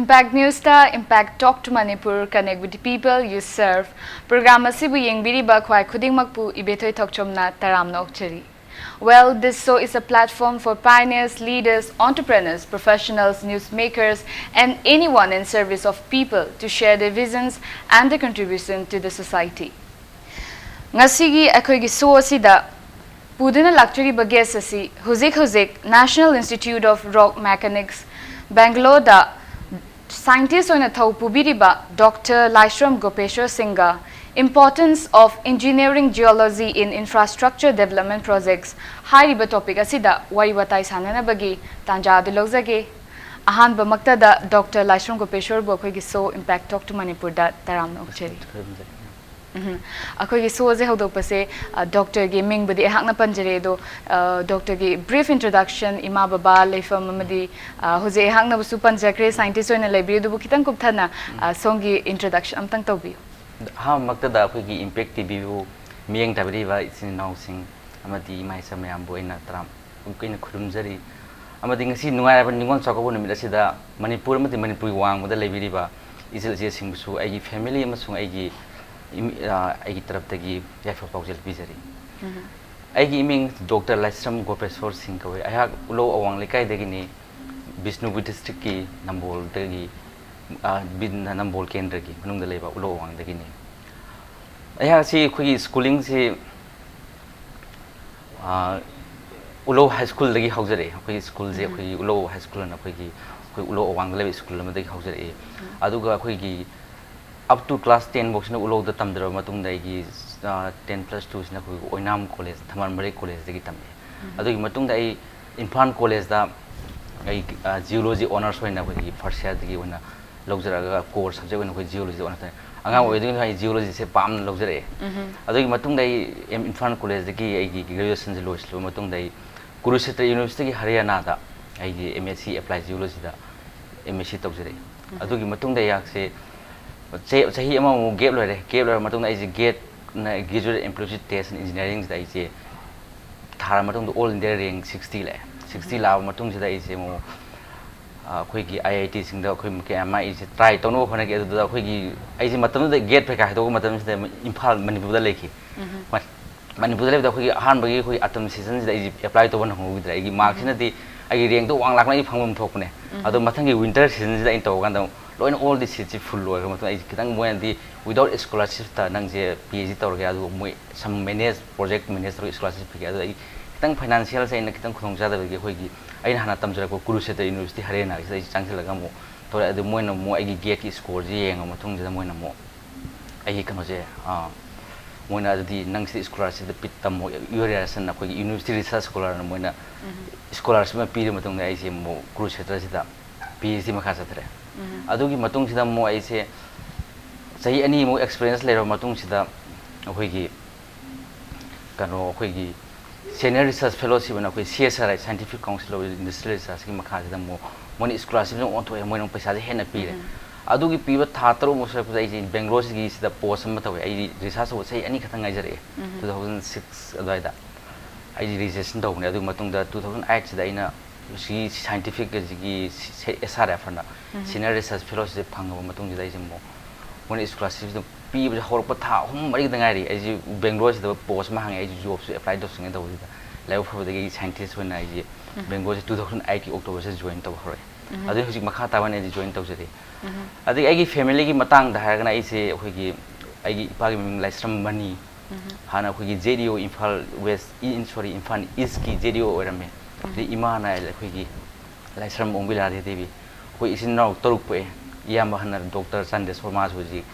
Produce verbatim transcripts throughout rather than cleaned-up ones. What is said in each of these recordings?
Impact News ꯇ Impact Talk to Manipur, connect with the people you serve. Program ꯑꯁꯤꯕꯨ ꯌꯦꯡꯕꯤꯔꯤꯕ ꯈ꯭ꯋꯥꯏ ꯈꯨꯗꯤꯡꯃꯛꯄꯨ ꯏꯕꯦꯊꯣꯏ ꯊꯣꯛꯆꯣꯝꯅ ꯇꯔꯥꯝꯅ ꯑꯣꯛꯆꯔꯤ. Well, this show is a platform for pioneers, leaders, entrepreneurs, professionals, newsmakers, and anyone in service of people to share their visions and their contribution to the society. ꯉꯁꯤꯒꯤ ꯑꯩꯈꯣꯏꯒꯤ ꯁꯣ ꯑꯁꯤꯗ ꯄꯨꯗꯨꯅ ꯂꯥꯛꯆꯔꯤꯕ gas ꯑꯁꯤ ꯍꯧꯖꯤꯛ ꯍꯧꯖꯤꯛ National Institute of Rock Mechanics, ꯕꯦꯡꯒꯂꯣꯔꯗ scientist ꯑꯣꯏꯅ ꯊꯧ ꯄꯨꯕꯤꯔꯤꯕ ꯗꯣꯛꯇꯔ ꯂꯥꯏꯁ꯭ꯔꯝ ꯒꯣꯄꯦꯁ꯭ꯋꯔ ꯁꯤꯡꯒ, Importance of Engineering Geology in Infrastructure Development Projects ꯍꯥꯏꯔꯤꯕ ꯇꯣꯄꯤꯛ ꯑꯁꯤꯗ ꯋꯥꯔꯤ ꯋꯥꯇꯥꯏ ꯁꯥꯟꯅꯅꯕꯒꯤ ꯇꯥꯟꯖꯥ ꯑꯗꯨ ꯂꯧꯖꯒꯦ꯫ ꯑꯍꯥꯟꯕꯃꯛꯇꯗ ꯗꯣꯛꯇꯔ ꯂꯥꯏꯁ꯭ꯔꯝ ꯒꯣꯄꯦꯁ꯭ꯋꯔꯕꯨ ꯑꯩꯈꯣꯏꯒꯤ ꯁꯣ Impact Talk to ꯃꯅꯤꯄꯨꯔꯗ ꯇꯔꯥꯝꯅ ꯑꯣꯛꯆꯔꯤ꯫ ꯎꯝ, ꯑꯩꯈꯣꯏꯒꯤ ꯁꯣꯁꯦ ꯍꯧꯗꯣꯛꯄꯁꯦ, ꯑ, ꯗꯣꯛꯇꯔꯒꯤ ꯃꯤꯡꯕꯨꯗꯤ ꯑꯩꯍꯥꯛꯅ ꯄꯟꯖꯔꯦ, ꯑꯗꯣ, ꯑ, ꯗꯣꯛꯇꯔꯒꯤ ꯕ꯭ꯔꯤꯐ ꯏꯟꯇ꯭ꯔꯣꯗꯛꯁꯟ, ꯏꯃꯥ ꯕꯕꯥ, ꯂꯩꯐꯝ ꯑꯃꯗꯤ, ꯑ, ꯍꯧꯖꯤꯛ ꯑꯩꯍꯥꯛꯅꯕꯨꯁꯨ ꯄꯟꯖꯈ꯭ꯔꯦ, ꯁꯥꯏꯟꯇꯤꯁ ꯑꯣꯏꯅ ꯂꯩꯕꯤꯔꯦ, ꯑꯗꯨꯕꯨ ꯈꯤꯇꯪ ꯀꯨꯞꯊꯅ, ꯑ, ꯁꯣꯝꯒꯤ ꯏꯟꯇ꯭ꯔꯣꯗꯛꯁꯟ ꯑꯝꯇꯪ ꯇꯧꯕꯤꯌꯨ꯫ ꯑꯍꯥꯟꯕꯃꯛꯇꯗ ꯑꯩꯈꯣꯏꯒꯤ ꯏꯝꯄꯦꯛ ꯇꯤꯚꯤꯕꯨ ꯃꯤꯠꯌꯦꯡ ꯇꯥꯕꯤꯔꯤꯕ ꯏꯆꯤꯟ ꯏꯅꯥꯎꯁꯤꯡ ꯑꯃꯗꯤ ꯏꯃꯥ ꯏꯆꯥ ꯃꯌꯥꯝꯕꯨ ꯑꯩꯅ ꯇꯔꯥꯝ ꯑꯩꯅ ꯈꯨꯔꯨꯝꯖꯔꯤ꯫ ꯑꯃꯗꯤ ꯉꯁꯤ ꯅꯨꯡꯉꯥꯏꯔꯕ ꯅꯤꯉꯣꯜ ꯆꯥꯛꯀꯧꯕ ꯅꯨꯃꯤꯠ ꯑꯁꯤꯗ ꯃꯅꯤꯄꯨꯔ ꯑꯃꯗꯤ ꯃꯅꯤꯄꯨꯔꯒꯤ ꯋꯥꯡꯃꯗ ꯂꯩꯕꯤꯔꯤꯕ ꯏꯆꯤꯜ ꯏꯆꯦꯁꯤꯡꯕꯨꯁꯨ ꯑꯩꯒꯤ ꯐꯦꯃꯤꯂꯤ ꯑꯃꯁꯨꯡ ꯑꯩꯒꯤ ꯏꯝ-, ꯑ, ꯑꯩꯒꯤ ꯇꯔꯞꯇꯒꯤ ꯌꯥꯏꯐ ꯄꯥꯎꯖꯦꯜ ꯄꯤꯖꯔꯤ꯫ ꯎꯝ꯫ ꯑꯩꯒꯤ ꯏꯃꯤꯡ ꯗꯣꯛꯇꯔ ꯂꯥꯏꯁ꯭ꯔꯝ ꯒꯣꯄꯦꯁ꯭ꯋꯔ ꯁꯤꯡ ꯀꯧꯏ꯫ ꯑꯩꯍꯥꯛ ꯎꯂꯧ ꯑꯋꯥꯡ ꯂꯩꯀꯥꯏꯗꯒꯤꯅꯤ, ꯕꯤꯁꯅꯨꯄꯨꯔ ꯗꯤꯁꯇ꯭ꯔꯤꯛꯀꯤ ꯅꯝꯕꯣꯜꯗꯒꯤ, ꯑ, ꯕꯤ-, ꯅꯝꯕꯣꯜ ꯀꯦꯟꯗ꯭ꯔꯒꯤ ꯃꯅꯨꯡꯗ ꯂꯩꯕ ꯎꯂꯧ ꯑꯋꯥꯡꯗꯒꯤꯅꯤ꯫ ꯑꯩꯍꯥꯛꯁꯤ ꯑꯩꯈꯣꯏꯒꯤ ꯁ꯭ꯀꯨꯂꯤꯡꯁꯤ ꯑꯥ, ꯎꯂꯧ ꯍꯥꯏ ꯁ꯭ꯀꯨꯜꯗꯒꯤ ꯍꯧꯖꯔꯛꯑꯦ꯫ ꯑꯩꯈꯣꯏꯒꯤ ꯁ꯭ꯀꯨꯜꯁꯦ ꯎꯝ꯫ ꯑꯩꯈꯣꯏꯒꯤ ꯎꯂꯧ ꯍꯥꯏ ꯁ꯭ꯀꯨꯜ ꯑꯅ ꯑꯩꯈꯣꯏꯒꯤ, ꯑꯩꯈꯣꯏ ꯎꯂꯧ ꯑꯋꯥꯡꯗ ꯂꯩꯕ ꯁ꯭ꯀꯨꯜ ꯑꯃꯗꯒꯤ ꯍꯧꯖꯔꯛꯑꯦ꯫ ꯎꯝ꯫ ꯑꯗꯨꯒ ꯑꯩꯈꯣꯏꯒꯤ up to class ten ꯐꯥꯎꯁꯤꯅ ꯎꯂꯧꯗ ꯇꯝꯊꯔꯕ ꯃꯇꯨꯡꯗ ꯑꯩꯒꯤ, ꯑꯥ, ten plus two ꯁꯤꯅ ꯑꯩꯈꯣꯏꯒꯤ ꯑꯣꯏꯅꯥꯝ ꯀꯣꯂꯦꯖ, ꯊꯝꯕꯥꯜ ꯃꯔꯤꯛ ꯀꯣꯂꯦꯖꯇꯒꯤ ꯇꯝꯃꯛꯑꯦ꯫ ꯎꯝ꯫ ꯑꯗꯨꯒꯤ ꯃꯇꯨꯡꯗ ꯑꯩ ꯏꯝꯐꯥꯜ ꯀꯣꯂꯦꯖꯇ ꯑꯩ, ꯑꯥ, ꯖꯤꯑꯣꯂꯣꯖꯤ ꯑꯣꯅꯔꯁ ꯑꯣꯏꯅ ꯑꯩꯈꯣꯏꯒꯤ ꯐꯥꯔꯁ ꯏꯌꯥꯔꯗꯒꯤ ꯑꯣꯏꯅ ꯂꯧꯖꯔꯛꯑꯒ ꯀꯣꯔ ꯁꯕꯖꯦꯛ ꯑꯣꯏꯅ ꯑꯩꯈꯣꯏ ꯖꯤꯑꯣꯂꯣꯖꯤ ꯑꯣꯏꯅ ꯇꯧꯔꯦ꯫ ꯑꯉꯥꯡ ꯎꯝ꯫ ꯑꯣꯏꯔꯤꯉꯩꯗ ꯑꯩ ꯖꯤꯑꯣꯂꯣꯖꯤꯁꯦ ꯄꯥꯝꯅ ꯂꯧꯖꯔꯛꯑꯦ꯫ ꯎꯝ꯫ ꯑꯗꯨꯒꯤ ꯃꯇꯨꯡꯗ ꯑꯩ ꯑꯦꯝ-, ꯏꯝꯐꯥꯜ ꯀꯣꯂꯦꯖꯇꯒꯤ ꯑꯩꯒꯤ ꯒ꯭ꯔꯦꯖꯨꯑꯦꯁꯟꯁꯦ ꯂꯣꯏꯁꯤꯜꯂꯕ ꯃꯇꯨꯡꯗ ꯑꯩ ꯀꯨꯔꯨꯁꯦꯇ꯭ꯔ ꯌꯨꯅꯤꯚꯔꯁꯤꯇꯤꯒꯤ ꯍꯔꯤꯌꯥꯅꯥꯗ ꯑꯩꯒꯤ M S C apply ꯖꯤꯑꯣꯂꯣꯖꯤꯗ M S C ꯇꯧꯖꯔꯛꯏ꯫ ꯎꯝ꯫ ꯑꯗꯨꯒꯤ ꯃꯇꯨꯡꯗ ꯑꯩꯍꯥꯛꯁꯦ ꯆꯍꯤ, ꯆꯍꯤ ꯑꯃꯃꯨꯛ ꯒꯦꯞ ꯂꯩꯔꯦ꯫ ꯒꯦꯞ ꯂꯩꯔꯕ ꯃꯇꯨꯡꯗ ꯑꯩꯁꯦ ꯒꯦꯠꯅ Graduate Aptitude Test in Engineeringꯁꯤꯗ ꯑꯩꯁꯦ ꯊꯥꯔ ꯃꯇꯨꯡꯗ All India rank sixty ꯂꯥꯛꯑꯦ꯫ Sixty ꯎꯝ꯫ ꯂꯥꯛꯑꯕ ꯃꯇꯨꯡꯁꯤꯗ ꯑꯩꯁꯦ ꯑꯃꯨꯛ ꯑꯩꯈꯣꯏꯒꯤ ꯑꯥꯏ ꯑꯥꯏ ꯇꯤꯁꯤꯡꯗ ꯑꯩꯈꯣꯏ ꯀꯌꯥ ꯑꯃ ꯑꯩꯁꯦ ꯇ꯭ꯔꯥꯏ ꯇꯧꯅꯕ ꯍꯣꯠꯅꯈꯤ꯫ ꯑꯗꯨꯗ ꯑꯩꯈꯣꯏꯒꯤ ꯑꯩꯁꯦ ꯃꯇꯝꯗꯨꯗ ꯒꯦꯠ ꯄꯩꯈꯥ ꯍꯥꯏꯗꯣꯛꯄ ꯃꯇꯝꯁꯤꯗ ꯏꯝꯐꯥꯜ, ꯃꯅꯤꯄꯨꯔꯗ ꯂꯩꯈꯤ꯫ ꯃꯅꯤꯄꯨꯔꯗ ꯂꯩꯕꯗ ꯑꯩꯈꯣꯏꯒꯤ ꯑꯍꯥꯟꯕꯒꯤ ꯑꯩꯈꯣꯏ ꯑꯣꯇꯝ ꯁꯤꯖꯟꯁꯤꯗ ꯑꯩꯁꯦ ꯑꯦꯄ꯭ꯂꯥꯏ ꯇꯧꯕ ꯅꯪꯍꯧꯈꯤꯗ꯭ꯔꯦ꯫ ꯑꯩꯒꯤ ꯃꯥꯔꯛꯁꯤꯅꯗꯤ ꯑꯩꯒꯤ ꯔꯦꯡꯛꯇꯣ ꯋꯥꯡ ꯂꯥꯛꯄꯅ ꯑꯩ ꯐꯪꯐꯝ ꯊꯣꯛꯄꯅꯦ꯫ ꯑꯗꯣ ꯃꯊꯪꯒꯤ ꯋꯤꯟꯇꯔ ꯁꯤꯖꯟꯁꯤꯗ ꯑꯩꯅ ꯇꯧꯕ ꯀꯥꯟꯗ ꯂꯣꯏꯅ ꯑꯣꯜ ꯗꯤ ꯁꯤꯠꯁꯤ ꯐꯨꯜ ꯑꯣꯏꯈ꯭ꯔ ꯃꯇꯨꯡꯗ ꯑꯩꯁꯦ ꯈꯤꯇꯪ ꯃꯣꯏꯅꯗꯤ ꯋꯤꯗꯥꯎꯠ ꯁ꯭ꯀꯣꯂꯥꯔꯁꯤꯞꯇ ꯅꯪꯁꯦ ꯄꯤ ꯑꯩꯆ ꯗꯤ ꯇꯧꯔꯒꯦ, ꯑꯗꯨꯒ ꯃꯣꯏ ꯁꯝ ꯃꯦꯅꯦꯖ, ꯄ꯭ꯔꯣꯖꯦꯛ ꯃꯦꯅꯦꯖ ꯇꯧꯔꯒ ꯁ꯭ꯀꯣꯂꯥꯔꯁꯤꯞ ꯄꯤꯒꯦ꯫ ꯑꯗꯨꯗ ꯑꯩ ꯈꯤꯇꯪ ꯐꯥꯏꯅꯥꯟꯁꯤꯌꯦꯜꯁꯦ ꯑꯩꯅ ꯈꯤꯇꯪ ꯈꯨꯗꯣꯡ ꯆꯥꯗꯕꯒꯤ ꯑꯩꯈꯣꯏꯒꯤ ꯑꯩꯅ ꯍꯥꯟꯅ ꯇꯝꯖꯔꯛꯄ ꯀꯨꯔꯨꯁꯦꯇ꯭ꯔ ꯌꯨꯅꯤꯚꯔꯁꯤꯇꯤ ꯍꯔꯤꯌꯥꯅꯥꯒꯤꯁꯤꯗ ꯑꯩꯁꯦ ꯆꯪꯁꯤꯜꯂꯒ ꯑꯃꯨꯛ ꯇꯧꯔꯦ꯫ ꯑꯗꯨ ꯃꯣꯏꯅ ꯑꯃꯨꯛ ꯑꯩꯒꯤ ꯒꯦꯠꯀꯤ ꯁ꯭ꯀꯣꯔꯁꯦ ꯌꯦꯡꯉ ꯃꯇꯨꯡꯁꯤꯗ ꯃꯣꯏꯅ ꯑꯃꯨꯛ ꯑꯩꯒꯤ ꯀꯩꯅꯣꯁꯦ, ꯑꯥ, ꯃꯣꯏꯅ ꯑꯗꯨꯗꯤ ꯅꯪ ꯁꯤꯗ ꯁ꯭ꯀꯣꯂꯥꯔꯁꯤꯞꯇ ꯄꯤ-, ꯇꯝꯃꯣ, ꯌꯨ ꯑꯥꯔ ꯑꯦ ꯑꯥꯔ ꯑꯦꯁ ꯑꯅ ꯑꯩꯈꯣꯏꯒꯤ ꯌꯨꯅꯤꯚꯔꯁꯤꯇꯤ ꯔꯤꯁꯔꯁ ꯁ꯭ꯀꯣꯂꯔꯅ ꯃꯣꯏꯅ ꯁ꯭ꯀꯣꯂꯥꯔꯁꯤꯞ ꯑꯃ ꯄꯤꯔ ꯃꯇꯨꯡꯗ ꯑꯩꯁꯦ ꯑꯃꯨꯛ ꯀꯨꯔꯨꯁꯦꯇ꯭ꯔꯁꯤꯗ ꯄꯤ ꯑꯩꯆ ꯗꯤ ꯃꯈꯥ ꯆꯠꯊꯔꯦ꯫ ꯑꯗꯨꯒꯤ ꯃꯇꯨꯡꯁꯤꯗ ꯑꯃꯨꯛ ꯑꯩꯁꯦ ꯆꯍꯤ ꯑꯅꯤꯃꯨꯛ ꯑꯦꯛꯁꯄꯤꯔꯤꯌꯦꯟꯁ ꯂꯩꯔꯕ ꯃꯇꯨꯡꯁꯤꯗ ꯑꯩꯈꯣꯏꯒꯤ ꯀꯩꯅꯣ, ꯑꯩꯈꯣꯏꯒꯤ ꯁꯦꯅꯤꯌꯔ ꯔꯤꯁꯔꯁ ꯐꯦꯂꯣꯁꯤꯞ ꯑꯅ ꯑꯩꯈꯣꯏ C S R I, Scientific Council of Industrial Researchꯀꯤ ꯃꯈꯥꯁꯤꯗ ꯑꯃꯨꯛ ꯃꯣꯏꯅ ꯁ꯭ꯀꯣꯂꯥꯔꯁꯤꯞꯁꯦ ꯑꯣꯟꯊꯣꯛꯑꯦ, ꯃꯣꯏꯅ ꯑꯃꯨꯛ ꯄꯩꯁꯥꯁꯦ ꯍꯦꯟꯅ ꯄꯤꯔꯦ꯫ ꯑꯗꯨꯒꯤ ꯄꯤꯕ ꯊꯥ ꯇꯔꯨꯛꯃꯨꯛ ꯁꯨꯔꯛꯄꯗ ꯑꯩꯁꯦ ꯕꯦꯡꯒ꯭ꯂꯣꯔꯁꯤꯒꯤꯁꯤꯗ ꯄꯣꯁ ꯑꯃ ꯇꯧꯋꯦ꯫ ꯑꯩꯗꯤ ꯔꯤꯁꯥꯔꯁ ꯇꯧꯕ ꯆꯍꯤ ꯑꯅꯤ ꯈꯛꯇꯪ ꯉꯥꯏꯖꯔꯛꯑꯦ꯫ ꯇꯨ ꯊꯥꯎꯖꯟ ꯁꯤꯛꯁ ꯑꯗꯨꯋꯥꯏꯗ ꯑꯩꯁꯦ ꯔꯤꯖꯤꯁꯇ꯭ꯔꯦꯁꯟ ꯇꯧꯕꯅꯦ꯫ ꯑꯗꯨꯒꯤ ꯃꯇꯨꯡꯗ ꯇꯨ ꯊꯥꯎꯖꯟ ꯑꯩꯠꯁꯤꯗ ꯑꯩꯅ ꯁꯤꯒꯤ ꯁꯥꯏꯟꯇꯤꯐꯤꯛ ꯑꯁꯤꯒꯤ ꯑꯦꯁ ꯑꯥꯔ ꯑꯦꯐ ꯑꯅ ꯁꯤꯅꯤꯌꯔ ꯔꯤꯁꯔꯁ ꯐꯦꯂꯣꯁꯤꯞ ꯐꯪꯉꯕ ꯃꯇꯨꯡꯁꯤꯗ ꯑꯩꯁꯦ ꯑꯃꯨꯛ ꯃꯣꯏꯅ ꯁ꯭ꯀꯣꯂꯥꯔꯁꯤꯞꯁꯤꯗ ꯄꯤꯕꯁꯦ ꯍꯧꯔꯛꯄ ꯊꯥ ꯑꯍꯨꯝ ꯃꯔꯤꯗ ꯉꯥꯏꯔꯤ꯫ ꯑꯩꯁꯦ ꯕꯦꯡꯒ꯭ꯂꯣꯔꯁꯤꯗ ꯄꯣꯁ ꯑꯃ ꯍꯥꯡꯉꯦ, ꯑꯩꯁꯦ ꯖꯣꯕꯁꯨ ꯑꯦꯄ꯭ꯂꯥꯏ ꯇꯧꯁꯤꯟꯒꯦ ꯇꯧꯕꯁꯤꯗ ꯂꯥꯏꯕꯛ ꯐꯕꯗꯒꯤ ꯑꯩ ꯁꯥꯏꯟꯇꯤꯁ ꯑꯣꯏꯅ ꯑꯩꯁꯦ ꯕꯦꯡꯒ꯭ꯂꯣꯔꯁꯦ ꯇꯨ ꯊꯥꯎꯖꯟ ꯑꯩꯠꯀꯤ ꯑꯣꯛꯇꯣꯕꯔꯁꯤꯗ ꯖꯣꯏꯟ ꯇꯧꯕ ꯍꯧꯔꯛꯑꯦ꯫ ꯑꯗꯨꯗꯩ ꯍꯧꯖꯤꯛ ꯃꯈꯥ ꯇꯥꯕ ꯑꯩꯅ ꯑꯩꯁꯦ ꯖꯣꯏꯟ ꯇꯧꯖꯔꯤ꯫ ꯑꯗꯒꯤ ꯑꯩꯒꯤ ꯐꯦꯃꯤꯂꯤꯒꯤ ꯃꯇꯥꯡꯗ ꯍꯥꯏꯔꯒꯅ ꯑꯩꯁꯦ ꯑꯩꯈꯣꯏꯒꯤ ꯑꯩꯒꯤ ꯏꯄꯥꯒꯤ ꯃꯃꯤꯡ ꯂꯥꯏꯁ꯭ꯔꯝ ꯃꯅꯤ꯫ ꯍꯥꯟꯅ ꯑꯩꯈꯣꯏꯒꯤ ꯖꯦ ꯗꯤ ꯑꯣ ꯏꯝꯐꯥꯜ ꯋꯦꯁ, ꯏ-, ꯁꯣꯔꯤ, ꯏꯝꯐꯥꯜ ꯏꯁꯀꯤ ꯖꯦ ꯗꯤ ꯑꯣ ꯑꯣꯏꯔꯝꯃꯦ꯫ ꯑꯗꯩ ꯏꯃꯥꯅ ꯑꯩꯈꯣꯏꯒꯤ ꯂꯥꯏꯁ꯭ꯔꯝ ꯑꯣꯡꯕꯤ ꯔꯥꯙꯦ ꯗꯦꯕꯤ꯫ ꯑꯩꯈꯣꯏ ꯏꯆꯤꯟ ꯏꯅꯥꯎ ꯇꯔꯨꯛ ꯄꯣꯛꯑꯦ꯫ ꯏꯌꯥꯝꯕ ꯑꯍꯟꯅ ꯗꯣꯛꯇꯔ ꯆꯥꯟꯗꯦꯁꯣꯔ, ꯃꯥꯁꯨ ꯍꯧꯖꯤꯛ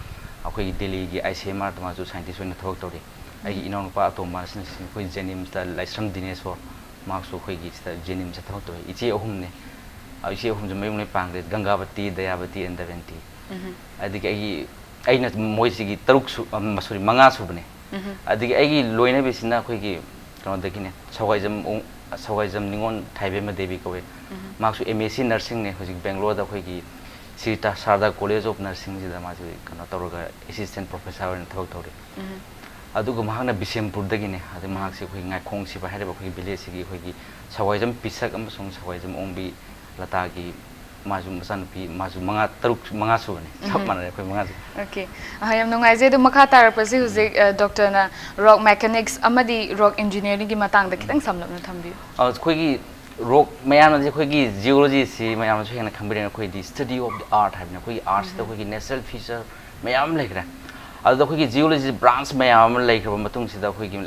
ꯑꯩꯈꯣꯏꯒꯤ ꯗꯦꯜꯂꯤꯒꯤ ꯑꯥꯏ ꯁꯤ ꯑꯦꯝ ꯑꯥꯔꯗ ꯃꯥꯁꯨ ꯁꯥꯏꯟꯇꯤꯁ ꯑꯣꯏꯅ ꯊꯕꯛ ꯇꯧꯔꯤ꯫ ꯑꯩꯒꯤ ꯏꯅꯥꯎꯅꯨꯄꯥ ꯑꯇꯣꯝꯕ ꯑꯁꯤꯅ ꯑꯩꯈꯣꯏ ꯖꯦꯅꯤꯝꯁꯇ ꯂꯥꯏꯁ꯭ꯔꯝ ꯗꯤꯅꯦꯁꯣꯔ, ꯃꯍꯥꯛꯁꯨ ꯑꯩꯈꯣꯏꯒꯤ ꯁꯤꯗ ꯖꯦꯅꯤꯝꯁꯇ ꯊꯕꯛ ꯇꯧꯔꯤ꯫ ꯏꯆꯦ ꯑꯍꯨꯝꯅꯦ꯫ ꯑ, ꯏꯆꯦ ꯑꯍꯨꯝꯁꯨ ꯃꯌꯨꯝ ꯂꯣꯏ ꯄꯥꯟꯈ꯭ꯔꯦ, ꯒꯪꯒꯥꯕꯇꯤ, ꯗꯌꯥꯕꯇꯤ and ꯗꯃꯌꯟꯇꯤ꯫ ꯑꯗꯒꯤ ꯑꯩꯒꯤ, ꯑꯩꯅ ꯃꯣꯏꯁꯤꯒꯤ ꯇꯔꯨꯛ ꯁꯨ-, ꯑ, ꯁꯣꯔꯤ, ꯃꯉꯥ ꯁꯨꯕꯅꯦ꯫ ꯑꯗꯒꯤ ꯑꯩꯒꯤ ꯂꯣꯏꯅꯕꯤꯁꯤꯅ ꯑꯩꯈꯣꯏꯒꯤ ꯀꯩꯅꯣꯗꯒꯤꯅꯦ, ꯁꯋꯥꯏꯖꯝ ꯑꯣꯡ-, ꯁꯋꯥꯏꯖꯝ ꯅꯤꯉꯣꯜ ꯊꯥꯏꯕꯦꯝꯃ ꯗꯦꯕꯤ ꯀꯧꯋꯦ꯫ ꯃꯍꯥꯛꯁꯨ ꯑꯦꯝ ꯑꯦꯁ ꯁꯤ ꯅꯔꯁꯤꯡꯅꯦ, ꯍꯧꯖꯤꯛ ꯕꯦꯡꯒ꯭ꯂꯣꯔꯗ ꯑꯩꯈꯣꯏꯒꯤ ꯁ꯭ꯔꯤ ꯇ-, ꯁꯥꯔꯗꯥ ꯀꯣꯂꯦꯖ ꯑꯣꯐ ꯅꯔꯁꯤꯡꯁꯤꯗ ꯃꯥꯁꯦ ꯀꯩꯅꯣ ꯇꯧꯔꯒ ꯑꯦꯁꯤꯁꯇꯦꯟ ꯄ꯭ꯔꯣꯐꯦꯁꯔ ꯑꯣꯏꯅ ꯊꯕꯛ ꯇꯧꯔꯤ꯫ ꯑꯗꯨꯒ ꯃꯍꯥꯛꯅ ꯕꯤꯁꯦꯝꯄꯨꯔꯗꯒꯤꯅꯦ꯫ ꯑꯗꯩ ꯃꯍꯥꯛꯁꯦ ꯑꯩꯈꯣꯏ ꯉꯥꯏꯈꯣꯡ ꯁꯤꯕ ꯍꯥꯏꯔꯤꯕ ꯑꯩꯈꯣꯏꯒꯤ ꯚꯤꯂꯦꯖꯁꯤꯒꯤ ꯑꯩꯈꯣꯏꯒꯤ ꯁꯋꯥꯏꯖꯝ ꯄꯤꯁꯛ ꯑꯃꯁꯨꯡ ꯁꯋꯥꯏꯖꯝ ꯑꯣꯡꯕꯤ ꯂꯇꯥꯒꯤ ꯃꯥꯁꯨ ꯃꯆꯥꯅꯨꯄꯤ, ꯃꯥꯁꯨ ꯃꯉꯥ, ꯇꯔꯨꯛ, ꯃꯉꯥ ꯁꯨꯕꯅꯤ꯫ ꯆꯞ ꯃꯥꯟꯅꯔꯦ ꯑꯩꯈꯣꯏ ꯃꯉꯥꯁꯦ꯫ Okay. ꯑ, ꯌꯥꯝ ꯅꯨꯡꯉꯥꯏꯖꯩ꯫ ꯑꯗꯨ ꯃꯈꯥ ꯇꯥꯔꯛꯄꯁꯤ ꯍꯧꯖꯤꯛ, ꯑ, doctor ꯅ rock mechanics ꯑꯃꯗꯤ rock engineering ꯒꯤ ꯃꯇꯥꯡꯗ ꯈꯤꯇꯪ ꯁꯝꯂꯞꯅ ꯊꯝꯕꯤꯌꯨ꯫ ꯑ, ꯑꯩꯈꯣꯏꯒꯤ rock ꯃꯌꯥꯝꯅꯗꯤ ꯑꯩꯈꯣꯏꯒꯤ geology ꯁꯤ ꯃꯌꯥꯝꯅꯁꯨ ꯍꯦꯟꯅ ꯈꯪꯕꯤꯔꯦ꯫ ꯑꯩꯈꯣꯏꯗꯤ study of the earth ꯍꯥꯏꯕꯅꯤ꯫ ꯑꯩꯈꯣꯏꯒꯤ earth ꯁꯤꯗ ꯑꯩꯈꯣꯏꯒꯤ natural feature ꯃꯌꯥꯝ ꯑꯃ ꯂꯩꯈ꯭ꯔꯦ꯫ ꯑꯗꯨꯗ ꯑꯩꯈꯣꯏꯒꯤ geology branch ꯃꯌꯥꯝ ꯑꯃ ꯂꯩꯈ꯭ꯔꯕ ꯃꯇꯨꯡꯁꯤꯗ ꯑꯩꯈꯣꯏꯒꯤ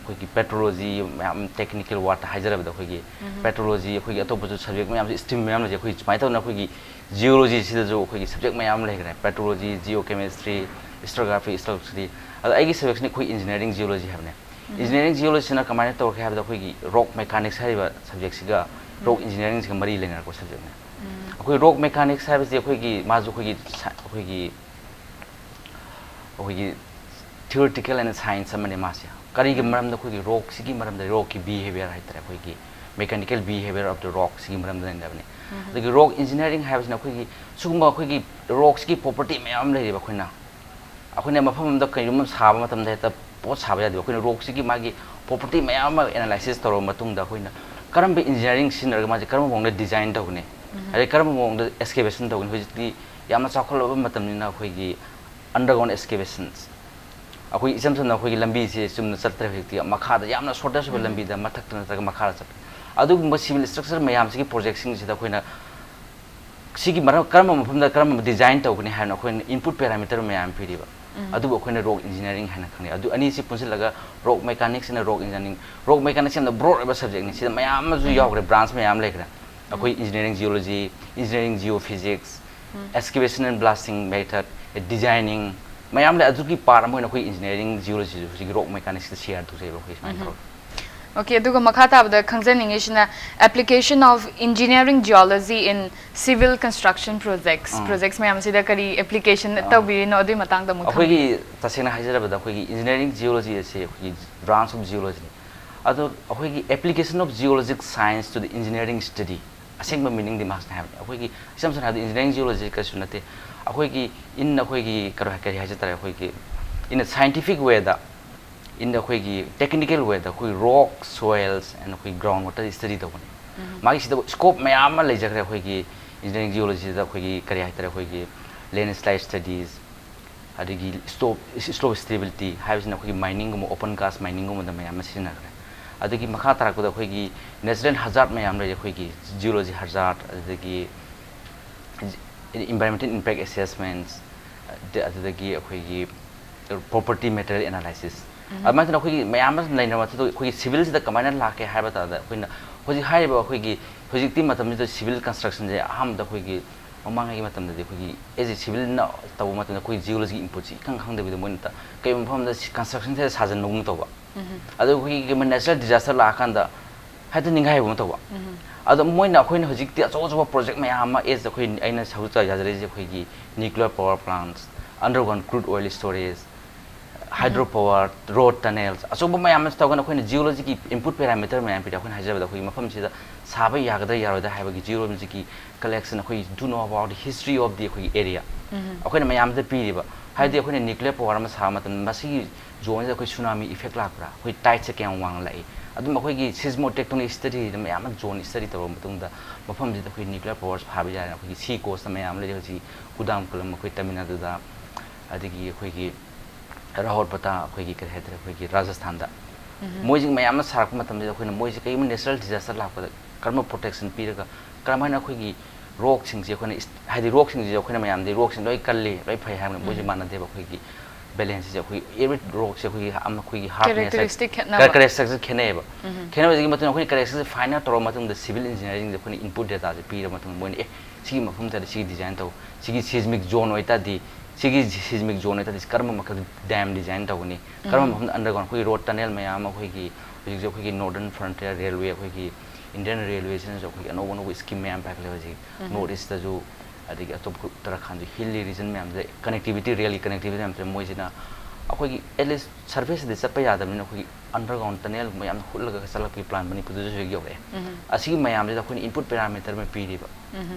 ꯑꯩꯈꯣꯏꯒꯤ petrology ꯃꯌꯥꯝ, technical word ꯇ ꯍꯥꯏꯖꯔꯕꯗ ꯑꯩꯈꯣꯏꯒꯤ petrology, ꯑꯩꯈꯣꯏꯒꯤ ꯑꯇꯣꯞꯄꯁꯨ subject ꯃꯌꯥꯝꯁꯨ, stream ꯃꯌꯥꯝ ꯂꯩꯖꯩ꯫ ꯑꯩꯈꯣꯏ ꯁꯨꯃꯥꯏꯅ ꯇꯧꯗꯅ ꯑꯩꯈꯣꯏꯒꯤ geology ꯁꯤꯗꯁꯨ ꯑꯩꯈꯣꯏꯒꯤ subject ꯃꯌꯥꯝ ꯑꯃ ꯂꯩꯈ꯭ꯔꯦ: petrology, geochemistry, stratigraphy, stratigraphy꯫ ꯑꯗꯣ ꯑꯩꯒꯤ subject ꯁꯤꯅ ꯑꯩꯈꯣꯏ engineering geology ꯍꯥꯏꯕꯅꯦ꯫ Engineering geology ꯁꯤꯅ ꯀꯃꯥꯏꯅ ꯇꯧꯔꯛꯀꯦ ꯍꯥꯏꯕꯗ, ꯑꯩꯈꯣꯏꯒꯤ rock mechanics ꯍꯥꯏꯔꯤꯕ subject ꯁꯤꯒ rock engineering ꯁꯤꯒ ꯃꯔꯤ ꯂꯩꯅꯔꯛꯄ subject ꯅꯦ꯫ ꯑꯩꯈꯣꯏ rock mechanics ꯍꯥꯏꯕꯁꯤ ꯑꯩꯈꯣꯏꯒꯤ, ꯃꯥꯁꯨ ꯑꯩꯈꯣꯏꯒꯤ ꯁ-, ꯑꯩꯈꯣꯏꯒꯤ ꯑꯩꯈꯣꯏꯒꯤ theoretical and science ꯑꯃꯅꯤ ꯃꯥꯁꯦ꯫ ꯀꯔꯤꯒꯤ ꯃꯔꯝꯗ? ꯑꯩꯈꯣꯏꯒꯤ rock ꯁꯤꯒꯤ ꯃꯔꯝꯗ, rock ꯀꯤ behavior ꯍꯥꯏꯇꯥꯔꯦ, ꯑꯩꯈꯣꯏꯒꯤ mechanical behavior of the rock ꯁꯤꯒꯤ ꯃꯔꯝꯗ ꯅꯩꯅꯕꯅꯤ꯫ ꯑꯗꯒꯤ rock engineering ꯍꯥꯏꯕꯁꯤꯅ ꯑꯩꯈꯣꯏꯒꯤ ꯁꯤꯒꯨꯝꯕ ꯑꯩꯈꯣꯏꯒꯤ rock ꯁꯤꯒꯤ property ꯃꯌꯥꯝ ꯑꯃ ꯂꯩꯔꯤꯕ, ꯑꯩꯈꯣꯏꯅ, ꯑꯩꯈꯣꯏꯅ ꯃꯐꯝ ꯑꯃꯗ ꯀꯩꯒꯨꯝꯕ ꯑꯃ ꯁꯥꯕ ꯃꯇꯝꯗ ꯍꯦꯛꯇ ꯄꯣꯠ ꯁꯥꯕ ꯌꯥꯗꯦꯕ꯫ ꯑꯩꯈꯣꯏꯅ rock ꯁꯤꯒꯤ ꯃꯥꯒꯤ property ꯃꯌꯥꯝ ꯑꯃ analysis ꯇꯧꯔꯕ ꯃꯇꯨꯡꯗ ꯑꯩꯈꯣꯏꯅ ꯀꯔꯝꯕ engineering ꯁꯤꯖꯤꯟꯅꯔꯒ ꯃꯥꯁꯦ ꯀꯔꯝꯕ ꯃꯑꯣꯡꯗ design ꯇꯧꯒꯅꯤ, ꯑꯗꯩ ꯀꯔꯝꯕ ꯃꯑꯣꯡꯗ excavation ꯇꯧꯒꯅꯤ? ꯍꯧꯖꯤꯛꯇꯤ ꯌꯥꯝꯅ ꯆꯥꯎꯈꯠꯂꯕ ꯃꯇꯝꯅꯤꯅ ꯑꯩꯈꯣꯏꯒꯤ underground excavations, ꯑꯩꯈꯣꯏ ꯏꯆꯝ ꯆꯝꯅ ꯑꯩꯈꯣꯏꯒꯤ ꯂꯝꯕꯤꯁꯦ ꯆꯨꯝꯅ ꯆꯠꯇ꯭ꯔꯦ ꯍꯧꯖꯤꯛꯇꯤ, ꯃꯈꯥꯗ ꯌꯥꯝꯅ shortest ꯑꯣꯏꯕ ꯂꯝꯕꯤꯗ ꯃꯊꯛꯇ ꯅꯠꯇ꯭ꯔꯒ ꯃꯈꯥꯗ ꯆꯠꯄ꯫ ꯑꯗꯨꯒꯨꯝꯕ civil structure ꯃꯌꯥꯝꯁꯤꯒꯤ project ꯁꯤꯡꯁꯤꯗ ꯑꯩꯈꯣꯏꯅ ꯁꯤꯒꯤ ꯃꯔꯝ, ꯀꯔꯝꯕ ꯃꯐꯝꯗ ꯀꯔꯝꯕ design ꯇꯧꯒꯅꯤ ꯍꯥꯏꯕꯅ ꯑꯩꯈꯣꯏꯅ input parameter ꯃꯌꯥꯝ ꯄꯤꯔꯤꯕ꯫ ꯑꯗꯨꯕꯨ ꯑꯩꯈꯣꯏꯅ rock engineering ꯍꯥꯏꯅ ꯈꯪꯅꯩ꯫ ꯑꯗꯨ ꯑꯅꯤꯁꯤ ꯄꯨꯟꯁꯤꯜꯂꯒ rock mechanics ꯅ rock engineering, rock mechanics ꯌꯥꯝꯅ broad ꯑꯣꯏꯕ subject ꯅꯤ꯫ ꯁꯤꯗ ꯃꯌꯥꯝ ꯑꯃꯁꯨ ꯌꯥꯎꯈ꯭ꯔꯦ, branch ꯃꯌꯥꯝ ꯂꯩꯈ꯭ꯔꯦ꯫ ꯑꯩꯈꯣꯏ engineering geology, engineering geophysics, excavation and blasting method, designing ꯃꯌꯥꯝ ꯂꯩ꯫ ꯑꯗꯨꯒꯤ part ꯑꯃ ꯑꯣꯏꯅ ꯑꯩꯈꯣꯏ engineering geology ꯁꯨ ꯍꯧꯖꯤꯛꯀꯤ rock mechanics ꯇ share ꯇꯧꯖꯩꯕ ꯑꯩꯈꯣꯏ ꯁꯨꯃꯥꯏꯅ ꯇꯧꯔꯒ꯫ Okay, ꯑꯗꯨꯒ ꯃꯈꯥ ꯇꯥꯕꯗ ꯈꯪꯖꯅꯤꯡꯉꯤꯁꯤꯅ application of engineering geology in civil construction projects, projects ꯃꯌꯥꯝꯁꯤꯗ ꯀꯔꯤ application ꯇꯧꯕꯤꯔꯤꯅꯣ, ꯑꯗꯨꯒꯤ ꯃꯇꯥꯡꯗ ꯑꯃꯨꯛ ꯊꯝꯕꯤꯌꯨ꯫ ꯑꯩꯈꯣꯏꯒꯤ ꯇꯁꯦꯡꯅ ꯍꯥꯏꯖꯔꯕꯗ ꯑꯩꯈꯣꯏꯒꯤ engineering geology ꯑꯁꯤ ꯑꯩꯈꯣꯏꯒꯤ branch of geology ꯅꯤ꯫ ꯑꯗꯣ ꯑꯩꯈꯣꯏꯒꯤ application of geologic science to the engineering study, ꯑꯁꯦꯡꯕ meaning ꯗꯤ ꯃꯥꯁꯤꯅ ꯍꯥꯏꯕꯅꯤ꯫ ꯑꯩꯈꯣꯏꯒꯤ ꯏꯆꯝ ꯆꯝꯅ ꯍꯥꯏꯕꯗ engineering geology ꯀꯩꯁꯨ ꯅꯠꯇꯦ꯫ ꯑꯩꯈꯣꯏꯒꯤ in ꯑꯩꯈꯣꯏꯒꯤ ꯀꯔꯤ, ꯀꯔꯤ ꯍꯥꯏꯖ ꯇꯥꯔꯦ, ꯑꯩꯈꯣꯏꯒꯤ in a scientific way the, in ꯑꯩꯈꯣꯏꯒꯤ technical way ꯗ ꯑꯩꯈꯣꯏ rock, soils and ꯑꯩꯈꯣꯏ ground water study ꯇꯧꯕꯅꯤ꯫ ꯃꯥꯒꯤ ꯁꯤꯗ scope ꯃꯌꯥꯝ ꯑꯃ ꯂꯩꯖꯈ꯭ꯔꯦ꯫ ꯑꯩꯈꯣꯏꯒꯤ Engineering geologyꯗ ꯑꯩꯈꯣꯏꯒꯤ ꯀꯔꯤ ꯍꯥꯏꯇꯥꯔꯦ, ꯑꯩꯈꯣꯏꯒꯤ landslide studies, ꯑꯗꯒꯤ slope slope stability ꯍꯥꯏꯕꯁꯤꯅ ꯑꯩꯈꯣꯏꯒꯤ miningꯒꯨꯝꯕ, open cast miningꯒꯨꯝꯕꯗ ꯃꯌꯥꯝ ꯑꯃ ꯁꯤꯖꯤꯟꯅꯈ꯭ꯔꯦ꯫ ꯑꯗꯒꯤ ꯃꯈꯥ ꯇꯥꯔꯛꯄꯗ ꯑꯩꯈꯣꯏꯒꯤ natural hazard ꯃꯌꯥꯝ ꯂꯩꯔꯤ, ꯑꯩꯈꯣꯏꯒꯤ geology hazard, ꯑꯗꯨꯗꯒꯤ environmental impact assessments, ꯑꯗ- ꯑꯗꯨꯗꯒꯤ ꯑꯩꯈꯣꯏꯒꯤ property material analysis꯫ ꯑꯗꯨꯃꯥꯏꯅ ꯇꯧꯗꯅ ꯑꯩꯈꯣꯏꯒꯤ ꯃꯌꯥꯝ ꯑꯃ ꯂꯩꯅꯕ ꯃꯊꯛꯇ ꯑꯩꯈꯣꯏꯒꯤ civilꯁꯤꯗ ꯀꯃꯥꯏꯅ ꯂꯥꯛꯀꯦ ꯍꯥꯏꯕ ꯇꯥꯔꯗ, ꯑꯩꯈꯣꯏꯅ ꯍꯧꯖꯤꯛ ꯍꯥꯏꯔꯤꯕ ꯑꯩꯈꯣꯏꯒꯤ ꯍꯧꯖꯤꯛꯇꯤ ꯃꯇꯝꯁꯤꯗ civil constructionꯁꯦ ꯑꯍꯥꯟꯕꯗ ꯑꯩꯈꯣꯏꯒꯤ ꯃꯃꯥꯡꯉꯩꯒꯤ ꯃꯇꯝꯗꯗꯤ ꯑꯩꯈꯣꯏꯒꯤ as a civilꯅ ꯇꯧꯕ ꯃꯇꯝꯗ ꯑꯩꯈꯣꯏ geologyꯒꯤ inputꯁꯤ ꯏꯈꯪ ꯈꯪꯗꯕꯤꯗ ꯃꯣꯏꯅ ꯀꯩꯒꯨꯝꯕ ꯃꯐꯝꯗ constructionꯁꯦ ꯁꯥꯖꯟꯕꯒꯨꯝ ꯇꯧꯕ꯫ ꯑꯗꯣ ꯑꯩꯈꯣꯏꯒꯤ natural disaster ꯂꯥꯛꯑꯀꯥꯟꯗ ꯍꯦꯛꯇ ꯅꯤꯡꯈꯥꯏꯕ ꯑꯃ ꯇꯧꯕ꯫ ꯑꯗꯣ ꯃꯣꯏꯅ ꯑꯩꯈꯣꯏꯅ ꯍꯧꯖꯤꯛꯇꯤ ꯑꯆꯧ ꯑꯆꯧꯕ project ꯃꯌꯥꯝ ꯑꯃ, as ꯑꯩꯈꯣꯏ, ꯑꯩꯅ ꯁꯔꯨꯛ ꯌꯥꯖꯔꯤꯁꯦ ꯑꯩꯈꯣꯏꯒꯤ nuclear power plants, underground crude oil storage, hydro power, road tunnels, ꯑꯆꯧꯕ ꯃꯌꯥꯝ ꯑꯃ ꯇꯧꯔꯒꯅ ꯑꯩꯈꯣꯏꯅ geologyꯒꯤ input parameter ꯃꯌꯥꯝ ꯄꯤꯔꯦ꯫ ꯑꯩꯈꯣꯏꯅ ꯍꯥꯏꯖꯕꯗ ꯑꯩꯈꯣꯏꯒꯤ ꯃꯐꯝꯁꯤꯗ ꯁꯥꯕ ꯌꯥꯒꯗ꯭ꯔꯥ ꯌꯥꯔꯣꯏꯗ꯭ꯔꯥ ꯍꯥꯏꯕꯒꯤ geologyꯒꯤ collection, ꯑꯩꯈꯣꯏ do know about the history of the ꯑꯩꯈꯣꯏꯒꯤ area ꯑꯩꯈꯣꯏꯅ ꯃꯌꯥꯝꯗ ꯄꯤꯔꯤꯕ꯫ ꯍꯥꯏꯗꯤ ꯑꯩꯈꯣꯏꯅ nuclear power ꯑꯃ ꯁꯥꯕ ꯃꯇꯝꯗ ꯃꯁꯤꯒꯤ zoneꯁꯤꯗ ꯑꯩꯈꯣꯏ tsunami effect ꯂꯥꯛꯄ꯭ꯔꯥ, ꯑꯩꯈꯣꯏ tideꯁꯦ ꯀꯌꯥꯝ ꯋꯥꯡꯅ ꯂꯥꯛꯏ, ꯑꯗꯨꯝ ꯑꯩꯈꯣꯏꯒꯤ seismotectonic studyꯗ ꯃꯌꯥꯝ ꯑꯃ zone study ꯇꯧꯔꯕ ꯃꯇꯨꯡꯗ ꯃꯐꯝꯁꯤꯗ ꯑꯩꯈꯣꯏ nuclear power ꯁꯥꯕ ꯌꯥꯔꯦ꯫ ꯑꯩꯈꯣꯏꯒꯤ sea coastꯇ ꯃꯌꯥꯝ ꯂꯩꯔꯤ ꯍꯧꯖꯤꯛ ꯀꯨꯗꯥꯝꯀꯨꯂꯝ ꯑꯩꯈꯣꯏ ꯇꯥꯃꯤꯜ ꯅꯥꯗꯨꯗ, ꯑꯗꯒꯤ ꯑꯩꯈꯣꯏꯒꯤ ꯔꯥꯍꯣꯔꯄꯇꯥ, ꯑꯩꯈꯣꯏꯒꯤ ꯀꯔꯤ ꯍꯥꯏꯇꯥꯔꯦ, ꯑꯩꯈꯣꯏꯒꯤ ꯔꯥꯖꯁꯊꯥꯟꯗ ꯃꯣꯏꯁꯤ ꯃꯌꯥꯝ ꯑꯃ ꯁꯥꯔꯛꯄ ꯃꯇꯝꯁꯤꯗ ꯑꯩꯈꯣꯏꯅ ꯃꯣꯏꯁꯤ ꯀꯔꯤꯒꯨꯝꯕ natural disaster ꯂꯥꯛꯄꯗ ꯀꯔꯝꯕ protection ꯄꯤꯔꯒ ꯀꯔꯝꯍꯥꯏꯅ ꯑꯩꯈꯣꯏꯒꯤ rockꯁꯤꯡꯁꯦ ꯑꯩꯈꯣꯏꯅ ꯏꯁ-, ꯍꯥꯏꯗꯤ rockꯁꯤꯡꯁꯤꯁꯨ ꯑꯩꯈꯣꯏꯅ ꯃꯌꯥꯝꯗꯤ rockꯁꯤꯡ ꯂꯣꯏ ꯀꯜꯂꯤ, ꯂꯣꯏ ꯐꯩ ꯍꯥꯏꯕꯅꯤ, ꯃꯣꯏꯁꯦ ꯃꯥꯟꯅꯗꯦꯕ꯫ ꯑꯩꯈꯣꯏꯒꯤ balanceꯁꯦ ꯑꯩꯈꯣꯏ every rockꯁꯦ ꯑꯩꯈꯣꯏꯒꯤ ꯑꯃ ꯑꯩꯈꯣꯏꯒꯤ hardness, characteristic ꯈꯦꯠꯅꯕ꯫ Characteristic ꯈꯦꯠꯅꯩꯌꯦꯕ꯫ ꯈꯦꯠꯅꯕꯁꯤꯒꯤ ꯃꯇꯨꯡ ꯑꯩꯈꯣꯏꯅ characteristic find out ꯇꯧꯔꯕ ꯃꯇꯨꯡꯗ civil engineeringꯁꯦ ꯑꯩꯈꯣꯏꯅ input dataꯁꯦ ꯄꯤꯔꯕ ꯃꯇꯨꯡꯗ ꯃꯣꯏꯅ ꯑꯦ ꯁꯤꯒꯤ ꯃꯐꯝꯁꯤꯗ ꯁꯤꯒꯤ design ꯇꯧ, ꯁꯤꯒꯤ seismic zone ꯑꯣꯏꯇꯥꯔꯗꯤ, ꯁꯤꯒꯤ seismic zone ꯑꯣꯏꯇꯥꯔꯗꯤ ꯀꯔꯝꯕ ꯃꯈꯜꯒꯤ dam design ꯇꯧꯒꯅꯤ, ꯀꯔꯝꯕ ꯃꯐꯝꯗ underground ꯑꯩꯈꯣꯏꯒꯤ road tunnel ꯃꯌꯥꯝ ꯑꯃ ꯑꯩꯈꯣꯏꯒꯤ ꯍꯧꯖꯤꯛꯁꯨ ꯑꯩꯈꯣꯏꯒꯤ Northern Frontier Railway, ꯑꯩꯈꯣꯏꯒꯤ Indian Railwayꯁꯤꯅꯁꯨ ꯑꯩꯈꯣꯏꯒꯤ ꯑꯅꯧ ꯑꯅꯧꯕ scheme ꯃꯌꯥꯝ ꯄꯥꯏꯈꯠꯂꯦ ꯍꯧꯖꯤꯛ North Eastꯇꯁꯨ, ꯑꯗꯒꯤ ꯑꯇꯣꯞꯄ Uttarakhand hilly region ꯃꯌꯥꯝꯁꯤꯗ connectivity, railꯒꯤ connectivity ꯃꯌꯥꯝꯁꯤꯗ ꯃꯣꯏꯁꯤꯅ ꯑꯩꯈꯣꯏꯒꯤ at least surfaceꯇꯗꯤ ꯆꯠꯄ ꯌꯥꯗꯕꯅꯤꯅ ꯑꯩꯈꯣꯏꯒꯤ underground tunnelꯒꯨꯝꯕ ꯌꯥꯝꯅ ꯍꯨꯠꯂꯒ ꯆꯠꯂꯛꯄꯒꯤ plan ꯃꯅꯤꯄꯨꯔꯗꯁꯨ ꯍꯧꯖꯤꯛ ꯌꯧꯔꯛꯑꯦ꯫ ꯑꯁꯤꯒꯤ ꯃꯌꯥꯝꯁꯤꯗ ꯑꯩꯈꯣꯏꯅ input parameter ꯑꯃ ꯄꯤꯔꯤꯕ꯫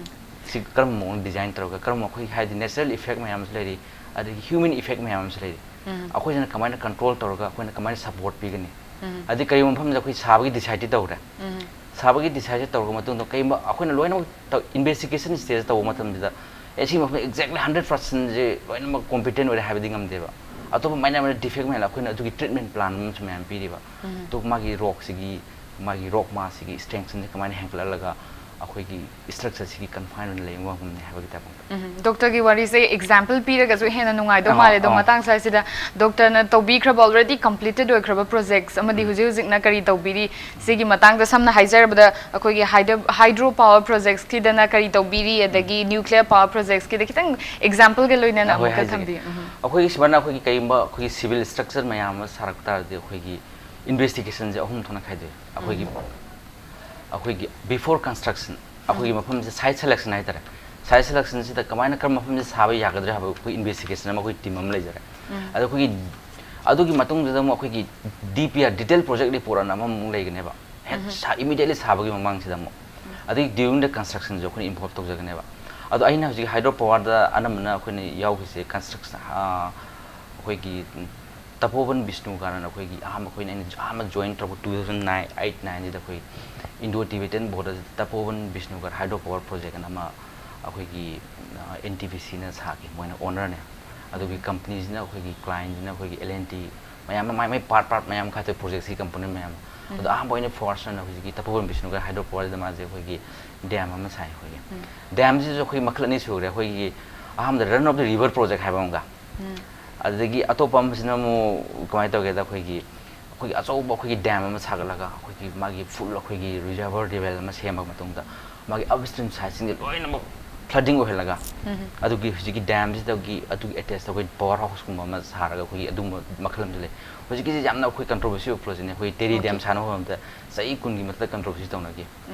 ꯁꯤ ꯀꯔꯝꯕ ꯃꯑꯣꯡꯗ design ꯇꯧꯔꯒ ꯀꯔꯝꯕ ꯑꯩꯈꯣꯏꯒꯤ ꯍꯥꯏꯗꯤ natural effect ꯃꯌꯥꯝ ꯑꯃꯁꯨ ꯂꯩꯔꯤ, ꯑꯗꯒꯤ human effect ꯃꯌꯥꯝ ꯑꯃꯁꯨ ꯂꯩꯔꯤ꯫ ꯑꯩꯈꯣꯏꯁꯤꯅ ꯀꯃꯥꯏꯅ control ꯇꯧꯔꯒ ꯑꯩꯈꯣꯏꯅ ꯀꯃꯥꯏꯅ support ꯄꯤꯒꯅꯤ? ꯑꯗꯩ ꯀꯔꯤꯒꯨꯝꯕ ꯃꯐꯝꯗ ꯑꯩꯈꯣꯏ ꯁꯥꯕꯒꯤ decideꯇꯤ ꯇꯧꯔꯦ꯫ ꯁꯥꯕꯒꯤ ꯗꯤꯁꯥꯏꯠꯁꯦ ꯇꯧꯔꯕ ꯃꯇꯨꯡꯗ ꯀꯩꯒꯨꯝꯕ ꯑꯩꯈꯣꯏꯅ ꯂꯣꯏꯅꯃꯛ ꯏꯟꯚꯦꯁꯇꯤꯒꯦꯁꯟ ꯁ꯭ꯇꯦꯖ ꯇꯧꯕ ꯃꯇꯝꯁꯤꯗ ꯑꯦ ꯁꯤ ꯃꯐꯝꯗ ꯑꯦꯛꯖꯦꯛꯂꯤ ꯍꯟꯗ꯭ꯔꯦꯠ ꯄꯥꯔꯁꯦꯟꯁꯦ ꯂꯣꯏꯅꯃꯛ ꯀꯣꯝꯄꯤꯇꯦꯟ ꯑꯣꯏꯔꯦ ꯍꯥꯏꯕꯗꯤ ꯉꯝꯗꯦꯕ꯫ ꯑꯇꯣꯞꯄ ꯃꯌꯥꯝ ꯑꯃ ꯗꯤꯐꯦꯛ ꯃꯌꯥꯝ ꯑꯩꯈꯣꯏꯅ ꯑꯗꯨꯒꯤ ꯇ꯭ꯔꯤꯠꯃꯦꯟ ꯄ꯭ꯂꯥꯟ ꯑꯃꯁꯨ ꯃꯌꯥꯝ ꯄꯤꯔꯤꯕ꯫ ꯑꯗꯨ ꯃꯥꯒꯤ ꯔꯣꯛꯁꯤꯒꯤ ꯃꯥꯒꯤ ꯔꯣꯛ ꯃꯥꯁꯁꯤꯒꯤ ꯁ꯭ꯇ꯭ꯔꯦꯡꯁꯤꯡꯁꯦ ꯀꯃꯥꯏꯅ ꯍꯦꯟꯒꯠꯍꯜꯂꯒ ꯑꯩꯈꯣꯏꯒꯤ ꯁ꯭ꯇ꯭ꯔꯛꯆꯔꯁꯤꯒꯤ ꯀꯟꯐꯥꯏꯟ ꯑꯣꯏꯅ ꯂꯩꯕ ꯉꯝꯒꯅꯤ ꯍꯥꯏꯕꯒꯤ ꯇꯥꯏꯞ ꯑꯃ꯫ ꯗꯣꯛꯇꯔꯒꯤ ꯋꯥꯔꯤꯁꯦ ꯑꯦꯛꯖꯥꯝꯄꯜ ꯄꯤꯔꯒꯁꯨ ꯍꯦꯟꯅ ꯅꯨꯡꯉꯥꯏꯗꯧ ꯑꯥ, ꯃꯥꯜꯂꯦ꯫ ꯑꯗꯣ ꯑꯥ꯫ ꯃꯇꯥꯡ ꯁ꯭ꯋꯥꯏꯁꯤꯗ ꯗꯣꯛꯇꯔꯅ ꯇꯧꯕꯤꯈ꯭ꯔꯕ, ꯑꯣꯜꯔꯦꯗꯤ ꯀꯝꯄ꯭ꯂꯤꯇꯦꯠ ꯑꯣꯏꯈ꯭ꯔꯕ ꯄ꯭ꯔꯣꯖꯦꯛꯁ ꯑꯃꯗꯤ ꯍꯧꯖꯤꯛ ꯍꯧꯖꯤꯛꯅ ꯀꯔꯤ ꯇꯧꯕꯤꯔꯤ, ꯁꯤꯒꯤ ꯃꯇꯥꯡꯗ ꯁꯝꯅ ꯍꯥꯏꯖꯔꯕꯗ ꯑꯩꯈꯣꯏꯒꯤ ꯍꯥꯏꯗ꯭ꯔꯣ ꯄꯥꯋꯔ ꯄ꯭ꯔꯣꯖꯦꯛꯁꯀꯤꯗꯅ ꯀꯔꯤ ꯇꯧꯕꯤꯔꯤ, ꯑꯗꯒꯤ ꯅ꯭ꯌꯨꯀ꯭ꯂꯤꯌꯔ ꯄꯥꯋꯔ ꯄ꯭ꯔꯣꯖꯦꯛꯁꯀꯤꯗ ꯈꯤꯇꯪ ꯑꯦꯛꯖꯥꯝꯄꯜꯒ ꯂꯣꯏꯅꯅ ꯑꯩꯈꯣꯏ ꯑꯃꯨꯛꯀ ꯍꯥꯏꯖꯒꯦ꯫ ꯊꯝꯕꯤꯌꯨ꯫ ꯎꯝ꯫ ꯑꯩꯈꯣꯏꯒꯤ ꯁꯨꯃꯥꯏꯅ ꯑꯩꯈꯣꯏꯒꯤ ꯀꯩꯒꯨꯝꯕ ꯑꯩꯈꯣꯏꯒꯤ ꯁꯤꯚꯤꯜ ꯁ꯭ꯇ꯭ꯔꯛꯆꯔ ꯃꯌꯥꯝ ꯑꯃ ꯁꯥꯔꯛꯄ ꯇꯥꯔꯗꯤ ꯑꯩꯈꯣꯏꯒꯤ ꯏꯟꯚꯦꯁꯇꯤꯒꯦꯁꯟꯁꯦ ꯑꯍꯨꯝ ꯊꯣꯛꯅ ꯈꯥꯏꯗꯣꯛꯑꯦ꯫ ꯑꯩꯈꯣꯏꯒꯤ ꯑꯩꯈꯣꯏꯒꯤ ꯕꯤꯐꯣꯔ ꯀꯟꯁꯇ꯭ꯔꯛꯁꯟ, ꯑꯩꯈꯣꯏꯒꯤ ꯃꯐꯝꯁꯦ ꯁꯥꯏꯠ ꯁꯦꯂꯦꯛꯁꯟ ꯍꯥꯏꯇꯥꯔꯦ꯫ ꯁꯥꯏꯠ ꯁꯦꯂꯦꯛꯁꯟꯁꯤꯗ ꯀꯃꯥꯏꯅ ꯀꯔꯝꯕ ꯃꯐꯝꯁꯦ ꯁꯥꯕ ꯌꯥꯒꯗ꯭ꯔꯥ ꯍꯥꯏꯕ ꯑꯩꯈꯣꯏ ꯏꯟꯚꯦꯁꯇꯤꯒꯦꯁꯟ ꯑꯃ ꯑꯩꯈꯣꯏ ꯇꯤꯝ ꯑꯃ ꯂꯩꯖꯔꯦ꯫ ꯑꯗꯣ ꯑꯩꯈꯣꯏꯒꯤ ꯑꯗꯨꯒꯤ ꯃꯇꯨꯡꯗꯨꯗ ꯑꯃꯨꯛ ꯑꯩꯈꯣꯏꯒꯤ D P R, detailed project report ꯑꯅ ꯑꯃꯃꯨꯛ ꯂꯩꯒꯅꯦꯕ꯫ ꯍꯦꯛ ꯏꯃꯤꯗꯤꯌꯦꯠꯂꯤ ꯁꯥꯕꯒꯤ ꯃꯃꯥꯡꯁꯤꯗ ꯑꯃꯨꯛ, ꯑꯗꯒꯤ ꯗ꯭ꯌꯨꯔꯤꯡ ꯗ ꯀꯟꯁꯇ꯭ꯔꯛꯁꯟꯁꯨ ꯑꯩꯈꯣꯏꯅ ꯏꯟꯚꯣꯜꯕ ꯇꯧꯖꯒꯅꯦꯕ꯫ ꯑꯗꯣ ꯑꯩꯅ ꯍꯧꯖꯤꯛ ꯍꯥꯏꯗ꯭ꯔꯣ ꯄꯥꯋꯔꯗ ꯑꯅꯝꯕꯅ ꯑꯩꯈꯣꯏꯅ ꯌꯥꯎꯈꯤꯁꯦ ꯀꯟꯁꯇ꯭ꯔꯛꯁꯟ, ꯑꯩꯈꯣꯏꯒꯤ ꯇꯄꯣꯕꯟ ꯕꯤꯁꯅꯨ ꯀꯥꯔꯟ ꯑꯩꯈꯣꯏꯒꯤ ꯑꯍꯥꯟꯕ ꯑꯩꯈꯣꯏꯅ, ꯑꯩꯅ ꯑꯍꯥꯟꯕ ꯖꯣꯏꯟ ꯇꯧꯔꯛꯄ ꯇꯨ ꯊꯥꯎꯖꯟ ꯅꯥꯏꯟ, ꯑꯩꯠ ꯅꯥꯏꯟꯁꯤꯗ ꯑꯩꯈꯣꯏ ꯏꯟꯗꯣ ꯇꯤꯕꯦꯇꯟ ꯕꯣꯔꯗꯔꯁꯤꯗ ꯇꯄꯣꯕꯟ ꯕꯤꯁꯅꯨ ꯀꯥꯔꯟ ꯍꯥꯏꯗ꯭ꯔꯣ ꯄꯥꯋꯔ ꯄ꯭ꯔꯣꯖꯦꯛ ꯑꯅ ꯑꯃ ꯑꯩꯈꯣꯏꯒꯤ ꯑꯦꯟ ꯇꯤ ꯄꯤ ꯁꯤꯅ ꯁꯥꯈꯤ, ꯃꯣꯏꯅ ꯑꯣꯅꯔꯅꯦ꯫ ꯑꯗꯨꯒꯤ ꯀꯝꯄꯅꯤꯁꯤꯅ ꯑꯩꯈꯣꯏꯒꯤ ꯀ꯭ꯂꯥꯏꯟꯁꯤꯅ ꯑꯩꯈꯣꯏꯒꯤ ꯑꯦꯜ ꯑꯦꯟ ꯇꯤ, ꯃꯌꯥꯝ ꯑꯃ ꯃꯥꯏ ꯃꯥꯏ ꯄꯥꯔꯠ ꯄꯥꯔꯠ ꯃꯌꯥꯝ ꯈꯥꯏꯗꯣꯛꯑꯦ ꯄ꯭ꯔꯣꯖꯦꯛꯁꯤ ꯀꯝꯄꯣꯅꯦꯟ ꯃꯌꯥꯝ꯫ ꯑꯗꯣ ꯑꯍꯥꯟꯕ ꯑꯣꯏꯅ ꯐꯥꯔꯁ ꯑꯣꯏꯅ ꯍꯧꯖꯤꯛꯀꯤ ꯇꯄꯣꯕꯟ ꯕꯤꯁꯅꯨ ꯀꯥꯔꯟ ꯍꯥꯏꯗ꯭ꯔꯣ ꯄꯥꯋꯔꯁꯤꯗ ꯃꯥꯁꯦ ꯑꯩꯈꯣꯏꯒꯤ ꯗꯦꯝ ꯑꯃ ꯁꯥꯏ꯫ ꯑꯩꯈꯣꯏꯒꯤ ꯗꯦꯝꯁꯤꯁꯨ ꯑꯩꯈꯣꯏ ꯃꯈꯜ ꯑꯅꯤ ꯁꯨꯈ꯭ꯔꯦ꯫ ꯑꯩꯈꯣꯏꯒꯤ ꯑꯍꯥꯟꯕꯗ run of the river project ꯍꯥꯏꯕ ꯑꯃꯒ, ꯑꯗꯨꯗꯒꯤ ꯑꯇꯣꯞꯄ ꯑꯃꯁꯤꯅ ꯑꯃꯨꯛ ꯀꯃꯥꯏꯅ ꯇꯧꯒꯦꯗ, ꯑꯩꯈꯣꯏꯒꯤ ꯑꯩꯈꯣꯏꯒꯤ ꯑꯆꯧꯕ ꯑꯩꯈꯣꯏꯒꯤ ꯗꯦꯝ ꯑꯃ ꯁꯥꯒꯠꯂꯒ ꯑꯩꯈꯣꯏꯒꯤ ꯃꯥꯒꯤ ꯐꯨꯜ ꯑꯩꯈꯣꯏꯒꯤ ꯔꯤꯖꯔꯚꯔ ꯂꯦꯚꯦꯜ ꯑꯃ ꯁꯦꯝꯃ ꯃꯇꯨꯡꯗ ꯃꯥꯒꯤ ꯑꯞꯁ꯭ꯇ꯭ꯔꯤꯝ ꯁꯥꯏꯠꯁꯤꯡꯁꯦ ꯂꯣꯏꯅꯃꯛ ꯐ꯭ꯂꯗꯤꯡ ꯑꯣꯏꯍꯜꯂꯒ ꯑꯗꯨꯒꯤ ꯍꯧꯖꯤꯛꯀꯤ ꯗꯦꯝꯁꯤꯗꯒꯤ ꯑꯗꯨꯒꯤ ꯑꯦꯇꯦꯆ ꯇꯧꯕ ꯄꯥꯋꯔ ꯍꯥꯎꯁꯀꯨꯝꯕ ꯑꯃ ꯁꯥꯔꯒ ꯑꯩꯈꯣꯏꯒꯤ ꯑꯗꯨꯒꯨꯝꯕ ꯃꯈꯜ ꯑꯃꯁꯨ ꯂꯩ꯫ ꯍꯧꯖꯤꯛꯀꯤꯁꯤ ꯌꯥꯝꯅ ꯑꯩꯈꯣꯏ ꯀꯟꯇ꯭ꯔꯣꯚꯔꯁꯤ ꯑꯣꯏꯕ ꯄ꯭ꯔꯣꯖꯦꯛꯅꯦ꯫ ꯑꯩꯈꯣꯏ ꯇꯦꯔꯤ ꯗꯦꯝ ꯁꯥꯟꯅꯕ ꯃꯇꯝꯗ ꯆꯍꯤ ꯀꯨꯟꯒꯤ ꯃꯊꯛꯇ ꯀꯟꯇ꯭ꯔꯣꯚꯔꯁꯤ ꯇꯧꯅꯈꯤ꯫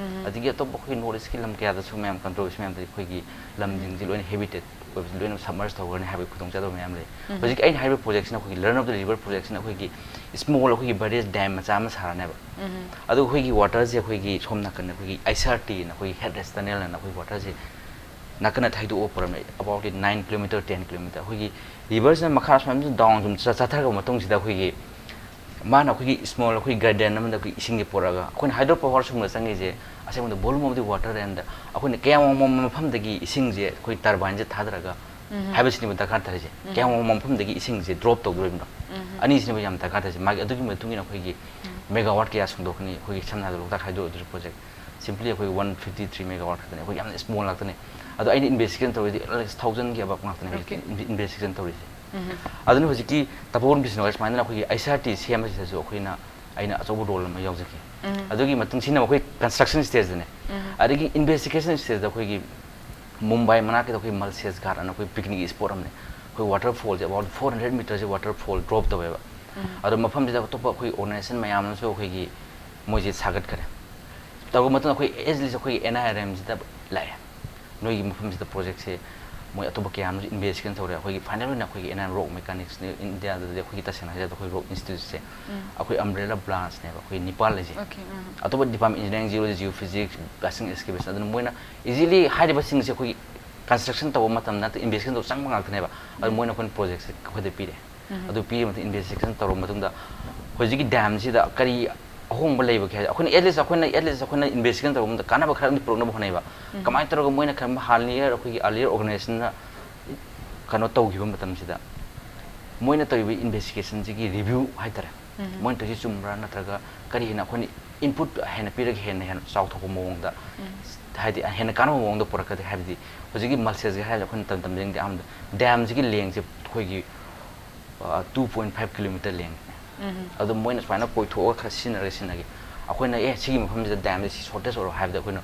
ꯑꯗꯒꯤ ꯑꯇꯣꯞꯄ ꯑꯩꯈꯣꯏ ꯅꯣꯔꯠ ꯏꯁꯀꯤ ꯂꯝ ꯀꯌꯥꯗꯁꯨ ꯃꯌꯥꯝ ꯀꯟꯇ꯭ꯔꯣꯚꯔꯁꯤ ꯃꯌꯥꯝꯗ ꯑꯩꯈꯣꯏꯒꯤ ꯂꯝꯁꯤꯡꯁꯤ ꯂꯣꯏꯅ ꯍꯦꯕꯤꯇꯦꯠ ꯑꯣꯏꯕꯁꯤ ꯂꯣꯏꯅ ꯁꯕꯃꯔꯖ ꯇꯧꯈ꯭ꯔꯅꯤ ꯍꯥꯏꯕꯒꯤ ꯈꯨꯗꯣꯡꯆꯥꯗꯕ ꯃꯌꯥꯝ ꯂꯩ꯫ ꯍꯧꯖꯤꯛ ꯑꯩꯅ ꯍꯥꯏꯔꯤꯕ ꯄ꯭ꯔꯣꯖꯦꯛꯁꯤꯅ ꯑꯩꯈꯣꯏꯒꯤ ꯔꯟ ꯑꯣꯐ ꯗ ꯔꯤꯚꯔ ꯄ꯭ꯔꯣꯖꯦꯛꯁꯤꯅ ꯑꯩꯈꯣꯏꯒꯤ ꯁ꯭ꯃꯣꯜ ꯑꯩꯈꯣꯏꯒꯤ ꯕꯔꯦꯖ ꯗꯦꯝ ꯃꯆꯥ ꯑꯃ ꯁꯥꯔꯅꯦꯕ꯫ ꯑꯗꯨ ꯑꯩꯈꯣꯏꯒꯤ ꯋꯥꯇꯔꯁꯦ ꯑꯩꯈꯣꯏꯒꯤ ꯁꯣꯝ ꯅꯥꯀꯟꯗ ꯑꯩꯈꯣꯏꯒꯤ ꯑꯩꯁ ꯑꯥꯔ ꯇꯤ ꯑꯅ ꯑꯩꯈꯣꯏꯒꯤ ꯍꯦꯗ ꯔꯦꯁ ꯇꯅꯦꯜ ꯑꯅ ꯑꯩꯈꯣꯏ ꯋꯥꯇꯔꯁꯦ ꯅꯥꯀꯟꯗ ꯊꯩꯗꯣꯛꯑ ꯄꯨꯔꯝꯃꯦ꯫ About nine kilometer, ten kilometer꯫ ꯑꯩꯈꯣꯏꯒꯤ ꯔꯤꯚꯔꯁꯤꯅ ꯃꯈꯥ ꯁꯨꯃꯥꯏꯅ ꯗꯥꯎꯟ ꯁꯨꯝ ꯆꯠ-, ꯆꯠꯊꯔꯛꯄ ꯃꯇꯨꯡꯁꯤꯗ ꯑꯩꯈꯣꯏꯒꯤ ꯃꯥꯅ ꯑꯩꯈꯣꯏꯒꯤ small ꯑꯩꯈꯣꯏ garden ꯑꯃꯗ ꯑꯩꯈꯣꯏ ꯏꯁꯤꯡꯁꯦ ꯄꯨꯔꯛꯑꯒ, ꯑꯩꯈꯣꯏꯅ hydro power ꯁꯨꯝꯕ ꯆꯪꯉꯤꯁꯦ ꯑꯁꯦꯡꯕꯗ volume of the water and ꯑꯩꯈꯣꯏꯅ ꯀꯌꯥꯝ ꯋꯥꯡꯕ ꯃꯐꯝꯗꯒꯤ ꯏꯁꯤꯡꯁꯦ ꯑꯩꯈꯣꯏ turbine ꯁꯦ ꯊꯥꯗꯔꯒ ꯍꯥꯏꯕꯁꯤꯅꯦꯕ ꯗꯔꯀꯥꯔ ꯇꯥꯔꯤꯁꯦ꯫ ꯀꯌꯥꯝ ꯋꯥꯡꯕ ꯃꯐꯝꯗꯒꯤ ꯏꯁꯤꯡꯁꯦ drop ꯇꯧꯗꯣꯔꯤꯕꯅꯣ? ꯑꯅꯤꯁꯤꯅꯦꯕ ꯌꯥꯝ ꯗꯔꯀꯥꯔ ꯇꯥꯔꯤꯁꯦ꯫ ꯃꯥꯒꯤ ꯑꯗꯨꯒꯤ ꯃꯇꯨꯡ ꯏꯟꯅ ꯑꯩꯈꯣꯏꯒꯤ megawatt ꯀꯌꯥ ꯁꯨꯡꯗꯣꯛꯀꯅꯤ? ꯑꯩꯈꯣꯏꯒꯤ ꯁꯝꯅ ꯍꯥꯏꯔꯕꯗ ꯂꯣꯛꯇꯥꯛ hydro electric project, simply ꯑꯩꯈꯣꯏ one fifty three megawatt ꯈꯛꯇꯅꯦ, ꯑꯩꯈꯣꯏ ꯌꯥꯝꯅ small ꯉꯥꯛꯇꯅꯦ꯫ ꯑꯗꯣ ꯑꯩꯅ investigation ꯇꯧꯔꯤꯗꯤ thousand ꯒꯤ ꯑꯕꯞ ꯉꯥꯛꯇꯅꯦ ꯍꯧꯖꯤꯛ Okay. Inve- investigation ꯇꯧꯔꯤꯁꯦ꯫ ꯎꯝ. ꯑꯗꯨꯅ ꯍꯧꯖꯤꯛꯀꯤ ꯇꯥꯃꯣ ꯕꯤꯁꯅꯨ ꯍꯣꯏ ꯁꯨꯃꯥꯏꯅ ꯑꯩꯈꯣꯏꯒꯤ H R T ꯁꯦꯝꯕꯁꯤꯗꯁꯨ ꯑꯩꯈꯣꯏꯅ, ꯑꯩꯅ ꯑꯆꯧꯕ role ꯑꯃ ꯌꯥꯎꯖꯈꯤ꯫ ꯎꯝ. ꯑꯗꯨꯒꯤ ꯃꯇꯨꯡ ꯁꯤꯅ ꯑꯩꯈꯣꯏ construction stage ꯇꯅꯦ꯫ ꯎꯝ. ꯑꯗꯒꯤ investigation stage ꯇ ꯑꯩꯈꯣꯏꯒꯤ ꯃꯨꯝꯕꯥꯏ ꯃꯅꯥꯛꯀꯤꯗ ꯑꯩꯈꯣꯏ Malsez Ghat ꯑꯅ ꯑꯩꯈꯣꯏ picnic spot ꯑꯃꯅꯦ꯫ ꯑꯩꯈꯣꯏ waterfall say about four hundred meter say waterfall drop ꯇꯧꯋꯦꯕ꯫ ꯎꯝ. ꯑꯗꯣ ꯃꯐꯝꯁꯤꯗ ꯑꯇꯣꯞꯄ ꯑꯩꯈꯣꯏ organization ꯃꯌꯥꯝ ꯑꯃꯁꯨ ꯑꯩꯈꯣꯏꯒꯤ ꯃꯣꯏꯁꯦ ꯁꯥꯒꯠꯈꯔꯦ꯫ ꯇꯧꯔꯕ ꯃꯇꯨꯡꯗ ꯑꯩꯈꯣꯏ at least ꯑꯩꯈꯣꯏꯒꯤ N I R M ꯁꯤꯗ ꯂꯥꯛꯑꯦ꯫ ꯅꯣꯏꯒꯤ ꯃꯐꯝꯁꯤꯗ project ꯁꯦ ꯃꯣꯏ ꯑꯇꯣꯞꯄ ꯀꯌꯥ ꯑꯃꯁꯨ investigation ꯇꯧꯔꯦ꯫ ꯑꯩꯈꯣꯏꯒꯤ final ꯑꯣꯏꯅ ꯑꯩꯈꯣꯏꯒꯤ N I R M Rock Mechanics ꯅꯦ ꯏꯟꯗꯤꯌꯥꯗꯗꯤ ꯑꯩꯈꯣꯏꯒꯤ ꯇꯁꯦꯡꯅ ꯍꯥꯏꯔꯗꯤ ꯑꯩꯈꯣꯏ rock institute ꯁꯦ ꯎꯝ. ꯑꯩꯈꯣꯏ umbrella branch ꯅꯦꯕ ꯑꯩꯈꯣꯏ ꯅꯤꯄꯥꯜ ꯂꯩꯁꯦ꯫ Okay. ꯎꯝ. ꯑꯇꯣꯞꯄ department, engineering, geology, geophysics, blasting, excavation, ꯑꯗꯨꯅ ꯃꯣꯏꯅ easily ꯍꯥꯏꯔꯤꯕꯁꯤꯡꯁꯦ ꯑꯩꯈꯣꯏꯒꯤ construction ꯇꯧꯕ ꯃꯇꯝꯗ ꯅꯠꯇ꯭ꯔꯒ investigation ꯇꯧꯕ ꯆꯪꯕ ꯉꯥꯛꯇꯅꯦꯕ꯫ ꯑꯗꯨ ꯎꯝ. ꯃꯣꯏꯅ ꯑꯩꯈꯣꯏꯅ project ꯁꯦ ꯑꯩꯈꯣꯏꯗ ꯄꯤꯔꯦ꯫ ꯎꯝ. ꯑꯗꯨ ꯄꯤꯔ ꯃꯇꯨꯡ investigation ꯇꯧꯔꯕ ꯃꯇꯨꯡꯗ ꯍꯧꯖꯤꯛꯀꯤ dam ꯁꯤꯗ ꯀꯔꯤ ꯑꯍꯣꯡꯕ ꯂꯩꯕꯒꯦ ꯍꯥꯏ ꯑꯩꯈꯣꯏꯅ at least ꯑꯩꯈꯣꯏꯅ at least ꯑꯩꯈꯣꯏꯅ investigation ꯇꯧꯕ ꯃꯇꯝꯗ ꯀꯥꯟꯅꯕ ꯈꯔ ꯑꯃꯗꯤ ꯄꯨꯔꯛꯅꯕ ꯍꯣꯠꯅꯩꯕ꯫ ꯎꯝ. ꯀꯃꯥꯏꯅ ꯇꯧꯔꯒ ꯃꯣꯏꯅ ꯀꯔꯝꯕ earlier, ꯑꯩꯈꯣꯏꯒꯤ earlier organization ꯅ ꯀꯩꯅꯣ ꯇꯧꯈꯤꯕ ꯃꯇꯝꯁꯤꯗ ꯃꯣꯏꯅ ꯇꯧꯔꯤꯕ investigation ꯁꯤꯒꯤ review ꯍꯥꯏꯇꯥꯔꯦ꯫ ꯎꯝ. ꯃꯣꯏꯅ ꯇꯧꯔꯤꯁꯤ ꯆꯨꯝꯕ꯭ꯔꯥ ꯅꯠꯇ꯭ꯔꯒ ꯀꯔꯤ ꯍꯦꯟꯅ ꯑꯩꯈꯣꯏꯅ input ꯍꯦꯟꯅ ꯄꯤꯔꯒ ꯍꯦꯟꯅ ꯍꯦꯟꯅ ꯆꯥꯎꯊꯣꯛꯄ ꯃꯑꯣꯡꯗ ꯎꯝ. ꯍꯥꯏꯗꯤ ꯍꯦꯟꯅ ꯀꯥꯟꯅꯕ ꯃꯑꯣꯡꯗ ꯄꯨꯔꯛꯀꯗꯦ ꯍꯥꯏꯕꯗꯤ ꯍꯧꯖꯤꯛꯀꯤ Malsez ꯒꯤ ꯍꯥꯏꯔꯤꯁꯦ ꯑꯩꯈꯣꯏꯅ ꯇꯝ ꯇꯝꯖꯅꯤꯡꯗꯦ ꯑꯍꯥꯟꯕꯗ dam ꯁꯤꯒꯤ length ꯁꯦ ꯑꯩꯈꯣꯏꯒꯤ two point five kilometer length ꯅꯦ꯫ ꯎꯝ. ꯑꯗꯣ ꯃꯣꯏꯅ ꯁꯨꯃꯥꯏꯅ ꯀꯣꯏꯊꯣꯛꯑꯒ ꯈꯔ ꯁꯤꯖꯤꯟꯅꯔꯒ ꯁꯤꯖꯤꯟꯅꯒꯦ꯫ ꯑꯩꯈꯣꯏꯅ ꯑꯦ ꯁꯤꯒꯤ ꯃꯐꯝꯁꯤꯗ dam ꯁꯦ ꯁꯤ shortest ꯑꯣꯏꯔꯣ ꯍꯥꯏꯕꯗ ꯑꯩꯈꯣꯏꯅ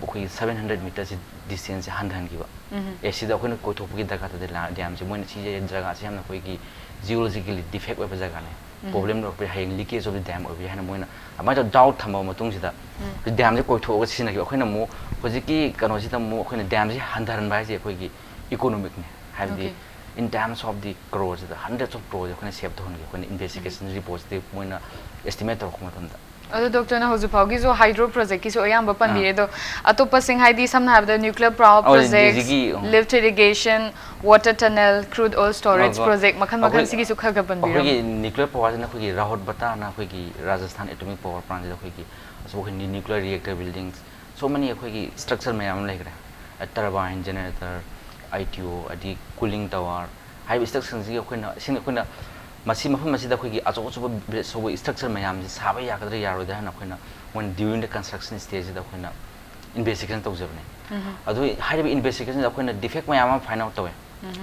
ꯑꯩꯈꯣꯏꯒꯤ seven hundred meter ꯁꯤ distance ꯁꯦ ꯍꯟꯊꯍꯟꯈꯤꯕ꯫ ꯎꯝ. ꯑꯦ ꯁꯤꯗ ꯑꯩꯈꯣꯏꯅ ꯀꯣꯏꯊꯣꯛꯄꯒꯤ ꯗꯔꯀꯥꯔ ꯇꯥꯗꯦ꯫ dam ꯁꯦ ꯃꯣꯏꯅ ꯁꯤꯁꯦ ꯖꯒꯥꯁꯦ ꯌꯥꯝꯅ ꯑꯩꯈꯣꯏꯒꯤ geologically defect ꯑꯣꯏꯕ ꯖꯒꯥꯅꯦ꯫ ꯎꯝ. Problem ꯂꯩꯔꯛꯄ ꯌꯥꯏ, ꯍꯌꯦꯡ leakage of the dam ꯑꯣꯏꯕ ꯌꯥꯏ ꯍꯥꯏꯅ ꯃꯣꯏꯅ ꯑꯗꯨꯃꯥꯏꯅ ꯇꯧꯔ doubt ꯊꯝꯕ ꯃꯇꯨꯡꯁꯤꯗ ꯎꯝ. ꯑꯩꯈꯣꯏ dam ꯁꯦ ꯀꯣꯏꯊꯣꯛꯑꯒ ꯁꯤꯖꯤꯟꯅꯈꯤꯕ꯫ ꯑꯩꯈꯣꯏꯅ ꯑꯃꯨꯛ ꯍꯧꯖꯤꯛꯀꯤ ꯀꯩꯅꯣꯁꯤꯗ ꯑꯃꯨꯛ ꯑꯩꯈꯣꯏꯅ dam ꯁꯦ ꯍꯟꯊꯍꯟꯕ ꯍꯥꯏꯁꯦ ꯑꯩꯈꯣꯏꯒꯤ economic ꯅꯦ꯫ ꯍꯥꯏꯕꯗꯤ Okay. in terms of the crore ꯁꯤꯗ hundreds of crore ꯁꯦ ꯑꯩꯈꯣꯏꯅ save ꯇꯧꯍꯟꯈꯤ ꯑꯩꯈꯣꯏꯅ investigation report ꯁꯤꯗ ꯃꯣꯏꯅ estimate ꯇꯧꯔꯛꯄ ꯃꯇꯝꯗ꯫ ꯑꯗꯣ ꯗꯣꯛꯇꯔꯅ ꯍꯧꯖꯤꯛ ꯐꯥꯎꯒꯤꯁꯨ ꯍꯥꯏꯗ꯭ꯔꯣ ꯄ꯭ꯔꯣꯖꯦꯛꯀꯤꯁꯨ ꯑꯌꯥꯝꯕ ꯄꯟꯕꯤꯔꯦ, ꯑꯗꯣ ꯑꯇꯣꯞꯄꯁꯤꯡ ꯍꯥꯏꯗꯤ ꯁꯝꯅ ꯍꯥꯏꯔꯕꯗ nuclear power ꯑꯧ, projects, ꯍꯧꯖꯤꯛꯀꯤ, ꯑꯧ꯫ lift irrigation, water tunnel, crude oil storage ꯑꯧ, project ꯃꯈꯜ ꯃꯈꯜ ꯑꯩꯈꯣꯏ- ꯁꯤꯒꯤꯁꯨ ꯈꯔ ꯈꯔ ꯄꯟꯕꯤꯔꯝꯃꯣ꯫ ꯑꯩꯈꯣꯏꯒꯤ nuclear powerꯁꯤꯅ ꯑꯩꯈꯣꯏꯒꯤ ꯔꯥꯍꯣꯠ ꯕꯇꯥꯅ ꯑꯩꯈꯣꯏꯒꯤ ꯔꯥꯖꯁꯊꯥꯟ atomic power plantꯁꯤꯗ ꯑꯩꯈꯣꯏꯒꯤ ꯑꯆꯧꯕ ꯑꯩꯈꯣꯏ nuclear reactor buildings, so many ꯑꯩꯈꯣꯏꯒꯤ structure ꯃꯌꯥꯝ ꯑꯃ ꯂꯩꯈ꯭ꯔꯦ꯫ Turbine, generator, ITO, ꯑꯗꯒꯤ cooling tower ꯍꯥꯏꯔꯤꯕ structureꯁꯤꯡꯁꯤꯒꯤ ꯑꯩꯈꯣꯏꯅ ꯏꯁꯤꯡ ꯑꯩꯈꯣꯏꯅ ꯃꯁꯤ ꯃꯐꯝ ꯑꯁꯤꯗ ꯑꯩꯈꯣꯏꯒꯤ ꯑꯆꯧ ꯑꯆꯧꯕ ꯕ꯭ꯔꯤꯖ ꯑꯆꯧꯕ structure ꯃꯌꯥꯝꯁꯤ ꯁꯥꯕ ꯌꯥꯒꯗ꯭ꯔꯥ ꯌꯥꯔꯣꯏꯗ꯭ꯔꯥ ꯍꯥꯏꯅ ꯑꯩꯈꯣꯏꯅ ꯃꯣꯏꯅ during the construction stageꯁꯤꯗ ꯑꯩꯈꯣꯏꯅ investigation ꯇꯧꯖꯕꯅꯤ꯫ ꯑꯗꯨ ꯍꯥꯏꯔꯤꯕ investigationꯁꯤꯗ ꯑꯩꯈꯣꯏꯅ defect ꯃꯌꯥꯝ ꯑꯃ find out ꯇꯧꯋꯦ꯫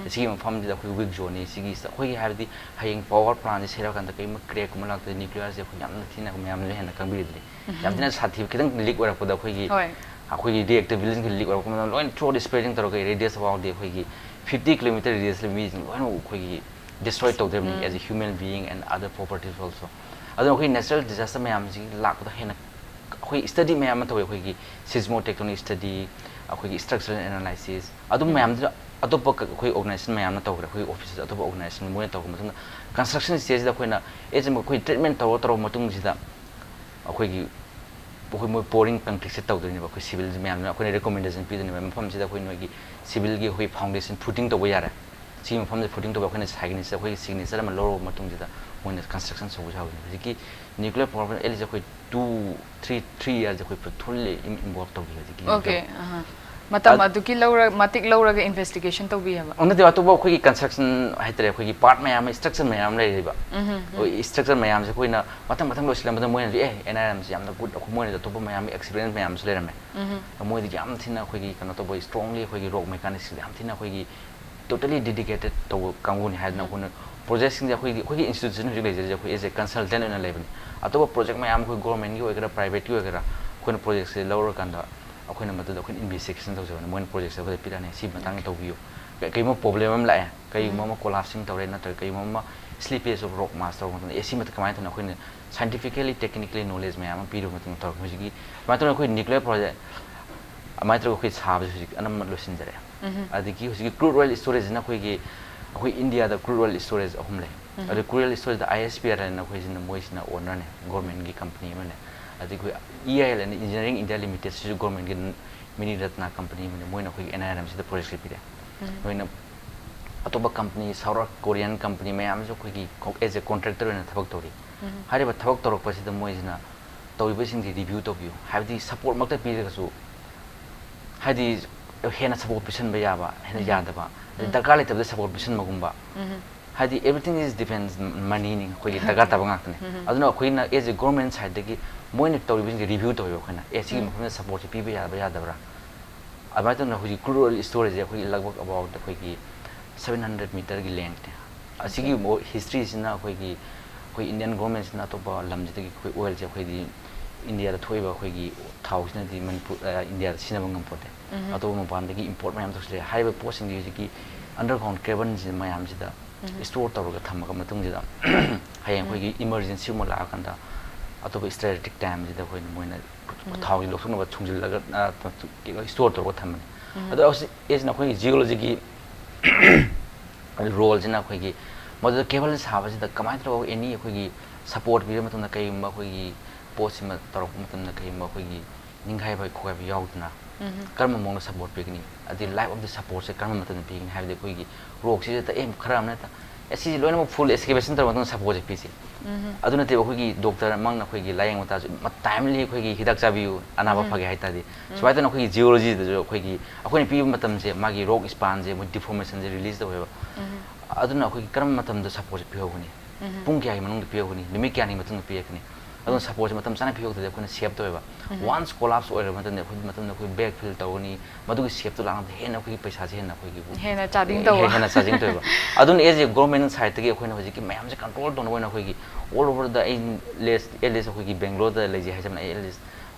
ꯁꯤꯒꯤ ꯃꯐꯝꯁꯤꯗ ꯑꯩꯈꯣꯏ weak zoneꯅꯤ, ꯁꯤꯒꯤ ꯑꯩꯈꯣꯏꯒꯤ ꯍꯥꯏꯕꯗꯤ ꯍꯌꯦꯡ power plantꯁꯤ ꯁꯤꯔꯀꯥꯟꯗ ꯀꯔꯤꯒꯨꯝꯕ crackꯀꯨꯝꯕ ꯂꯥꯛꯇ꯭ꯔꯗꯤ nuclearꯁꯦ ꯑꯩꯈꯣꯏ ꯌꯥꯝꯅ ꯊꯤꯅ ꯃꯌꯥꯝꯅ ꯍꯦꯟꯅ ꯈꯪꯕꯤꯔꯤꯗꯨꯅꯤ꯫ ꯌꯥꯝ ꯊꯤꯅ ꯁꯥꯊꯤꯕ, ꯈꯤꯇꯪ leak ꯑꯣꯏꯔꯛꯄꯗ ꯑꯩꯈꯣꯏꯒꯤ ꯍꯣꯏ꯫ ꯑꯩꯈꯣꯏꯒꯤ reactor buildingꯁꯤ leak ꯑꯣꯏꯔꯛꯄ ꯃꯇꯝꯗ ꯂꯣꯏꯅ throughout spreading ꯇꯧꯔꯒ radius about ꯑꯩꯈꯣꯏꯒꯤ fifty kilometer radiusꯀꯤ ꯃꯤꯁꯤꯡ ꯂꯣꯏꯅꯃꯛ ꯑꯩꯈꯣꯏꯒꯤ destroy ꯇꯧꯗꯣꯏꯕꯅꯤ, as a human being and other properties also꯫ ꯑꯗꯨꯅ ꯑꯩꯈꯣꯏ natural disaster ꯃꯌꯥꯝꯁꯤ ꯂꯥꯛꯄꯗ ꯍꯦꯟꯅ ꯑꯩꯈꯣꯏ study ꯃꯌꯥꯝ ꯑꯃ ꯇꯧꯋꯦ, ꯑꯩꯈꯣꯏꯒꯤ seismotectonic study, ꯑꯩꯈꯣꯏꯒꯤ structural analysis, ꯑꯗꯨꯝ ꯃꯌꯥꯝꯗꯨꯗ ꯑꯇꯣꯞꯄ ꯀ- ꯑꯩꯈꯣꯏ organization ꯃꯌꯥꯝꯅ ꯇꯧꯈ꯭ꯔꯦ, ꯑꯩꯈꯣꯏ offices ꯑꯇꯣꯞꯄ organization ꯃꯣꯏꯅ ꯇꯧꯈ꯭ꯔ ꯃꯇꯨꯡꯗ construction stageꯁꯤꯗ ꯑꯩꯈꯣꯏꯅ as a ꯑꯩꯈꯣꯏ treatment ꯇꯧꯔ ꯇꯧꯔꯕ ꯃꯇꯨꯡꯁꯤꯗ ꯑꯩꯈꯣꯏꯒꯤ ꯑꯩꯈꯣꯏ ꯃꯣꯏ pouring concreteꯁꯦ ꯇꯧꯗꯣꯏꯅꯦꯕ꯫ ꯑꯩꯈꯣꯏ civilꯁꯦ ꯃꯌꯥꯝꯅ ꯑꯩꯈꯣꯏꯅ recommendation ꯄꯤꯗꯣꯏꯅꯦꯕ, ꯃꯐꯝꯁꯤꯗ ꯑꯩꯈꯣꯏ ꯅꯣꯏꯒꯤ civilꯒꯤ ꯑꯩꯈꯣꯏ foundation footing ꯇꯧꯕ ꯌꯥꯔꯦ, ꯁꯤꯒꯤ ꯃꯐꯝꯁꯦ footing ꯇꯧꯕ ꯑꯩꯈꯣꯏꯅ signature, ꯑꯩꯈꯣꯏꯒꯤ signature ꯑꯃ ꯂꯧꯔꯕ ꯃꯇꯨꯡꯁꯤꯗ ꯃꯣꯏꯅ construction ꯇꯧꯕ ꯁꯥꯕꯅꯦ꯫ ꯍꯧꯖꯤꯛꯀꯤ nuclear power plant at least ꯑꯩꯈꯣꯏ two three three years ꯑꯩꯈꯣꯏ fully involve ꯇꯧꯈꯤ ꯍꯧꯖꯤꯛꯀꯤ Okay, ꯑꯍꯥ꯫ ꯃꯇꯝ ꯑꯗꯨꯒꯤ ꯂꯧꯔ ꯃꯇꯤꯛ ꯂꯧꯔꯒ investigation ꯇꯧꯕꯤꯑꯕ꯫ ꯑꯣ, ꯅꯠꯇꯦ, ꯑꯇꯣꯞꯄ ꯑꯩꯈꯣꯏꯒꯤ construction ꯍꯥꯏꯇꯥꯔꯦ, ꯑꯩꯈꯣꯏꯒꯤ part ꯃꯌꯥꯝ ꯑꯃ, structure ꯃꯌꯥꯝ ꯑꯃ ꯂꯩꯔꯤꯕ꯫ ꯑꯩꯈꯣꯏ structure ꯃꯌꯥꯝꯁꯦ ꯑꯩꯈꯣꯏꯅ ꯃꯊꯪ ꯃꯊꯪ ꯂꯣꯏꯁꯤꯜꯂꯝꯕꯗ ꯃꯣꯏꯅꯁꯨ, "ꯑꯦ, NIRMꯁꯦ ꯌꯥꯝꯅ good, ꯑꯩꯈꯣꯏ ꯃꯣꯏꯅꯁꯨ ꯑꯇꯣꯞꯄ ꯃꯌꯥꯝ experience ꯃꯌꯥꯝꯁꯨ ꯂꯩꯔꯝꯃꯦ꯫ ꯃꯣꯏꯗꯒꯤ ꯌꯥꯝ ꯊꯤꯅ ꯑꯩꯈꯣꯏꯒꯤ ꯀꯩꯅꯣ ꯇꯧꯕ, strongly ꯑꯩꯈꯣꯏꯒꯤ rock mechanicsꯁꯤꯡꯗ ꯌꯥꯝ ꯊꯤꯅ ꯑꯩꯈꯣꯏꯒꯤ totally dedicated ꯇꯧꯕ ꯀꯥꯡꯕꯨꯅꯤ" ꯍꯥꯏꯗꯅ ꯑꯩꯈꯣꯏꯅ projectꯁꯤꯡꯁꯦ ꯑꯩꯈꯣꯏꯒꯤ, ꯑꯩꯈꯣꯏꯒꯤ institutionꯁꯤ ꯍꯧꯖꯤꯛ ꯂꯩꯖꯔꯤꯁꯦ ꯑꯩꯈꯣꯏ as a consultant ꯑꯣꯏꯅ ꯂꯩꯕꯅꯤ꯫ ꯑꯇꯣꯞꯄ project ꯃꯌꯥꯝ ꯑꯩꯈꯣꯏ governmentꯀꯤ ꯑꯣꯏꯒꯦꯔꯥ, privateꯀꯤ ꯑꯣꯏꯒꯦꯔꯥ, ꯑꯩꯈꯣꯏꯅ projectꯁꯦ ꯂꯧꯔꯀꯥꯟꯗ ꯑꯩꯈꯣꯏꯅ ꯃꯗꯨꯗ ꯑꯩꯈꯣꯏꯅ investigation ꯇꯧꯖꯕꯅꯤ꯫ ꯃꯣꯏꯅ projectꯁꯦ ꯑꯩꯈꯣꯏꯗ ꯄꯤꯔꯛꯑꯅꯤ, "ꯁꯤ ꯃꯇꯥꯡꯗ ꯇꯧꯕꯤꯌꯨ, ꯀ- ꯀꯩꯒꯨꯝꯕ ꯑꯃ problem ꯑꯃ ꯂꯥꯛꯑꯦ, ꯀꯩꯒꯨꯝꯕ ꯑꯃ collapsing ꯇꯧꯔꯦ, ꯅꯠꯇ꯭ꯔꯒ ꯀꯩꯒꯨꯝꯕ ꯑꯃ slippage of rock mass ꯇꯧꯔꯕ ꯃꯇꯝꯗ, ꯑꯦ, ꯁꯤ ꯃꯇꯝꯗ ꯀꯃꯥꯏꯅ ꯇꯧꯅꯤ?" ꯑꯩꯈꯣꯏꯅ scientifically, technically knowledge ꯃꯌꯥꯝ ꯑꯃ ꯄꯤꯔꯕ ꯃꯇꯨꯡꯗ ꯇꯧꯔꯛꯄꯅꯤ꯫ ꯍꯧꯖꯤꯛꯀꯤ ꯑꯗꯨꯃꯥꯏꯅ ꯇꯧꯔꯒ ꯑꯩꯈꯣꯏ nuclear power ꯑꯗꯨꯃꯥꯏꯅ ꯇꯧꯔꯒ ꯑꯩꯈꯣꯏ ꯁꯥꯕꯁꯦ ꯍꯧꯖꯤꯛ ꯑꯅꯝꯕ ꯂꯣꯏꯁꯤꯟꯖꯔꯦ꯫ ꯑꯗꯒꯤ ꯍꯧꯖꯤꯛꯀꯤ crude oil storageꯁꯤꯅ ꯑꯩꯈꯣꯏꯒꯤ ꯑꯩꯈꯣꯏ ꯏꯟꯗꯤꯌꯥꯗ crude oil storage ꯑꯍꯨꯝ ꯂꯩ꯫ ꯑꯗꯨ crude oil storageꯗ I S P R ꯍꯥꯏꯅ ꯑꯩꯈꯣꯏꯁꯤꯅ, ꯃꯣꯏꯁꯤꯅ ownerꯅꯦ, governmentꯀꯤ company ꯑꯃꯅꯦ꯫ ꯑꯗꯒꯤ ꯑꯩꯈꯣꯏ E I L ꯍꯥꯏꯅ Engineering India Limited, ꯁꯤꯁꯨ governmentꯀꯤ Mini Ratna company ꯑꯃꯅꯦ, ꯃꯣꯏꯅ ꯑꯩꯈꯣꯏꯒꯤ N I R Mꯁꯤꯗ projectꯁꯦ ꯄꯤꯔꯦ꯫ ꯃꯣꯏꯅ ꯑꯇꯣꯞꯄ company, South Korean company ꯃꯌꯥꯝꯁꯨ ꯑꯩꯈꯣꯏꯒꯤ as a contractor ꯑꯣꯏꯅ ꯊꯕꯛ ꯇꯧꯔꯤ꯫ ꯍꯥꯏꯔꯤꯕ ꯊꯕꯛ ꯇꯧꯔꯛꯄꯁꯤꯗ ꯃꯣꯏꯁꯤꯅ ꯇꯧꯔꯤꯕꯁꯤꯡꯁꯤ review ꯇꯧꯕꯤꯌꯨ, ꯍꯥꯏꯕꯗꯤ support ꯃꯛꯇ ꯄꯤꯔꯒꯁꯨ, ꯍꯥꯏꯗꯤ ꯍꯦꯟꯅ support ꯄꯤꯁꯟꯕ ꯌꯥꯕ, ꯍꯦꯟꯅ ꯌꯥꯗꯕ, ꯑꯗꯩ ꯗꯔꯀꯥꯔ ꯂꯩꯇꯕꯗ support ꯄꯤꯁꯟꯕꯒꯨꯝꯕ, ꯍꯥꯏꯗꯤ everything is depends moneyꯅꯤ, ꯑꯩꯈꯣꯏꯒꯤ ꯗꯔꯀꯥꯔ ꯇꯥꯕ ꯉꯥꯛꯇꯅꯤ꯫ ꯑꯗꯨꯅ ꯑꯩꯈꯣꯏꯅ as a government sideꯇꯒꯤ ꯃꯣꯏꯅ ꯇꯧꯔꯤꯕꯁꯤꯡꯁꯦ review ꯇꯧꯋꯦꯕ ꯑꯩꯈꯣꯏꯅ, ꯑꯦ, ꯁꯤꯒꯤ ꯃꯐꯝꯗ supportꯁꯦ ꯄꯤꯕ ꯌꯥꯕ ꯌꯥꯗꯕ꯭ꯔꯥ꯫ ꯑꯗꯨꯃꯥꯏꯅ ꯇꯧꯗꯅ ꯍꯧꯖꯤꯛ crude oil storageꯁꯦ ꯑꯩꯈꯣꯏꯒꯤ ꯂꯒꯚꯒ about ꯑꯩꯈꯣꯏꯒꯤ seven hundred meterꯒꯤ lengthꯅꯦ꯫ ꯑꯁꯤꯒꯤ historyꯁꯤꯅ ꯑꯩꯈꯣꯏꯒꯤ, ꯑꯩꯈꯣꯏ Indian governmentꯁꯤꯅ ꯑꯇꯣꯞꯄ ꯂꯝꯁꯤꯗꯒꯤ ꯑꯩꯈꯣꯏ oilꯁꯦ ꯑꯩꯈꯣꯏꯗꯤ ꯏꯟꯗꯤꯌꯥꯗ ꯊꯣꯛꯏꯕ ꯑꯩꯈꯣꯏꯒꯤ ꯊꯥꯎꯁꯤꯅꯗꯤ ꯃꯅꯤꯄꯨꯔ, ꯑ, ꯏꯟꯗꯤꯌꯥꯗ ꯁꯤꯖꯤꯟꯅꯕ ꯉꯝꯄꯣꯠꯇꯦ꯫ ꯑꯇꯣꯞꯄ ꯃꯄꯥꯟꯗꯒꯤ import ꯃꯌꯥꯝ ꯇꯧꯁꯤꯜꯂꯛꯑꯦ꯫ ꯍꯥꯏꯔꯤꯕ ꯄꯣꯠꯁꯤꯡꯁꯤ ꯍꯧꯖꯤꯛꯀꯤ underground cableꯁꯤ ꯃꯌꯥꯝꯁꯤꯗ store ꯇꯧꯔꯒ ꯊꯝꯃꯒ ꯃꯇꯨꯡꯁꯤꯗ ꯍꯌꯦꯡ ꯑꯩꯈꯣꯏꯒꯤ emergencyꯒꯨꯝꯕ ꯂꯥꯛꯑꯀꯥꯟꯗ ꯑꯇꯣꯞꯄ strategic timeꯁꯤꯗ ꯑꯩꯈꯣꯏꯅ, ꯃꯣꯏꯅ ꯊꯥꯎꯁꯤ ꯂꯧꯊꯣꯛꯅꯕ ꯁꯨꯡꯖꯤꯜꯂꯒ, ꯑ, store ꯇꯧꯔꯒ ꯊꯝꯕꯅꯤ꯫ ꯑꯗꯣ ꯍꯧꯖꯤꯛ ꯑꯩꯁꯤꯅ ꯑꯩꯈꯣꯏꯒꯤ geologyꯒꯤ roleꯁꯤꯅ ꯑꯩꯈꯣꯏꯒꯤ ꯃꯗꯨꯗ cable ꯁꯥꯕꯁꯤꯗ ꯀꯃꯥꯏꯅ ꯇꯧꯔꯒ any ꯑꯩꯈꯣꯏꯒꯤ support ꯄꯤꯕ ꯃꯇꯝꯗ ꯀꯩꯒꯨꯝꯕ ꯑꯩꯈꯣꯏꯒꯤ ꯄꯣꯠꯁꯤꯃ ꯇꯧꯔꯛꯄ ꯃꯇꯝꯗ ꯀꯩꯒꯨꯝꯕ ꯑꯩꯈꯣꯏꯒꯤ ꯅꯤꯡꯈꯥꯏꯕ ꯈꯣꯀꯥꯏꯕ ꯌꯥꯎꯗꯅ ꯀꯔꯝꯕ ꯃꯑꯣꯡꯗ support ꯄꯤꯒꯅꯤ? ꯑꯗꯩ life of the supportꯁꯦ ꯀꯔꯝꯕ ꯃꯇꯝꯗ ꯄꯤꯒꯅꯤ? ꯍꯥꯏꯕꯗꯤ ꯑꯩꯈꯣꯏꯒꯤ rockꯁꯤꯗ ꯑꯦ, ꯈꯔ ꯑꯃꯅ ꯍꯦꯛꯇ, ꯑꯦ, ꯁꯤꯁꯦ ꯂꯣꯏꯅꯃꯛ full excavation ꯇꯧꯔꯕ ꯃꯇꯨꯡꯗ supportꯁꯦ ꯄꯤꯁꯦ꯫ ꯑꯗꯨ ꯅꯠꯇꯦꯕ, ꯑꯩꯈꯣꯏꯒꯤ doctor ꯃꯛꯅ ꯑꯩꯈꯣꯏꯒꯤ ꯂꯥꯏꯌꯦꯡꯕ ꯇꯥꯔꯁꯨ timely ꯑꯩꯈꯣꯏꯒꯤ ꯍꯤꯗꯥꯛ ꯆꯥꯕꯤꯌꯨ, ꯑꯅꯥꯕ ꯐꯒꯦ ꯍꯥꯏ ꯇꯥꯔꯗꯤ꯫ ꯁꯨꯃꯥꯏꯅ ꯇꯧꯅ ꯑꯩꯈꯣꯏꯒꯤ geologyꯗꯁꯨ ꯑꯩꯈꯣꯏꯒꯤ, ꯑꯩꯈꯣꯏꯅ ꯄꯤꯕ ꯃꯇꯝꯁꯦ ꯃꯥꯒꯤ rock spanꯁꯦ ꯃꯣꯏ deformationꯁꯦ release ꯇꯧꯋꯦꯕ꯫ ꯑꯗꯨꯅ ꯑꯩꯈꯣꯏꯒꯤ ꯀꯔꯝꯕ ꯃꯇꯝꯗ supportꯁꯦ ꯄꯤꯍꯧꯒꯅꯤ? ꯄꯨꯡ ꯀꯌꯥꯒꯤ ꯃꯅꯨꯡꯗ ꯄꯤꯍꯧꯒꯅꯤ? ꯅꯨꯃꯤꯠ ꯀꯌꯥꯅꯤ ꯃꯇꯨꯡꯗ ꯄꯤꯔꯛꯀꯅꯤ? ꯑꯗꯨꯅ supportꯁꯦ ꯃꯇꯝ ꯆꯥꯅ ꯄꯤꯍꯧꯗ꯭ꯔꯗꯤ ꯑꯩꯈꯣꯏꯅ save ꯇꯧꯋꯦꯕ꯫ Once collapse ꯑꯣꯏꯔꯕ ꯃꯇꯝꯗ ꯑꯩꯈꯣꯏ ꯃꯇꯝꯗ ꯑꯩꯈꯣꯏ backfill ꯇꯧꯒꯅꯤ, ꯃꯗꯨꯒꯤ saveꯇꯣ ꯂꯥꯛꯅꯕꯗ ꯍꯦꯟꯅ ꯑꯩꯈꯣꯏꯒꯤ ꯄꯩꯁꯥꯁꯦ ꯍꯦꯟꯅ ꯑꯩꯈꯣꯏꯒꯤ ꯍꯦꯟꯅ charging ꯍꯦ-, ꯇꯧꯕ꯫ ꯍꯦꯟꯅ charging ꯇꯧꯋꯦꯕ꯫ ꯑꯗꯨꯅ as a government sideꯇꯒꯤ ꯑꯩꯈꯣꯏꯅ ꯍꯧꯖꯤꯛꯀꯤ ꯃꯌꯥꯝꯁꯦ control ꯇꯧꯅꯕ ꯑꯣꯏꯅ ꯑꯩꯈꯣꯏꯒꯤ all over the, ꯑꯩ at least, at least ꯑꯩꯈꯣꯏꯒꯤ ꯕꯦꯡꯒ꯭ꯂꯣꯔꯗ ꯂꯩꯖꯩ ꯍꯥꯏꯖꯕꯅ, ꯑꯩ at least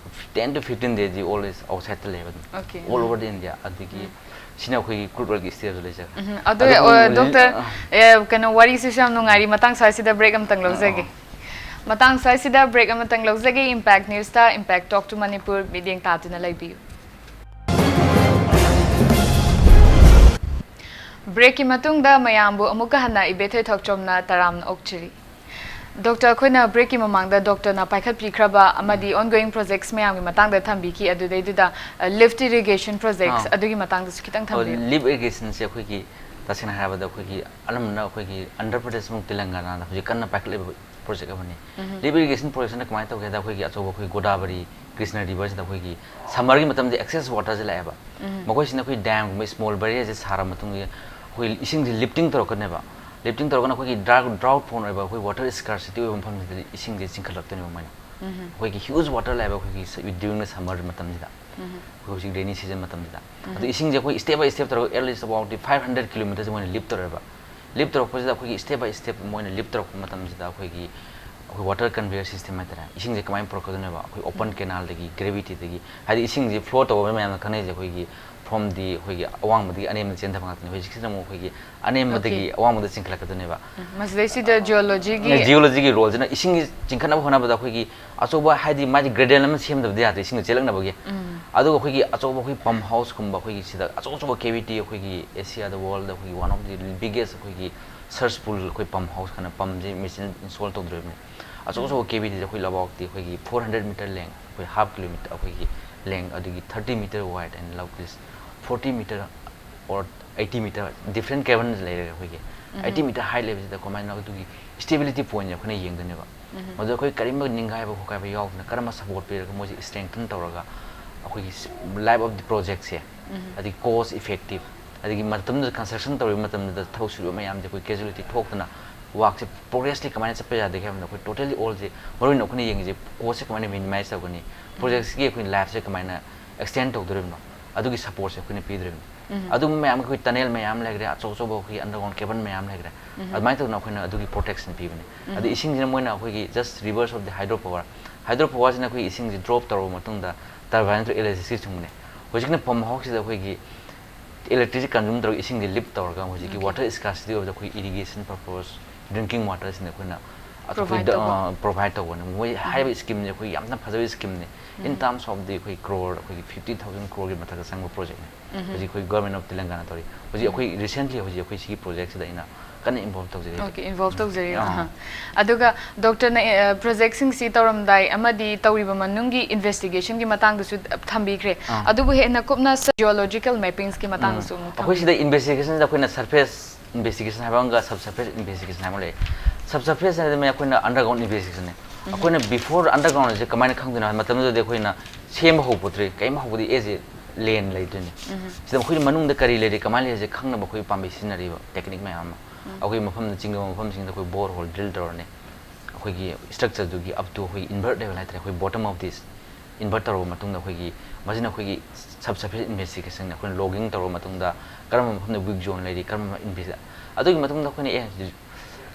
ten to fifteen daysꯗꯤ always outsideꯇ ꯂꯩꯌꯦꯕ ꯑꯗꯨꯝ꯫ Okay. All over the India꯫ ꯑꯗꯒꯤ ꯁꯤꯅ ꯑꯩꯈꯣꯏꯒꯤ crude oilꯒꯤ stageꯇ ꯂꯩꯖꯔꯦ꯫ ꯑꯗꯣ, ꯑꯗꯨꯒ ꯑ, doctor, ꯑ, ꯑ, ꯀꯩꯅꯣ, ꯋꯥꯔꯤꯁꯤꯁꯨ ꯌꯥꯝ ꯅꯨꯡꯉꯥꯏꯔꯤ, ꯃꯇꯥꯡ ꯁ꯭ꯋꯥꯏꯁꯤꯗ break ꯑꯃꯇꯪ ꯂꯧꯖꯒꯦ꯫ ꯑ, ꯑ꯫ ꯃꯇꯥꯡ ꯁ꯭ꯋꯥꯏꯁꯤꯗ break ꯑꯃꯇꯪ ꯂꯧꯖꯒꯦ꯫ Impact Newsꯇ Impact Talk to Manipur ꯃꯤꯠꯌꯦꯡ ꯇꯥꯗꯨꯅ ꯂꯩꯕꯤꯌꯨ꯫ ꯕ꯭ꯔꯦꯛꯀꯤ ꯃꯇꯨꯡꯗ ꯃꯌꯥꯝꯕꯨ ꯑꯃꯨꯛꯀ ꯍꯟꯅ ꯏꯕꯦꯊꯣꯏ ꯊꯣꯛꯆꯣꯝꯅ ꯇꯔꯥꯝꯅ ꯑꯣꯛꯆꯔꯤ꯫ ꯗꯣꯛꯇꯔ, ꯑꯩꯈꯣꯏꯅ ꯕ꯭ꯔꯦꯛꯀꯤ ꯃꯃꯥꯡꯗ ꯗꯣꯛꯇꯔꯅ ꯄꯥꯏꯈꯠꯄꯤꯈ꯭ꯔꯕ ꯑꯃꯗꯤ ꯑꯣꯟꯒꯣꯌꯤꯡ ꯄ꯭ꯔꯣꯖꯦꯛꯁ ꯃꯌꯥꯝꯒꯤ ꯃꯇꯥꯡꯗ ꯊꯝꯕꯤꯈꯤ꯫ ꯑꯗꯨꯗꯩꯗꯨꯗ ꯂꯤꯐ ꯏꯔꯤꯒꯦꯁꯟ ꯄ꯭ꯔꯣꯖꯦꯛꯁ ꯑꯥ꯫ ꯑꯗꯨꯒꯤ ꯃꯇꯥꯡꯗꯁꯨ ꯈꯤꯇꯪ ꯊꯝꯕꯤꯌꯨ꯫ ꯂꯤꯐ ꯏꯔꯤꯒꯦꯁꯟꯁꯦ ꯑꯩꯈꯣꯏꯒꯤ ꯇꯁꯦꯡꯅ ꯍꯥꯏꯔꯕꯗ ꯑꯩꯈꯣꯏꯒꯤ ꯑꯅꯝꯕꯅ ꯑꯩꯈꯣꯏꯒꯤ ꯑꯟꯙ꯭ꯔ ꯄ꯭ꯔꯗꯦꯁ ꯑꯃꯁꯨꯡ ꯇꯦꯂꯪꯒꯥꯅꯥꯗ ꯍꯧꯖꯤꯛ ꯀꯟꯅ ꯄꯥꯏꯈꯠꯂꯤꯕ ꯄ꯭ꯔꯣꯖꯦꯛ ꯑꯃꯅꯤ꯫ ꯂꯤꯐ ꯏꯔꯤꯒꯦꯁꯟ ꯄ꯭ꯔꯣꯖꯦꯛꯁꯤꯅ ꯀꯃꯥꯏꯅ ꯇꯧꯒꯦ ꯍꯥꯏꯗ, ꯑꯩꯈꯣꯏꯒꯤ ꯑꯆꯧꯕ ꯑꯩꯈꯣꯏ ꯒꯣꯗꯥꯕꯔꯤ, ꯀ꯭ꯔꯤꯁꯅ ꯔꯤꯚꯔꯁꯤꯗ ꯑꯩꯈꯣꯏꯒꯤ ꯁꯝꯃꯔꯒꯤ ꯃꯇꯝꯗ ꯑꯦꯛꯁꯦꯁ ꯋꯥꯇꯔꯁꯦ ꯂꯥꯛꯑꯦꯕ꯫ ꯃꯈꯣꯏꯁꯤꯅ ꯑꯩꯈꯣꯏ ꯗꯥꯝꯒꯨꯝꯕ ꯁ꯭ꯃꯣꯜ ꯕꯦꯔꯤꯌꯔꯁꯦ ꯁꯥꯔ ꯃꯇꯨꯡꯗ ꯑꯩꯈꯣꯏ ꯏꯁꯤꯡꯁꯦ ꯂꯤꯐꯇꯤꯡ ꯇꯧꯔꯛꯀꯅꯦꯕ꯫ ꯂꯤꯐꯇꯤꯡ ꯇꯧꯔꯒꯅ ꯑꯩꯈꯣꯏꯒꯤ ꯗ꯭ꯔꯥꯎꯠ ꯄ꯭ꯔꯣꯟ ꯑꯣꯏꯕ, ꯑꯩꯈꯣꯏ ꯋꯥꯇꯔ ꯁ꯭ꯀꯥꯔꯁꯤꯇꯤ ꯑꯣꯏꯕ ꯃꯐꯝꯁꯤꯗꯗꯤ ꯏꯁꯤꯡꯁꯦ ꯆꯤꯡꯈꯠꯂꯛꯇꯣꯏꯅꯦꯕ ꯃꯣꯏꯅ꯫ ꯑꯩꯈꯣꯏꯒꯤ ꯍ꯭ꯌꯨꯖ ꯋꯥꯇꯔ ꯂꯥꯛꯑꯦꯕ ꯑꯩꯈꯣꯏꯒꯤ ꯗ꯭ꯌꯨꯔꯤꯡ ꯗ ꯁꯝꯃꯔ ꯃꯇꯝꯁꯤꯗ, ꯑꯩꯈꯣꯏ ꯍꯧꯖꯤꯛ ꯔꯦꯅꯤ ꯁꯤꯖꯟ ꯃꯇꯝꯁꯤꯗ꯫ ꯑꯗꯣ ꯏꯁꯤꯡꯁꯦ ꯑꯩꯈꯣꯏ step by step ꯇꯧꯔꯒ at least about five hundred kilometres ꯃꯣꯏꯅ ꯂꯤꯐ ꯇꯧꯔꯦꯕ꯫ ꯂꯤꯐ ꯇꯧꯔꯛꯄꯁꯤꯗ ꯑꯩꯈꯣꯏꯒꯤ step by step ꯃꯣꯏꯅ ꯂꯤꯐ ꯇꯧꯔꯛꯄ ꯃꯇꯝꯁꯤꯗ ꯑꯩꯈꯣꯏꯒꯤ, ꯑꯩꯈꯣꯏ ꯋꯥꯇꯔ ꯀꯟꯚꯦꯌꯔ ꯁꯤꯁꯇꯦꯝ ꯍꯥꯏꯇꯥꯔꯦ, ꯏꯁꯤꯡꯁꯦ ꯀꯃꯥꯏꯅ ꯄꯨꯔꯛꯀꯗꯣꯏꯅꯣꯕ, ꯑꯩꯈꯣꯏ ꯑꯣꯄꯟ ꯀꯦꯅꯥꯜꯗꯒꯤ, ꯒ꯭ꯔꯦꯚꯤꯇꯤꯗꯒꯤ, ꯍꯥꯏꯗꯤ ꯏꯁꯤꯡꯁꯦ ꯐ꯭ꯂꯣ ꯇꯧꯕ ꯃꯌꯥꯝꯅ ꯈꯪꯅꯩꯁꯦ ꯑꯩꯈꯣꯏꯒꯤ ꯐ꯭ꯔꯣꯝ ꯗꯤ ꯑꯩꯈꯣꯏꯒꯤ ꯑꯋꯥꯡꯕꯗꯒꯤ ꯑꯅꯦꯝꯕꯗ ꯆꯦꯟꯊꯕ ꯉꯥꯛꯇꯅꯤ꯫ ꯍꯧꯖꯤꯛꯁꯤꯅ ꯑꯃꯨꯛ ꯑꯩꯈꯣꯏꯒꯤ ꯑꯅꯦꯝꯕꯗꯒꯤ ꯑꯋꯥꯡꯕꯗ ꯆꯤꯡꯈꯠꯂꯛꯀꯗꯣꯏꯅꯦꯕ꯫ ꯃꯁꯤꯗꯩꯁꯤꯗ ꯖꯤꯑꯣꯂꯣꯖꯤꯒꯤ ꯖꯤꯑꯣꯂꯣꯖꯤꯒꯤ ꯔꯣꯜꯁꯤꯅ ꯏꯁꯤꯡ ꯆꯤꯡꯈꯠꯅꯕ ꯍꯣꯠꯅꯕꯗ ꯑꯩꯈꯣꯏꯒꯤ ꯑꯆꯧꯕ, ꯍꯥꯏꯗꯤ ꯃꯥꯒꯤ ꯒ꯭ꯔꯦꯗꯦꯜ ꯑꯃ ꯁꯦꯝꯗꯕꯗꯤ ꯌꯥꯗ꯭ꯔꯦ ꯏꯁꯤꯡꯗꯣ ꯆꯦꯜꯂꯛꯅꯕꯒꯤ꯫ ꯑꯗꯨꯒ ꯑꯩꯈꯣꯏꯒꯤ ꯑꯆꯧꯕ ꯑꯩꯈꯣꯏ ꯄꯝ ꯍꯥꯎꯁꯀꯨꯝꯕ, ꯑꯩꯈꯣꯏꯒꯤ ꯁꯤꯗ ꯑꯆꯧ ꯑꯆꯧꯕ ꯀꯦꯚꯤꯇꯤ, ꯑꯩꯈꯣꯏꯒꯤ ꯑꯦꯁꯤꯌꯥꯗ, ꯋꯥꯔꯜꯗ ꯑꯩꯈꯣꯏꯒꯤ one of the biggest ꯑꯩꯈꯣꯏꯒꯤ ꯁꯔꯆ ꯄꯨꯜ, ꯑꯩꯈꯣꯏ ꯄꯝ ꯍꯥꯎꯁ ꯀꯥꯏꯅ ꯄꯝꯁꯦ ꯃꯦꯆꯤꯟ ꯏꯟꯁꯇꯣꯜ ꯇꯧꯗꯣꯔꯤꯕꯅꯤ꯫ ꯑꯆꯧ ꯑꯆꯧꯕ ꯀꯦꯚꯤꯇꯤꯁꯦ ꯑꯩꯈꯣꯏ ꯂꯧꯕꯥꯛꯇꯤ ꯑꯩꯈꯣꯏꯒꯤ four hundred meter length, ꯑꯩꯈꯣꯏ half kilometre ꯑꯩꯈꯣꯏꯒꯤ length, ꯑꯗꯒꯤ thirty meter wide and length is forty meter or eighty meter, different cavern ꯂꯩꯔꯦ ꯑꯩꯈꯣꯏꯒꯤ꯫ Eighty meter height ꯂꯩꯕꯁꯤꯗ ꯀꯃꯥꯏꯅ ꯑꯗꯨꯒꯤ stability pointꯁꯦ ꯑꯩꯈꯣꯏꯅ ꯌꯦꯡꯗꯣꯏꯅꯦꯕ꯫ ꯃꯗꯨꯗ ꯑꯩꯈꯣꯏ ꯀꯔꯤꯒꯨꯝꯕ ꯅꯤꯡꯒꯥꯏꯕ ꯈꯣꯠꯀꯥꯏꯕ ꯌꯥꯎꯗꯅ ꯀꯔꯝꯕ support ꯄꯤꯔꯒ ꯃꯣꯏꯁꯦ strengthen ꯇꯧꯔꯒ ꯑꯩꯈꯣꯏꯒꯤ life of the projectꯁꯦ, ꯑꯗꯒꯤ cost effective, ꯑꯗꯒꯤ ꯃꯇꯝꯗꯨꯗ construction ꯇꯧꯔꯤꯕ ꯃꯇꯝꯗꯨꯗ ꯊꯕꯛ ꯁꯨꯔꯤꯕ ꯃꯌꯥꯝꯁꯦ ꯑꯩꯈꯣꯏ casualty ꯊꯣꯛꯇꯅ workꯁꯦ progressly ꯀꯃꯥꯏꯅ ꯆꯠꯄ ꯌꯥꯗꯒꯦ ꯍꯥꯏꯕꯗ ꯑꯩꯈꯣꯏ totally allꯁꯦ, ꯃꯔꯨꯑꯣꯏꯅ ꯑꯩꯈꯣꯏꯅ ꯌꯦꯡꯉꯤꯁꯦ costꯁꯦ ꯀꯃꯥꯏꯅ minimize ꯇꯧꯒꯅꯤ, projectꯁꯤꯒꯤ ꯑꯩꯈꯣꯏ lifeꯁꯦ ꯀꯃꯥꯏꯅ extend ꯇꯧꯗꯣꯔꯤꯕꯅꯣ, ꯑꯗꯨꯒꯤ supportꯁꯦ ꯑꯩꯈꯣꯏꯅ ꯄꯤꯗꯣꯔꯤꯕꯅꯤ꯫ ꯑꯗꯨꯝꯕ ꯃꯌꯥꯝ, ꯑꯩꯈꯣꯏ tunnel ꯃꯌꯥꯝ ꯂꯩꯈ꯭ꯔꯦ, ꯑꯆꯧ ꯑꯆꯧꯕ ꯑꯩꯈꯣꯏꯒꯤ underground cavern ꯃꯌꯥꯝ ꯂꯩꯈ꯭ꯔꯦ꯫ ꯑꯗꯨꯃꯥꯏꯅ ꯇꯧꯗꯅ ꯑꯩꯈꯣꯏꯅ ꯑꯗꯨꯒꯤ protection ꯄꯤꯕꯅꯤ꯫ ꯑꯗ ꯏꯁꯤꯡꯁꯤꯅ ꯃꯣꯏꯅ ꯑꯩꯈꯣꯏꯒꯤ just reverse of the hydro power, hydro powerꯁꯤꯅ ꯑꯩꯈꯣꯏꯒꯤ ꯏꯁꯤꯡꯁꯤ drop ꯇꯧꯔꯕ ꯃꯇꯨꯡꯗ turbine ꯅꯠꯇ꯭ꯔꯒ electricity ꯁꯨꯡꯕꯅꯦ꯫ ꯍꯧꯖꯤꯛꯀꯤꯅ ꯄꯝ ꯍꯥꯎꯁꯁꯤꯗ ꯑꯩꯈꯣꯏꯒꯤ electricity consume ꯇꯧꯔꯒ ꯏꯁꯤꯡꯁꯦ lift ꯇꯧꯔꯒ ꯍꯧꯖꯤꯛꯀꯤ water scarcity ꯑꯣꯏꯕꯗ ꯑꯩꯈꯣꯏ irrigation purpose, drinking waterꯁꯤꯡꯗ ꯑꯩꯈꯣꯏꯅ Provide ꯇꯧꯕ꯫ ꯄ꯭ꯔꯣꯚꯥꯏꯠ ꯇꯧꯕꯅꯤ꯫ ꯃꯣꯏ ꯍꯥꯏꯔꯤꯕ ꯁ꯭ꯀꯤꯝꯁꯦ ꯑꯩꯈꯣꯏ ꯌꯥꯝꯅ ꯐꯖꯕ ꯁ꯭ꯀꯤꯝꯅꯤ꯫ In terms of the ꯑꯩꯈꯣꯏ ꯀ꯭ꯔꯣꯔ, ꯑꯩꯈꯣꯏꯒꯤ ꯐꯤꯐꯇꯤ ꯊꯥꯎꯖꯟ ꯀ꯭ꯔꯣꯔꯒꯤ ꯃꯊꯛꯇ ꯆꯪꯕ ꯄ꯭ꯔꯣꯖꯦꯛꯅꯤ꯫ ꯍꯧꯖꯤꯛ ꯑꯩꯈꯣꯏ ꯒꯣꯔꯃꯦꯟ ꯑꯣꯐ ꯇꯦꯂꯪꯒꯥꯅꯥ ꯇꯧꯔꯤ꯫ ꯍꯧꯖꯤꯛ ꯑꯩꯈꯣꯏ ꯔꯤꯁꯦꯟꯠꯂꯤ ꯍꯧꯖꯤꯛ ꯑꯩꯈꯣꯏ ꯁꯤꯒꯤ ꯄ꯭ꯔꯣꯖꯦꯛꯁꯤꯗ ꯑꯩꯅ ꯀꯟꯅ ꯏꯟꯚꯣꯜꯕ ꯇꯧꯖꯔꯤ ꯍꯧꯖꯤꯛ꯫ Okay, involve ꯇꯧꯖꯔꯤ꯫ ꯑꯗꯨꯒ ꯗꯣꯛꯇꯔꯅ ꯄ꯭ꯔꯣꯖꯦꯛꯁꯤꯡꯁꯤ ꯇꯧꯔꯝꯗꯥꯏ ꯑꯃꯗꯤ ꯇꯧꯔꯤꯕ ꯃꯅꯨꯡꯒꯤ ꯏꯟꯚꯦꯁꯇꯤꯒꯦꯁꯟꯒꯤ ꯃꯇꯥꯡꯗꯁꯨ ꯊꯝꯕꯤꯈ꯭ꯔꯦ꯫ ꯑꯗꯨꯕꯨ ꯍꯦꯟꯅ ꯀꯨꯞꯅ geological mappings ꯀꯤ ꯃꯇꯥꯡꯗꯁꯨ ꯑꯃꯨꯛ ꯑꯩꯈꯣꯏ ꯁꯤꯗ ꯏꯟꯚꯦꯁꯇꯤꯒꯦꯁꯟꯗ ꯑꯩꯈꯣꯏꯅ ꯁꯔꯐꯦꯁ ꯏꯟꯚꯦꯁꯇꯤꯒꯦꯁꯟ ꯍꯥꯏꯕ ꯑꯃꯒ ꯁꯕ ꯁꯔꯐꯦꯁ ꯏꯟꯚꯦꯁꯇꯤꯒꯦꯁꯟ ꯍꯥꯏꯕ ꯑꯃ ꯂꯩ꯫ ꯁꯕ ꯁꯔꯐꯦꯁ ꯍꯥꯏꯗꯤ ꯑꯩꯈꯣꯏꯅ ꯑꯟꯗꯔꯒ꯭ꯔꯥꯎꯟ ꯏꯟꯚꯦꯁꯇꯤꯒꯦꯁꯟꯅꯤ꯫ ꯑꯩꯈꯣꯏꯅ ꯕꯤꯐꯣꯔ ꯑꯟꯗꯔꯒ꯭ꯔꯥꯎꯟꯁꯦ ꯀꯃꯥꯏꯅ ꯈꯪꯗꯣꯏꯅꯣ ꯍꯥꯏꯕ ꯃꯇꯝꯗꯨꯗꯗꯤ ꯑꯩꯈꯣꯏꯅ ꯁꯦꯝꯕ ꯍꯧꯕ ꯄꯣꯠꯇ꯭ꯔꯤ, ꯀꯔꯤꯝ ꯍꯧꯕꯗꯤ ꯑꯦꯁ ꯑꯦ ꯂꯦꯟ ꯂꯩꯗꯣꯏꯅꯤ꯫ ꯁꯤꯗ ꯑꯩꯈꯣꯏꯅ ꯃꯅꯨꯡꯗ ꯀꯔꯤ ꯂꯩꯔꯤ, ꯀꯃꯥꯏꯅ ꯂꯩꯔꯤꯁꯦ ꯈꯪꯅꯕ ꯑꯩꯈꯣꯏ ꯄꯥꯝꯕꯩ ꯁꯤꯖꯤꯟꯅꯔꯤꯕ ꯇꯦꯛꯅꯤꯛ ꯃꯌꯥꯝ ꯑꯃ꯫ ꯑꯩꯈꯣꯏ ꯃꯐꯝꯗ ꯆꯤꯡꯗꯕ ꯃꯐꯝꯁꯤꯡꯗ ꯑꯩꯈꯣꯏ ꯕꯣꯔ ꯍꯣꯜ ꯗ꯭ꯔꯤꯜ ꯇꯧꯔꯅꯤ꯫ ꯑꯩꯈꯣꯏꯒꯤ ꯁ꯭ꯇ꯭ꯔꯛꯆꯔꯗꯨꯒꯤ ꯑꯞ ꯇꯨ ꯑꯩꯈꯣꯏ ꯏꯟꯚꯔꯠ ꯂꯦꯕꯦꯜ ꯍꯥꯏꯇꯥꯔꯦ, ꯑꯩꯈꯣꯏ ꯕꯣꯇꯝ ꯑꯣꯐ ꯗꯤꯁ ꯏꯟꯚꯔꯠ ꯇꯧꯔꯕ ꯃꯇꯨꯡꯗ ꯑꯩꯈꯣꯏꯒꯤ ꯃꯁꯤꯅ ꯑꯩꯈꯣꯏꯒꯤ ꯁꯕ ꯁꯔꯐꯦꯁ ꯏꯟꯚꯦꯁꯇꯤꯒꯦꯁꯟ ꯑꯩꯈꯣꯏꯅ ꯂꯣꯒꯤꯡ ꯇꯧꯔꯕ ꯃꯇꯨꯡꯗ ꯀꯔꯝꯕ ꯃꯐꯝꯗ ꯋꯤꯛ ꯖꯣꯟ ꯂꯩꯔꯤ, ꯀꯔꯝꯕ ꯏꯟꯚꯦꯁ ꯑꯗꯨꯒꯤ ꯃꯇꯨꯡꯗ ꯑꯩꯈꯣꯏꯅ ꯑꯦ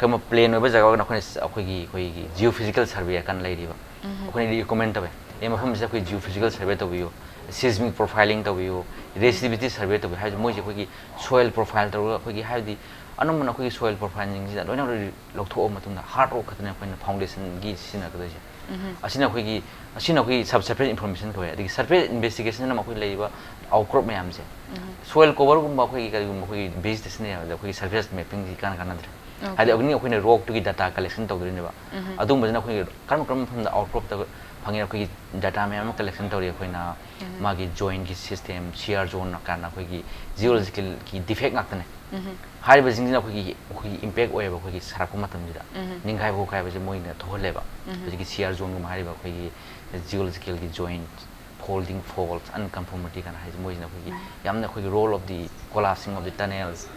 ꯀꯩꯒꯨꯝꯕ ꯄ꯭ꯂꯦꯟ ꯑꯣꯏꯕ ꯖꯒꯥ ꯑꯣꯏꯔꯒꯅ ꯑꯩꯈꯣꯏꯅ ꯑꯩꯈꯣꯏꯒꯤ ꯑꯩꯈꯣꯏꯒꯤ ꯖꯤꯑꯣ ꯐꯤꯖꯤꯀꯦꯜ ꯁꯔꯚꯦ ꯀꯥꯟꯅ ꯂꯩꯔꯤꯕ꯫ ꯑꯩꯈꯣꯏꯅ ꯔꯤꯀꯃꯦꯟ ꯇꯧꯋꯦ, ꯑꯦ ꯃꯐꯝꯁꯤꯗ ꯑꯩꯈꯣꯏ ꯖꯤꯑꯣ ꯐꯤꯖꯤꯀꯦꯜ ꯁꯔꯚꯦ ꯇꯧꯕꯤꯌꯨ, ꯁꯤꯁꯃꯤꯛ ꯄ꯭ꯔꯣꯐꯥꯏꯂꯤꯡ ꯇꯧꯕꯤꯌꯨ, ꯔꯦꯁꯤꯁꯇꯤꯚꯤꯇꯤ ꯁꯔꯚꯦ ꯇꯧꯕꯤꯌꯨ ꯍꯥꯏꯕꯁꯤ ꯃꯣꯏꯁꯦ ꯑꯩꯈꯣꯏꯒꯤ ꯁꯣꯏꯜ ꯄ꯭ꯔꯣꯐꯥꯏꯜ ꯇꯧꯔꯒ ꯑꯩꯈꯣꯏꯒꯤ ꯍꯥꯏꯕꯗꯤ ꯑꯅꯝꯕꯅ ꯑꯩꯈꯣꯏꯒꯤ ꯁꯣꯏꯜ ꯄ꯭ꯔꯣꯐꯥꯏꯜꯁꯤꯡꯁꯤꯗ ꯂꯣꯏꯅ ꯂꯧꯊꯣꯛꯑ ꯃꯇꯨꯡꯗ ꯍꯥꯔꯗ ꯔꯣꯛ ꯈꯛꯇꯅꯦ ꯑꯩꯈꯣꯏꯅ ꯐꯥꯎꯟꯗꯦꯁꯟꯒꯤ ꯁꯤꯖꯤꯟꯅꯒꯗꯣꯏꯁꯦ꯫ ꯑꯁꯤꯅ ꯑꯩꯈꯣꯏꯒꯤ ꯑꯁꯤꯅ ꯑꯩꯈꯣꯏꯒꯤ ꯁꯕ ꯁꯔꯐꯦꯁ ꯏꯟꯐꯣꯔꯃꯦꯁꯟ ꯀꯧꯋꯦ꯫ ꯑꯗꯒꯤ ꯁꯔꯐꯦꯁ ꯏꯟꯚꯦꯁꯇꯤꯒꯦꯁꯟ ꯑꯃ ꯑꯩꯈꯣꯏ ꯂꯩꯔꯤꯕ ꯑꯥꯎꯠꯀ꯭ꯔꯣꯞ ꯃꯌꯥꯝꯁꯦ, ꯁꯣꯏꯜ ꯀꯣꯕꯔꯒꯨꯝꯕ ꯑꯩꯈꯣꯏꯒꯤ ꯀꯔꯤꯒꯨꯝꯕ ꯑꯩꯈꯣꯏꯒꯤ ꯚꯦꯖꯤꯇꯦꯁꯟ ꯃꯌꯥꯝꯗ ꯑꯩꯈꯣꯏꯒꯤ ꯁꯔꯐꯦꯁ ꯃꯦꯄꯤꯡꯁꯤ ꯀꯥꯟꯅ ꯀꯥꯟꯅꯗ꯭ꯔꯦ꯫ ꯍꯥꯏꯗꯤ ꯑꯗꯨꯅꯤ ꯑꯩꯈꯣꯏꯅ ꯔꯣꯛꯇꯨꯒꯤ ꯗꯥꯇꯥ ꯀꯂꯦꯛꯁꯟ ꯇꯧꯗꯣꯏꯅꯦꯕ꯫ ꯑꯗꯨꯒꯨꯝꯕꯁꯤꯅ ꯑꯩꯈꯣꯏꯒꯤ ꯀꯔꯝ ꯀꯔꯝꯕ ꯃꯐꯝꯗ ꯑꯥꯎꯠꯀ꯭ꯔꯣꯞꯇ ꯐꯪꯉꯦ, ꯑꯩꯈꯣꯏꯒꯤ ꯗꯥꯇꯥ ꯃꯌꯥꯝ ꯑꯃ ꯀꯂꯦꯛꯁꯟ ꯇꯧꯔꯤ ꯑꯩꯈꯣꯏꯅ꯫ ꯃꯥꯒꯤ ꯖꯣꯏꯟꯒꯤ ꯁꯤꯁꯇꯦꯝ, ꯁꯤꯌꯥꯔ ꯖꯣꯟ ꯀꯥꯏꯅ ꯑꯩꯈꯣꯏꯒꯤ ꯖꯤꯑꯣꯂꯣꯖꯤꯀꯦꯜꯒꯤ ꯗꯤꯐꯦꯛ ꯉꯥꯛꯇꯅꯦ꯫ ꯍꯥꯏꯔꯤꯕꯁꯤꯡꯁꯤꯅ ꯑꯩꯈꯣꯏꯒꯤ ꯑꯩꯈꯣꯏꯒꯤ ꯏꯝꯄꯦꯛ ꯑꯣꯏꯌꯦꯕ ꯑꯩꯈꯣꯏꯒꯤ ꯁꯥꯔꯛꯄ ꯃꯇꯝꯁꯤꯗ꯫ ꯅꯤꯡꯈꯥꯏꯕ ꯈꯣꯠꯈꯥꯏꯕꯁꯦ ꯃꯣꯏꯅ ꯊꯣꯛꯍꯜꯂꯦꯕ꯫ ꯍꯧꯖꯤꯛꯀꯤ ꯁꯤꯌꯥꯔ ꯖꯣꯟꯒꯨꯝꯕ ꯍꯥꯏꯔꯤꯕ ꯑꯩꯈꯣꯏꯒꯤ ꯖꯤꯑꯣꯂꯣꯖꯤꯀꯦꯜꯒꯤ ꯖꯣꯏꯟ, ꯐꯣꯜꯗꯤꯡ ꯐꯣꯜꯁ, ꯑꯟꯀꯟꯐꯣꯔꯃꯤꯇꯤ ꯀꯥꯏꯅ ꯍꯥꯏꯁꯦ ꯃꯣꯏꯁꯤꯅ ꯑꯩꯈꯣꯏꯒꯤ ꯌꯥꯝꯅ ꯑꯩꯈꯣꯏꯒꯤ ꯔꯣꯜ ꯑꯣꯐ ꯗꯤ ꯀꯣꯂꯥꯞꯁꯤꯡ ꯑꯣꯐ ꯗꯤ ꯇꯅꯦꯜꯁ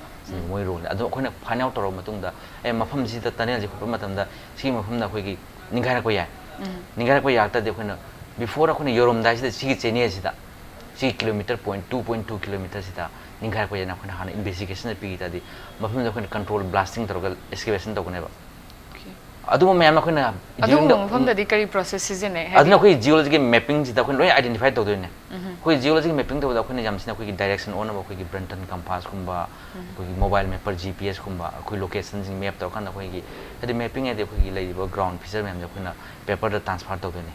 ꯃꯣꯏ ꯔꯣꯜꯅꯤ꯫ ꯑꯗꯣ ꯑꯩꯈꯣꯏꯅ ꯐꯥꯏꯟ ꯑꯥꯎꯠ ꯇꯧꯔꯕ ꯃꯇꯨꯡꯗ ꯑꯦ ꯃꯐꯝꯁꯤꯗ ꯇꯅꯦꯜꯁꯦ ꯍꯨꯠꯄ ꯃꯇꯝꯗ ꯁꯤꯒꯤ ꯃꯐꯝꯗ ꯑꯩꯈꯣꯏꯒꯤ ꯅꯤꯡꯈꯥꯏꯔꯛꯄ ꯌꯥꯏ꯫ ꯅꯤꯡꯈꯥꯏꯔꯛꯄ ꯌꯥ ꯇꯥꯔꯗꯤ ꯑꯩꯈꯣꯏꯅ ꯕꯤꯐꯣꯔ ꯑꯩꯈꯣꯏꯅ ꯌꯧꯔꯝꯗꯥꯏꯁꯤꯗ ꯁꯤꯒꯤ ꯆꯦꯅꯦꯜꯁꯤꯗ ꯁꯤꯒꯤ kilometre point two point two ꯀꯤꯂꯣꯃꯤꯇꯔꯁꯤꯗ ꯅꯤꯡꯈꯥꯏꯔꯛꯄ ꯌꯥꯏꯅ ꯑꯩꯈꯣꯏꯅ ꯍꯥꯟꯅ ꯏꯟꯚꯦꯁꯇꯤꯒꯦꯁꯟꯗ ꯄꯤꯈꯤ ꯇꯥꯔꯗꯤ ꯃꯐꯝꯗ ꯑꯩꯈꯣꯏꯅ ꯀꯟꯇ꯭ꯔꯣꯜ ꯕ꯭ꯂꯥꯁꯇꯤꯡ ꯇꯧꯔꯒ ꯑꯦꯛꯁꯀꯦꯚꯦꯁꯟ ꯇꯧꯒꯅꯦꯕ꯫ ꯑꯗꯨꯒꯨꯝꯕ ꯃꯌꯥꯝ ꯑꯩꯈꯣꯏꯅ ꯑꯗꯨꯒꯨꯝꯕ ꯃꯐꯝꯗꯗꯤ ꯀꯔꯤ process ꯁꯤꯖꯤꯟꯅꯩ? ꯍꯥꯏꯗꯤ ꯑꯗꯨꯅ ꯑꯩꯈꯣꯏ geology ꯒꯤ mapping ꯁꯤꯗ ꯑꯩꯈꯣꯏꯅ ꯂꯣꯏ identify ꯇꯧꯗꯣꯏꯅꯦ꯫ ꯑꯩꯈꯣꯏ geology ꯒꯤ mapping ꯇꯧꯕꯗ ꯑꯩꯈꯣꯏꯅ ꯌꯥꯝ ꯊꯤꯅ ꯑꯩꯈꯣꯏꯒꯤ direction ꯑꯣꯟꯅꯕ ꯑꯩꯈꯣꯏꯒꯤ Brunton compass ꯀꯨꯝꯕ, ꯑꯩꯈꯣꯏꯒꯤ mobile mapper G P S ꯀꯨꯝꯕ, ꯑꯩꯈꯣꯏ location ꯁꯤꯡ map ꯇꯧꯔꯀꯥꯟꯗ ꯑꯩꯈꯣꯏꯒꯤ, ꯍꯥꯏꯗꯤ mapping ꯍꯥꯏꯗꯤ ꯑꯩꯈꯣꯏꯒꯤ ꯂꯩꯔꯤꯕ ground feature ꯃꯌꯥꯝꯁꯦ ꯑꯩꯈꯣꯏꯅ paper ꯗ transfer ꯇꯧꯗꯣꯏꯅꯦ꯫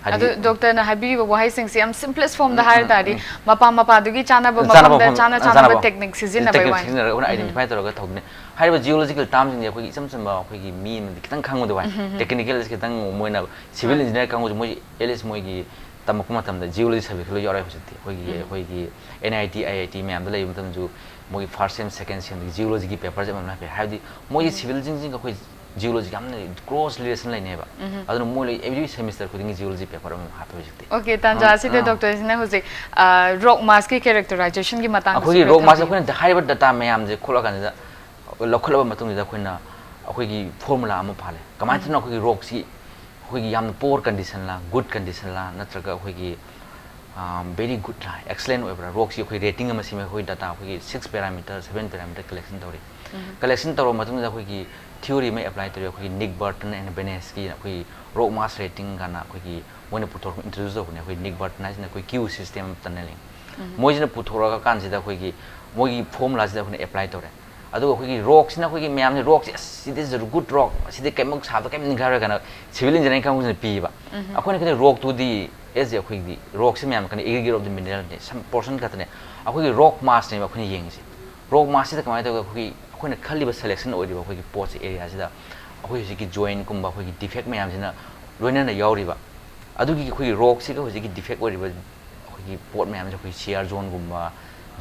ꯍꯥꯏꯗꯤ ꯑꯗꯨ doctor ꯅ ꯍꯥꯏꯕꯤꯔꯤꯕ ꯋꯥꯍꯩꯁꯤꯡꯁꯦ ꯌꯥꯝ simplest form ꯗ ꯍꯥꯏ ꯇꯥꯔꯗꯤ ꯃꯄꯥ ꯃꯄꯥꯗꯨꯒꯤ ꯆꯥꯅꯕ ꯆꯥꯅꯕ ꯃꯐꯝꯗ ꯃꯐꯝ, ꯆꯥꯅ ꯆꯥꯅꯕ ꯆꯥꯅꯕ technique ꯁꯤꯖꯤꯟꯅꯕꯒꯤ technique ꯋꯥꯅꯤ꯫ ꯁꯤꯖꯤꯟꯅꯔꯒ ꯑꯩꯈꯣꯏꯅ identify ꯇꯧꯔꯒ ꯇꯧꯕꯅꯦ꯫ ꯍꯥꯏꯔꯤꯕ geological term ꯁꯤꯡꯁꯦ ꯑꯩꯈꯣꯏꯒꯤ ꯏꯆꯝ ꯆꯝꯕ ꯑꯩꯈꯣꯏꯒꯤ ꯃꯤ ꯑꯃꯗꯤ ꯈꯤꯇꯪ ꯈꯪꯒꯗꯕ ꯍꯥꯏ꯫ Technical ꯁꯦ ꯈꯤꯇꯪ ꯃꯣꯏꯅ civil engineer ꯀꯥꯡꯕꯨꯁꯦ ꯃꯣꯏ at least ꯃꯣꯏꯒꯤ ꯇꯝꯃꯛꯄ ꯃꯇꯝꯗ geology subject ꯂꯣꯏ ꯌꯥꯎꯔꯦ ꯍꯧꯖꯤꯛꯇꯤ꯫ ꯑꯩꯈꯣꯏꯒꯤ ꯑꯩꯈꯣꯏꯒꯤ N I T, I I T ꯃꯌꯥꯝꯗ ꯂꯩꯕ ꯃꯇꯝꯗꯁꯨ ꯃꯣꯏꯒꯤ first sem, second sem ꯗꯒꯤ geology ꯒꯤ paper ꯁꯦ ꯑꯃꯃꯝ ꯍꯥꯏꯐꯦꯠ, ꯍꯥꯏꯕꯗꯤ ꯃꯣꯏꯒꯤ civil engineer ꯁꯤꯡꯒ ꯑꯩꯈꯣꯏ geology ꯌꯥꯝꯅ close relation ꯂꯩꯅꯩꯕ꯫ ꯑꯗꯨꯅ ꯃꯣꯏ ꯂꯣꯏ every semester ꯈꯨꯗꯤꯡꯒꯤ geology paper ꯑꯃꯃꯝ ꯍꯥꯞꯄꯦ ꯍꯧꯖꯤꯛꯇꯤ꯫ Okay, ꯇꯥꯟꯖꯥ ꯑꯁꯤꯗ doctor ꯁꯤꯅ ꯍꯧꯖꯤꯛ rock mass ꯀꯤ characterization ꯒꯤ ꯃꯇꯥꯡꯗꯁꯨ ꯑꯩꯈꯣꯏꯒꯤ ꯈꯔ rock mass ꯊꯝꯕꯤꯌꯨ꯫ ꯑꯩꯈꯣꯏꯅ ꯍꯥꯏꯔꯤꯕ data ꯃꯌꯥꯝꯁꯦ ꯈꯣꯠꯂꯀꯥꯟꯁꯤꯗ, ꯂꯧꯈꯠꯂꯕ ꯃꯇꯨꯡꯁꯤꯗ ꯑꯩꯈꯣꯏꯅ ꯑꯩꯈꯣꯏꯒꯤ formula ꯑꯃ ꯐꯥꯜꯂꯦ꯫ ꯀꯃꯥꯏꯅ ꯇꯧꯅ ꯑꯩꯈꯣꯏꯒꯤ rock ꯁꯤ ꯑꯩꯈꯣꯏꯒꯤ ꯌꯥꯝꯅ poor condition ꯂꯥ, good condition ꯂꯥ, ꯅꯠꯇ꯭ꯔꯒ ꯑꯩꯈꯣꯏꯒꯤ very good ꯂꯥ, excellent ꯑꯣꯏꯕ꯭ꯔꯥ? Rock ꯁꯤ ꯑꯩꯈꯣꯏ rating ꯑꯃ ꯁꯦꯝꯃꯦ꯫ ꯑꯩꯈꯣꯏ data ꯑꯩꯈꯣꯏꯒꯤ six parameter, seven parameter collection ꯇꯧꯔꯤ꯫ Collection ꯇꯧꯔꯕ ꯃꯇꯨꯡꯗ ꯑꯩꯈꯣꯏꯒꯤ theory ꯑꯃ apply ꯇꯧꯔꯤ꯫ ꯑꯩꯈꯣꯏꯒꯤ Nick Burton and Beness ꯀꯤ ꯑꯩꯈꯣꯏꯒꯤ rock mass rating ꯀꯥꯏꯅ ꯑꯩꯈꯣꯏꯒꯤ ꯃꯣꯏꯅ ꯄꯨꯊꯣꯔꯛꯄ, introduce ꯇꯧꯕꯅꯦ꯫ ꯑꯩꯈꯣꯏ Nick Burton ꯍꯥꯏꯁꯤꯅ ꯑꯩꯈꯣꯏ Q system tunneling꯫ ꯃꯣꯏꯁꯤꯅ ꯄꯨꯊꯣꯔꯛꯑꯀꯥꯟꯁꯤꯗ ꯑꯩꯈꯣꯏꯒꯤ ꯃꯣꯏꯒꯤ formula ꯁꯤꯗ ꯑꯩꯈꯣꯏꯅ apply ꯇꯧꯔꯦ꯫ ꯑꯗꯨꯒ ꯑꯩꯈꯣꯏꯒꯤ rock ꯁꯤꯅ ꯑꯩꯈꯣꯏꯒꯤ ꯃꯌꯥꯝꯁꯦ, rock ꯁꯤ ꯑꯁ, ꯁꯤꯗꯤ is a good rock, ꯁꯤꯗꯤ ꯀꯩꯝ ꯁꯥꯕꯗ ꯀꯩꯝ ꯅꯤꯡꯈꯥꯏꯔꯣꯏ ꯀꯥꯏꯅ civil engineering ꯀꯥꯡꯕꯨꯁꯤꯅ ꯄꯤꯕ꯫ ꯑꯩꯈꯣꯏꯅ ꯈꯜꯂꯤ rock ꯇꯨꯗꯤ as a ꯑꯩꯈꯣꯏꯒꯤ rock ꯁꯤ ꯃꯌꯥꯝ ꯀꯩꯅꯣ aggregate of the mineral ꯅꯦ, some portion ꯈꯛꯇꯅꯦ꯫ ꯑꯩꯈꯣꯏꯒꯤ rock mass ꯅꯦꯕ ꯑꯩꯈꯣꯏꯅ ꯌꯦꯡꯉꯤꯁꯦ꯫ Rock mass ꯁꯤꯗ ꯀꯃꯥꯏꯅ ꯇꯧꯒꯦ, ꯑꯩꯈꯣꯏꯒꯤ ꯑꯩꯈꯣꯏꯅ ꯈꯜꯂꯤꯕ selection ꯑꯣꯏꯔꯤꯕ ꯑꯩꯈꯣꯏꯒꯤ ꯄꯣꯠꯁꯦ, area ꯁꯤꯗ ꯑꯩꯈꯣꯏ ꯍꯧꯖꯤꯛꯀꯤ joint ꯀꯨꯝꯕ ꯑꯩꯈꯣꯏꯒꯤ defect ꯃꯌꯥꯝꯁꯤꯅ ꯂꯣꯏꯅꯅ ꯌꯥꯎꯔꯤꯕ꯫ ꯑꯗꯨꯒꯤ ꯑꯩꯈꯣꯏꯒꯤ rock ꯁꯤꯒ ꯍꯧꯖꯤꯛꯀꯤ defect ꯑꯣꯏꯔꯤꯕ ꯑꯩꯈꯣꯏꯒꯤ ꯄꯣꯠ ꯃꯌꯥꯝꯁꯦ ꯑꯩꯈꯣꯏ shear zone ꯒꯨꯝꯕ,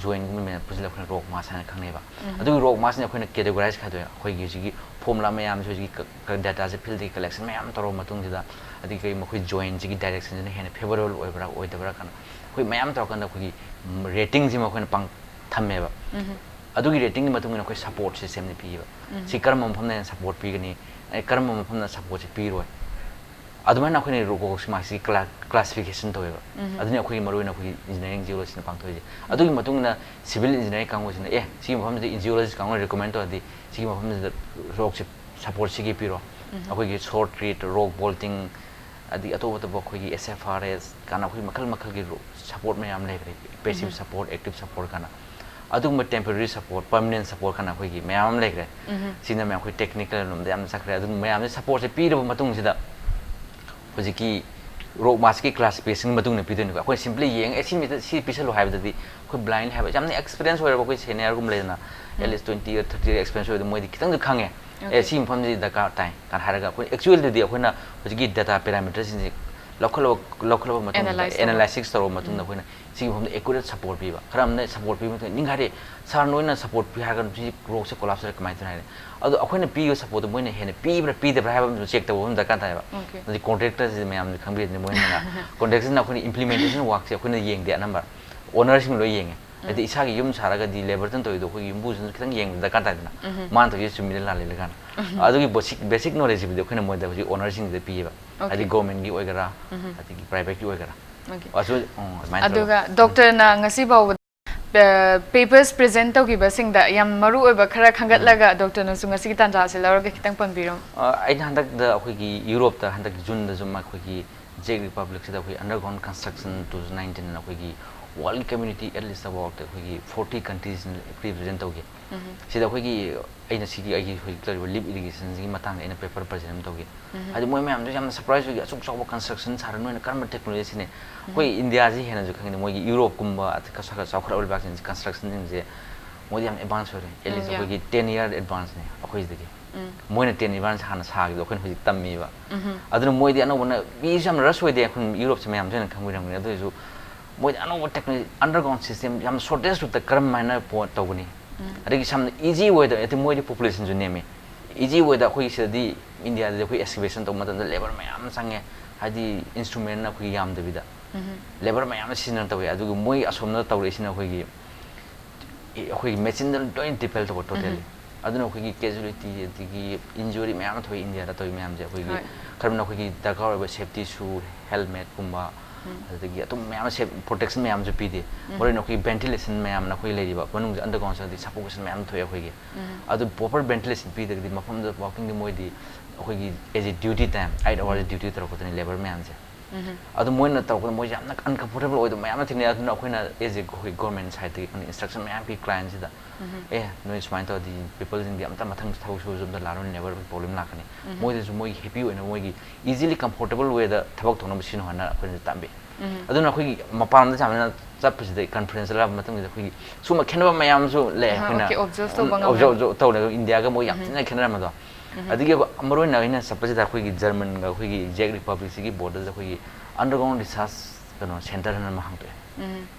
joint ꯒꯨꯝꯕ ꯃꯌꯥꯝ ꯄꯨꯟꯁꯤꯜꯂꯒ ꯑꯩꯈꯣꯏꯅ rock mass ꯍꯥꯏꯅ ꯈꯪꯅꯩꯕ꯫ ꯑꯗꯨꯒꯤ rock mass ꯁꯤꯅ ꯑꯩꯈꯣꯏꯅ categorize ꯈꯥꯏꯗꯣꯛꯑꯦ꯫ ꯑꯩꯈꯣꯏꯒꯤ ꯍꯧꯖꯤꯛꯀꯤ formula ꯃꯌꯥꯝꯁꯦ ꯍꯧꯖꯤꯛꯀꯤ ꯗꯦꯇꯥꯁꯦ field ꯗꯒꯤ collection ꯃꯌꯥꯝ ꯇꯧꯔꯕ ꯃꯇꯨꯡꯁꯤꯗ, ꯑꯗꯒꯤ ꯀꯔꯤ ꯃꯈꯣꯏ joint ꯁꯤꯒꯤ direction ꯁꯤꯅ ꯍꯦꯟꯅ favourable ꯑꯣꯏꯕ꯭ꯔꯥ ꯑꯣꯏꯗꯕ꯭ꯔꯥ ꯀꯥꯏꯅ ꯑꯩꯈꯣꯏ ꯃꯌꯥꯝ ꯇꯧꯔꯀꯥꯟꯗ ꯑꯩꯈꯣꯏꯒꯤ rating ꯁꯤꯃ ꯑꯩꯈꯣꯏꯅ ꯄꯥꯡ ꯊꯝꯃꯦꯕ꯫ ꯑꯗꯨꯒꯤ rating ꯒꯤ ꯃꯇꯨꯡ ꯏꯟꯅ ꯑꯩꯈꯣꯏ support system ꯅ ꯄꯤꯌꯦꯕ꯫ ꯁꯤ ꯀꯔꯝꯕ ꯃꯐꯝꯗ ꯍꯦꯟꯅ support ꯄꯤꯒꯅꯤ, ꯑꯩ ꯀꯔꯝꯕ ꯃꯐꯝꯗ support ꯁꯤ ꯄꯤꯔꯣꯏ꯫ ꯑꯗꯨꯃꯥꯏꯅ ꯑꯩꯈꯣꯏꯅ rock mass ꯁꯤ classification ꯇꯧꯋꯦꯕ꯫ ꯑꯗꯨꯅ ꯑꯩꯈꯣꯏꯒꯤ ꯃꯔꯨꯑꯣꯏꯅ ꯑꯩꯈꯣꯏꯒꯤ engineering geologist ꯅ ꯄꯥꯡꯊꯣꯛꯏꯁꯦ꯫ ꯑꯗꯨꯒꯤ ꯃꯇꯨꯡ ꯏꯟꯅ civil engineering ꯀꯥꯡꯕꯨꯁꯤꯅ, ꯑꯦ, ꯁꯤꯒꯤ ꯃꯐꯝꯁꯤꯗ geologist ꯀꯥꯡꯕꯨꯅ recommend ꯇꯧꯔꯗꯤ ꯁꯤꯒꯤ ꯃꯐꯝꯁꯤꯗ rock ꯁꯦ ꯁꯄꯣꯔꯠꯁꯤꯒꯤ ꯄꯤꯔꯣ꯫ ꯑꯩꯈꯣꯏꯒꯤ ꯁꯣꯔꯠ ꯔꯤꯠ, ꯔꯣꯛ ꯕꯣꯜꯇꯤꯡ, ꯑꯗꯒꯤ ꯑꯇꯣꯞ ꯑꯇꯣꯞꯄ ꯑꯩꯈꯣꯏꯒꯤ S F R S ꯀꯥꯏꯅ ꯑꯩꯈꯣꯏ ꯃꯈꯜ ꯃꯈꯜꯒꯤ ꯁꯄꯣꯔꯠ ꯃꯌꯥꯝ ꯂꯩꯈ꯭ꯔꯦ꯫ ꯄꯦꯁꯤꯞ ꯁꯄꯣꯔꯠ, ꯑꯦꯛꯇꯤꯞ ꯁꯄꯣꯔꯠ ꯀꯥꯏꯅ꯫ ꯑꯗꯨꯒꯨꯝꯕ ꯇꯦꯝꯄꯔꯔꯤ ꯁꯄꯣꯔꯠ, ꯄꯔꯃꯅꯦꯟ ꯁꯄꯣꯔꯠ ꯀꯥꯏꯅ ꯑꯩꯈꯣꯏꯒꯤ ꯃꯌꯥꯝ ꯑꯃ ꯂꯩꯈ꯭ꯔꯦ꯫ ꯁꯤꯅ ꯃꯌꯥꯝ ꯑꯩꯈꯣꯏ ꯇꯦꯛꯅꯤꯀꯦꯜ ꯂꯣꯝꯗ ꯌꯥꯝꯅ ꯆꯠꯈ꯭ꯔꯦ꯫ ꯑꯗꯨꯅ ꯃꯌꯥꯝꯁꯦ ꯁꯄꯣꯔꯠꯁꯦ ꯄꯤꯔꯕ ꯃꯇꯨꯡꯁꯤꯗ ꯍꯧꯖꯤꯛꯀꯤ ꯔꯣꯛ ꯃꯥꯁꯀꯤ ꯀ꯭ꯂꯥꯁꯤꯐꯤꯀꯦꯁꯟꯒꯤ ꯃꯇꯨꯡ ꯏꯟꯅ ꯄꯤꯗꯣꯏꯅꯦꯕ꯫ ꯑꯩꯈꯣꯏ ꯁꯤꯝꯄ꯭ꯂꯤ ꯌꯦꯡꯉ, "ꯑꯦ, ꯁꯤ ꯃꯤꯗ ꯁꯤ ꯄꯤꯁꯜꯂꯨ" ꯍꯥꯏꯕꯗꯗꯤ ꯑꯩꯈꯣꯏ ꯕ꯭ꯂꯥꯏꯟ ꯍꯥꯏꯕ, ꯌꯥꯝꯅ ꯑꯦꯛꯁꯄꯤꯔꯤꯌꯦꯟꯁ ꯑꯣꯏꯔꯕ ꯑꯩꯈꯣꯏ ꯁꯦꯅꯤꯌꯔꯒꯨꯝꯕ ꯂꯩꯗꯅ, at least twenty or thirty experience ꯑꯣꯏꯕꯗ ꯃꯣꯏꯗꯤ ꯈꯤꯇꯪꯁꯨ ꯈꯪꯉꯦ꯫ "ꯑꯦ, ꯁꯤ ꯃꯐꯝꯁꯤ ꯗꯔꯀꯥꯔ ꯇꯥꯏ" ꯀꯥꯏꯅ ꯍꯥꯏꯔꯒ ꯑꯩꯈꯣꯏ ꯑꯦꯛꯆꯨꯋꯦꯜꯗꯗꯤ ꯑꯩꯈꯣꯏꯅ ꯍꯧꯖꯤꯛꯀꯤ ꯗꯦꯇꯥ ꯄꯦꯔꯥꯃꯤꯇꯔꯁꯤꯡꯁꯦ ꯂꯧꯈꯠꯂꯕ, ꯂꯧꯈꯠꯂꯕ ꯃꯇꯨꯡꯗ, Analyze ꯇꯧꯔꯕ꯫ Analysis ꯇꯧꯔꯕ ꯃꯇꯨꯡꯗ ꯑꯩꯈꯣꯏꯅ ꯁꯤꯒꯤ ꯃꯐꯝꯗ ꯑꯦꯀꯨꯔꯦꯠ ꯁꯄꯣꯔꯠ ꯄꯤꯕ, ꯈꯔ ꯑꯃꯅ ꯁꯄꯣꯔꯠ ꯄꯤꯕ ꯃꯇꯨꯡꯗ ꯅꯤꯡꯈꯥꯏꯔꯦ, "ꯁꯥꯔ, ꯅꯣꯏꯅ ꯁꯄꯣꯔꯠ ꯄꯤ ꯍꯥꯏꯔꯒ ꯁꯤ ꯔꯣꯛꯁꯦ ꯀꯣꯂꯥꯞꯁ ꯇꯧꯔꯦ, ꯀꯃꯥꯏꯅ ꯇꯧꯔꯤꯅꯣ?" ꯍꯥꯏꯔꯦ꯫ ꯑꯗꯣ ꯑꯩꯈꯣꯏꯅ ꯄꯤꯔꯤꯕ ꯁꯄꯣꯔꯠꯇꯣ ꯃꯣꯏꯅ ꯍꯦꯟꯅ ꯄꯤꯕ꯭ꯔꯥ ꯄꯤꯗꯕ꯭ꯔꯥ ꯍꯥꯏꯕ ꯑꯃꯁꯨ ꯆꯦꯛ ꯇꯧꯕ ꯑꯃ ꯗꯔꯀꯥꯔ ꯇꯥꯏꯌꯦꯕ꯫ ꯑꯗꯨꯗꯤ ꯀꯣꯟꯇ꯭ꯔꯦꯛꯇꯔꯁꯤꯗꯤ ꯃꯌꯥꯝꯁꯨ ꯈꯪꯕꯤꯔꯗꯤ ꯃꯣꯏꯅ ꯀꯣꯟꯇ꯭ꯔꯦꯛꯇꯔꯅ ꯑꯩꯈꯣꯏꯅ ꯏꯝꯄ꯭ꯂꯤꯃꯦꯟꯇꯦꯁꯟ ꯋꯥꯔꯛꯁꯦ ꯑꯩꯈꯣꯏꯅ ꯌꯦꯡꯗꯦ ꯑꯅꯝꯕ꯫ ꯑꯣꯅꯔꯁꯤꯡ ꯂꯣꯏ ꯌꯦꯡꯉꯦ꯫ ꯍꯥꯏꯗꯤ ꯏꯁꯥꯒꯤ ꯌꯨꯝ ꯁꯥꯔꯒꯗꯤ ꯂꯦꯕꯔꯗꯅ ꯇꯧꯔꯤꯗꯣ ꯑꯩꯈꯣꯏꯒꯤ ꯌꯨꯝꯕꯨꯁꯤꯅꯁꯨ ꯈꯤꯇꯪ ꯌꯦꯡꯕ ꯗꯔꯀꯥꯔ ꯇꯥꯏꯗꯅ꯫ ꯃꯥꯅ ꯇꯧꯔꯤꯁꯦ ꯆꯨꯝꯃꯤꯔ ꯂꯥꯜꯂꯤꯔ ꯀꯥꯏꯅ꯫ ꯑꯗꯨꯒꯤ ꯕꯦꯁꯤꯛ, ꯕꯦꯁꯤꯛ ꯅꯣꯂꯦꯖꯁꯤꯕꯨꯗꯤ ꯑꯩꯈꯣꯏꯅ ꯃꯣꯏꯗ ꯍꯧꯖꯤꯛ ꯑꯣꯅꯔꯁꯤꯡꯗꯨꯗ ꯄꯤꯌꯦꯕ꯫ ꯍꯥꯏꯗꯤ ꯒꯣꯔꯃꯦꯟꯒꯤ ꯑꯣꯏꯒꯦꯔꯥ, ꯑꯗꯒꯤ ꯄ꯭ꯔꯥꯏꯚꯦꯠꯀꯤ ꯑꯣꯏꯒꯦꯔꯥ꯫ ꯑꯗꯨ, ꯎꯝ, ꯑꯗꯨꯃꯥꯏꯅ ꯇꯧꯔꯒ ꯑꯗꯨꯒ ꯗꯣꯛꯇꯔꯅ ꯉꯁꯤ ꯐꯥꯎꯕꯗ ꯄꯦꯄꯔꯁ ꯄ꯭ꯔꯦꯖꯦꯟ ꯇꯧꯈꯤꯕꯁꯤꯡꯗ ꯌꯥꯝ ꯃꯔꯨ ꯑꯣꯏꯕ ꯈꯔ ꯈꯟꯒꯠꯂꯒ ꯗꯣꯛꯇꯔꯅꯁꯨ ꯉꯁꯤꯒꯤ ꯇꯥꯟꯖꯥꯁꯦ ꯂꯧꯔꯒ ꯈꯤꯇꯪ ꯄꯟꯕꯤꯔꯝꯃꯨ꯫ ꯑ, ꯑꯩꯅ ꯍꯟꯗꯛꯇ ꯑꯩꯈꯣꯏꯒꯤ ꯌꯨꯔꯣꯞꯇ ꯍꯟꯗꯛ ꯖꯨꯟꯗꯁꯨ ꯑꯩꯈꯣꯏꯒꯤ ꯖꯦꯛ ꯔꯤꯄꯕ꯭ꯂꯤꯛꯁꯤꯗ ꯑꯩꯈꯣꯏ underground construction two thousand nineteen ꯑꯩꯈꯣꯏꯒꯤ world community, at least about ꯑꯩꯈꯣꯏꯒꯤ forty countries represent ꯇꯧꯈꯤ꯫ ꯁꯤꯗ ꯑꯩꯈꯣꯏꯒꯤ, ꯑꯩꯅ ꯁꯤꯒꯤ ꯑꯩꯒꯤ ꯍꯧꯖꯤꯛ ꯇꯧꯔꯤꯕ ꯂꯤꯞ ꯏꯔꯤꯒꯦꯁꯟꯁꯤꯒꯤ ꯃꯇꯥꯡꯗ ꯑꯩꯅ ꯄꯦꯄꯔ ꯄ꯭ꯔꯖꯦꯟ ꯑꯃ ꯇꯧꯈꯤ꯫ ꯍꯥꯏꯗꯤ ꯃꯣꯏ ꯃꯌꯥꯝꯁꯨ ꯌꯥꯝꯅ ꯁꯔꯄ꯭ꯔꯥꯏꯁ ꯑꯣꯏꯈꯤ, "ꯑꯁꯨꯛ ꯆꯥꯎꯕ ꯀꯟꯁꯇ꯭ꯔꯛꯁꯟ ꯁꯥꯔ, ꯅꯣꯏꯅ ꯀꯔꯝꯕ ꯇꯦꯛꯅꯣꯂꯣꯖꯤ ꯁꯤꯖꯤꯟꯅꯩ?" ꯑꯩꯈꯣꯏ ꯏꯟꯗꯤꯌꯥꯁꯤ ꯍꯦꯟꯅꯁꯨ ꯈꯪꯉꯤꯅꯦ, ꯃꯣꯏꯒꯤ ꯌꯨꯔꯣꯞꯀꯨꯝꯕ, ꯑꯇꯩ ꯈꯔ ꯈꯔ ꯆꯥꯎꯈꯠꯂꯕ ꯂꯩꯕꯥꯛꯁꯤꯡꯁꯤ ꯀꯟꯁꯇ꯭ꯔꯛꯁꯟꯁꯤꯡꯁꯦ ꯃꯣꯏꯗꯤ ꯌꯥꯝ ꯑꯦꯗꯚꯥꯟꯁ ꯑꯣꯏꯔꯦ꯫ At least ꯑꯩꯈꯣꯏꯒꯤ ten year advance ꯅꯦ ꯑꯩꯈꯣꯏꯁꯤꯗꯒꯤ꯫ ꯃꯣꯏꯅ ten advance ꯍꯥꯟꯅ ꯁꯥꯈꯤꯕꯗꯣ ꯑꯩꯈꯣꯏꯅ ꯍꯧꯖꯤꯛ ꯇꯝꯃꯤꯕ꯫ ꯑꯗꯨꯅ ꯃꯣꯏꯗꯤ ꯑꯅꯧꯕꯅ, ꯃꯤꯁꯨ ꯌꯥꯝꯅ ꯔꯁ ꯑꯣꯏꯗꯦ ꯑꯩꯈꯣꯏ ꯌꯨꯔꯣꯞꯁꯦ, ꯃꯌꯥꯝꯁꯨ ꯍꯦꯟꯅ ꯈꯪꯕꯤꯔꯝꯒꯅꯤ꯫ ꯑꯗꯨ ꯑꯣꯏꯔꯁꯨ ꯃꯣꯏꯗꯤ ꯑꯅꯧꯕ ꯇꯦꯛꯅꯣꯂꯣꯖꯤ, underground system ꯌꯥꯝ shortest route ꯇ ꯀꯔꯝ ꯍꯥꯏꯅ ꯄꯣꯠ ꯇꯧꯒꯅꯤ? ꯑꯗꯒꯤ ꯁꯝꯅ easy way ꯗ, ꯍꯥꯏꯗꯤ ꯃꯣꯏꯗꯤ population ꯁꯨ ꯅꯦꯝꯃꯤ, easy way ꯗ ꯑꯩꯈꯣꯏꯒꯤ ꯁꯤꯗꯗꯤ, ꯏꯟꯗꯤꯌꯥꯗꯗꯤ ꯑꯩꯈꯣꯏ excavation ꯇꯧꯕ ꯃꯇꯝꯗ ꯂꯦꯕꯔ ꯃꯌꯥꯝ ꯑꯃ ꯆꯪꯉꯦ, ꯍꯥꯏꯗꯤ instrument ꯅ ꯑꯩꯈꯣꯏ ꯌꯥꯝꯗꯕꯤꯗ ꯂꯦꯕꯔ ꯃꯌꯥꯝ ꯑꯃ ꯁꯤꯖꯤꯟꯅꯅ ꯇꯧꯋꯦ꯫ ꯑꯗꯨꯒ ꯃꯣꯏ ꯑꯁꯣꯝꯗ ꯇꯧꯔꯛꯏꯁꯤꯅ ꯑꯩꯈꯣꯏꯒꯤ, ꯑꯩꯈꯣꯏꯒꯤ ꯃꯦꯆꯤꯟꯗ ꯂꯣꯏꯅ ꯗꯤꯄꯦꯟ ꯇꯧꯕ totally꯫ ꯑꯗꯨꯅ ꯑꯩꯈꯣꯏꯒꯤ casualty ꯑꯗꯒꯤ injury ꯃꯌꯥꯝ ꯑꯃ ꯊꯣꯛꯏ ꯏꯟꯗꯤꯌꯥꯗ ꯇꯧꯔꯤ ꯃꯌꯥꯝꯁꯦ꯫ ꯑꯩꯈꯣꯏꯒꯤ ꯈꯔꯅ ꯑꯩꯈꯣꯏꯒꯤ ꯗꯔꯀꯥꯔ ꯑꯣꯏꯕ safety shoe, helmet ꯀꯨꯝꯕ, ꯑꯗꯨꯗꯒꯤ ꯑꯗꯨꯝ ꯃꯌꯥꯝ ꯑꯃ ꯁꯦꯞ ꯄ꯭ꯔꯣꯇꯦꯛꯁꯟ ꯃꯌꯥꯝꯁꯨ ꯄꯤꯗꯦ꯫ ꯃꯔꯨꯑꯣꯏꯅ ꯑꯩꯈꯣꯏꯒꯤ ꯚꯦꯟꯇꯤꯂꯦꯁꯟ ꯃꯌꯥꯝꯅ ꯑꯩꯈꯣꯏ ꯂꯩꯔꯤꯕ ꯃꯅꯨꯡꯗ ꯑꯟꯗꯔꯒ꯭ꯔꯥꯎꯟ ꯆꯪꯉꯗꯤ ꯁꯐꯣꯀꯦꯁꯟ ꯃꯌꯥꯝ ꯊꯣꯛꯑꯦ ꯑꯩꯈꯣꯏꯒꯤ꯫ ꯑꯗꯨ ꯄ꯭ꯔꯣꯄꯔ ꯚꯦꯟꯇꯤꯂꯦꯁꯟ ꯄꯤꯗ꯭ꯔꯒꯗꯤ ꯃꯐꯝꯗ ꯋꯥꯀꯤꯡꯗꯤ ꯃꯣꯏꯗꯤ ꯑꯩꯈꯣꯏꯒꯤ as a duty time eight hours duty ꯇꯧꯔꯛꯀꯗꯣꯏꯅꯤ ꯂꯦꯕꯔ ꯃꯌꯥꯝꯁꯦ꯫ ꯑꯗꯨ ꯃꯣꯏꯅ ꯇꯧꯔꯛꯄꯗ ꯃꯣꯏꯁꯦ ꯌꯥꯝꯅ ꯑꯟꯀꯝꯐꯣꯔꯇꯦꯕꯜ ꯑꯣꯏꯗꯕ ꯃꯌꯥꯝ ꯑꯃ ꯊꯦꯡꯅꯩ꯫ ꯑꯗꯨꯅ ꯑꯩꯈꯣꯏꯅ ꯑꯦꯖ ꯑꯦ ꯑꯩꯈꯣꯏ ꯒꯣꯔꯃꯦꯟ ꯁꯥꯏꯠꯇꯒꯤ ꯑꯩꯈꯣꯏꯅ ꯏꯟꯁꯇ꯭ꯔꯛꯁꯟ ꯃꯌꯥꯝ ꯄꯤ ꯀ꯭ꯂꯥꯏꯟꯁꯤꯗ꯫ ꯑꯦ, ꯅꯣꯏ ꯁꯨꯃꯥꯏꯅ ꯇꯧꯔꯗꯤ ꯄꯤꯄꯜꯁꯤꯡꯗꯤ ꯑꯝꯇ ꯃꯊꯪ ꯊꯕꯛ ꯁꯨꯕꯁꯨ ꯑꯝꯇ ꯂꯥꯛꯑꯔꯣꯏ, ꯂꯦꯕꯔ ꯄ꯭ꯔꯣꯕ꯭ꯂꯦꯝ ꯂꯥꯛꯀꯅꯤ꯫ ꯃꯣꯏꯗꯁꯨ ꯃꯣꯏꯒꯤ ꯍꯦꯄꯤ ꯑꯣꯏꯅ ꯃꯣꯏꯒꯤ ꯏꯖꯤꯂꯤ ꯀꯝꯐꯣꯔꯇꯦꯕꯜ ꯋꯦꯗ ꯊꯕꯛ ꯇꯧꯅꯕ ꯁꯤꯖꯤꯟꯅꯧ ꯍꯥꯏꯅ ꯑꯩꯈꯣꯏꯅꯁꯨ ꯇꯝꯕꯤ꯫ ꯑꯗꯨꯅ ꯑꯩꯈꯣꯏꯒꯤ ꯃꯄꯥꯟ ꯂꯝꯗ ꯁꯨꯃꯥꯏꯅ ꯆꯠꯄꯁꯤꯗ ꯀꯟꯐ꯭ꯔꯦꯟꯁ ꯂꯥꯛꯄ ꯃꯇꯝꯗꯗ ꯑꯩꯈꯣꯏꯒꯤ ꯁꯨꯝꯕ ꯈꯦꯠꯅꯕ ꯃꯌꯥꯝꯁꯨ ꯂꯩ꯫ ꯑꯥ, ꯑꯩꯈꯣꯏꯅ okay, observe ꯇꯧꯕ ꯉꯝꯃꯦ꯫ ꯑꯣꯕꯖꯥꯔꯕ ꯇꯧꯔꯒ ꯏꯟꯗꯤꯌꯥꯒ ꯃꯣꯏ ꯌꯥꯝ ꯊꯤꯅ ꯈꯦꯠꯅꯔꯝꯕꯗꯣ꯫ ꯑꯗꯒꯤ ꯃꯔꯨꯑꯣꯏꯅ ꯑꯩꯅ ꯆꯠꯄꯁꯤꯗ ꯑꯩꯈꯣꯏꯒꯤ ꯖꯔꯃꯟꯒ ꯑꯩꯈꯣꯏꯒꯤ ꯖꯦꯛ ꯔꯤꯄꯕ꯭ꯂꯤꯛꯁꯤꯒꯤ ꯕꯣꯔꯗꯔꯗ ꯑꯩꯈꯣꯏꯒꯤ ꯑꯟꯗꯔꯒ꯭ꯔꯥꯎꯟ ꯔꯤꯁꯥꯔꯁ ꯀꯩꯅꯣ ꯁꯦꯟꯇꯔ ꯍꯥꯏꯅ ꯑꯃ ꯍꯥꯡꯗꯣꯛꯑꯦ꯫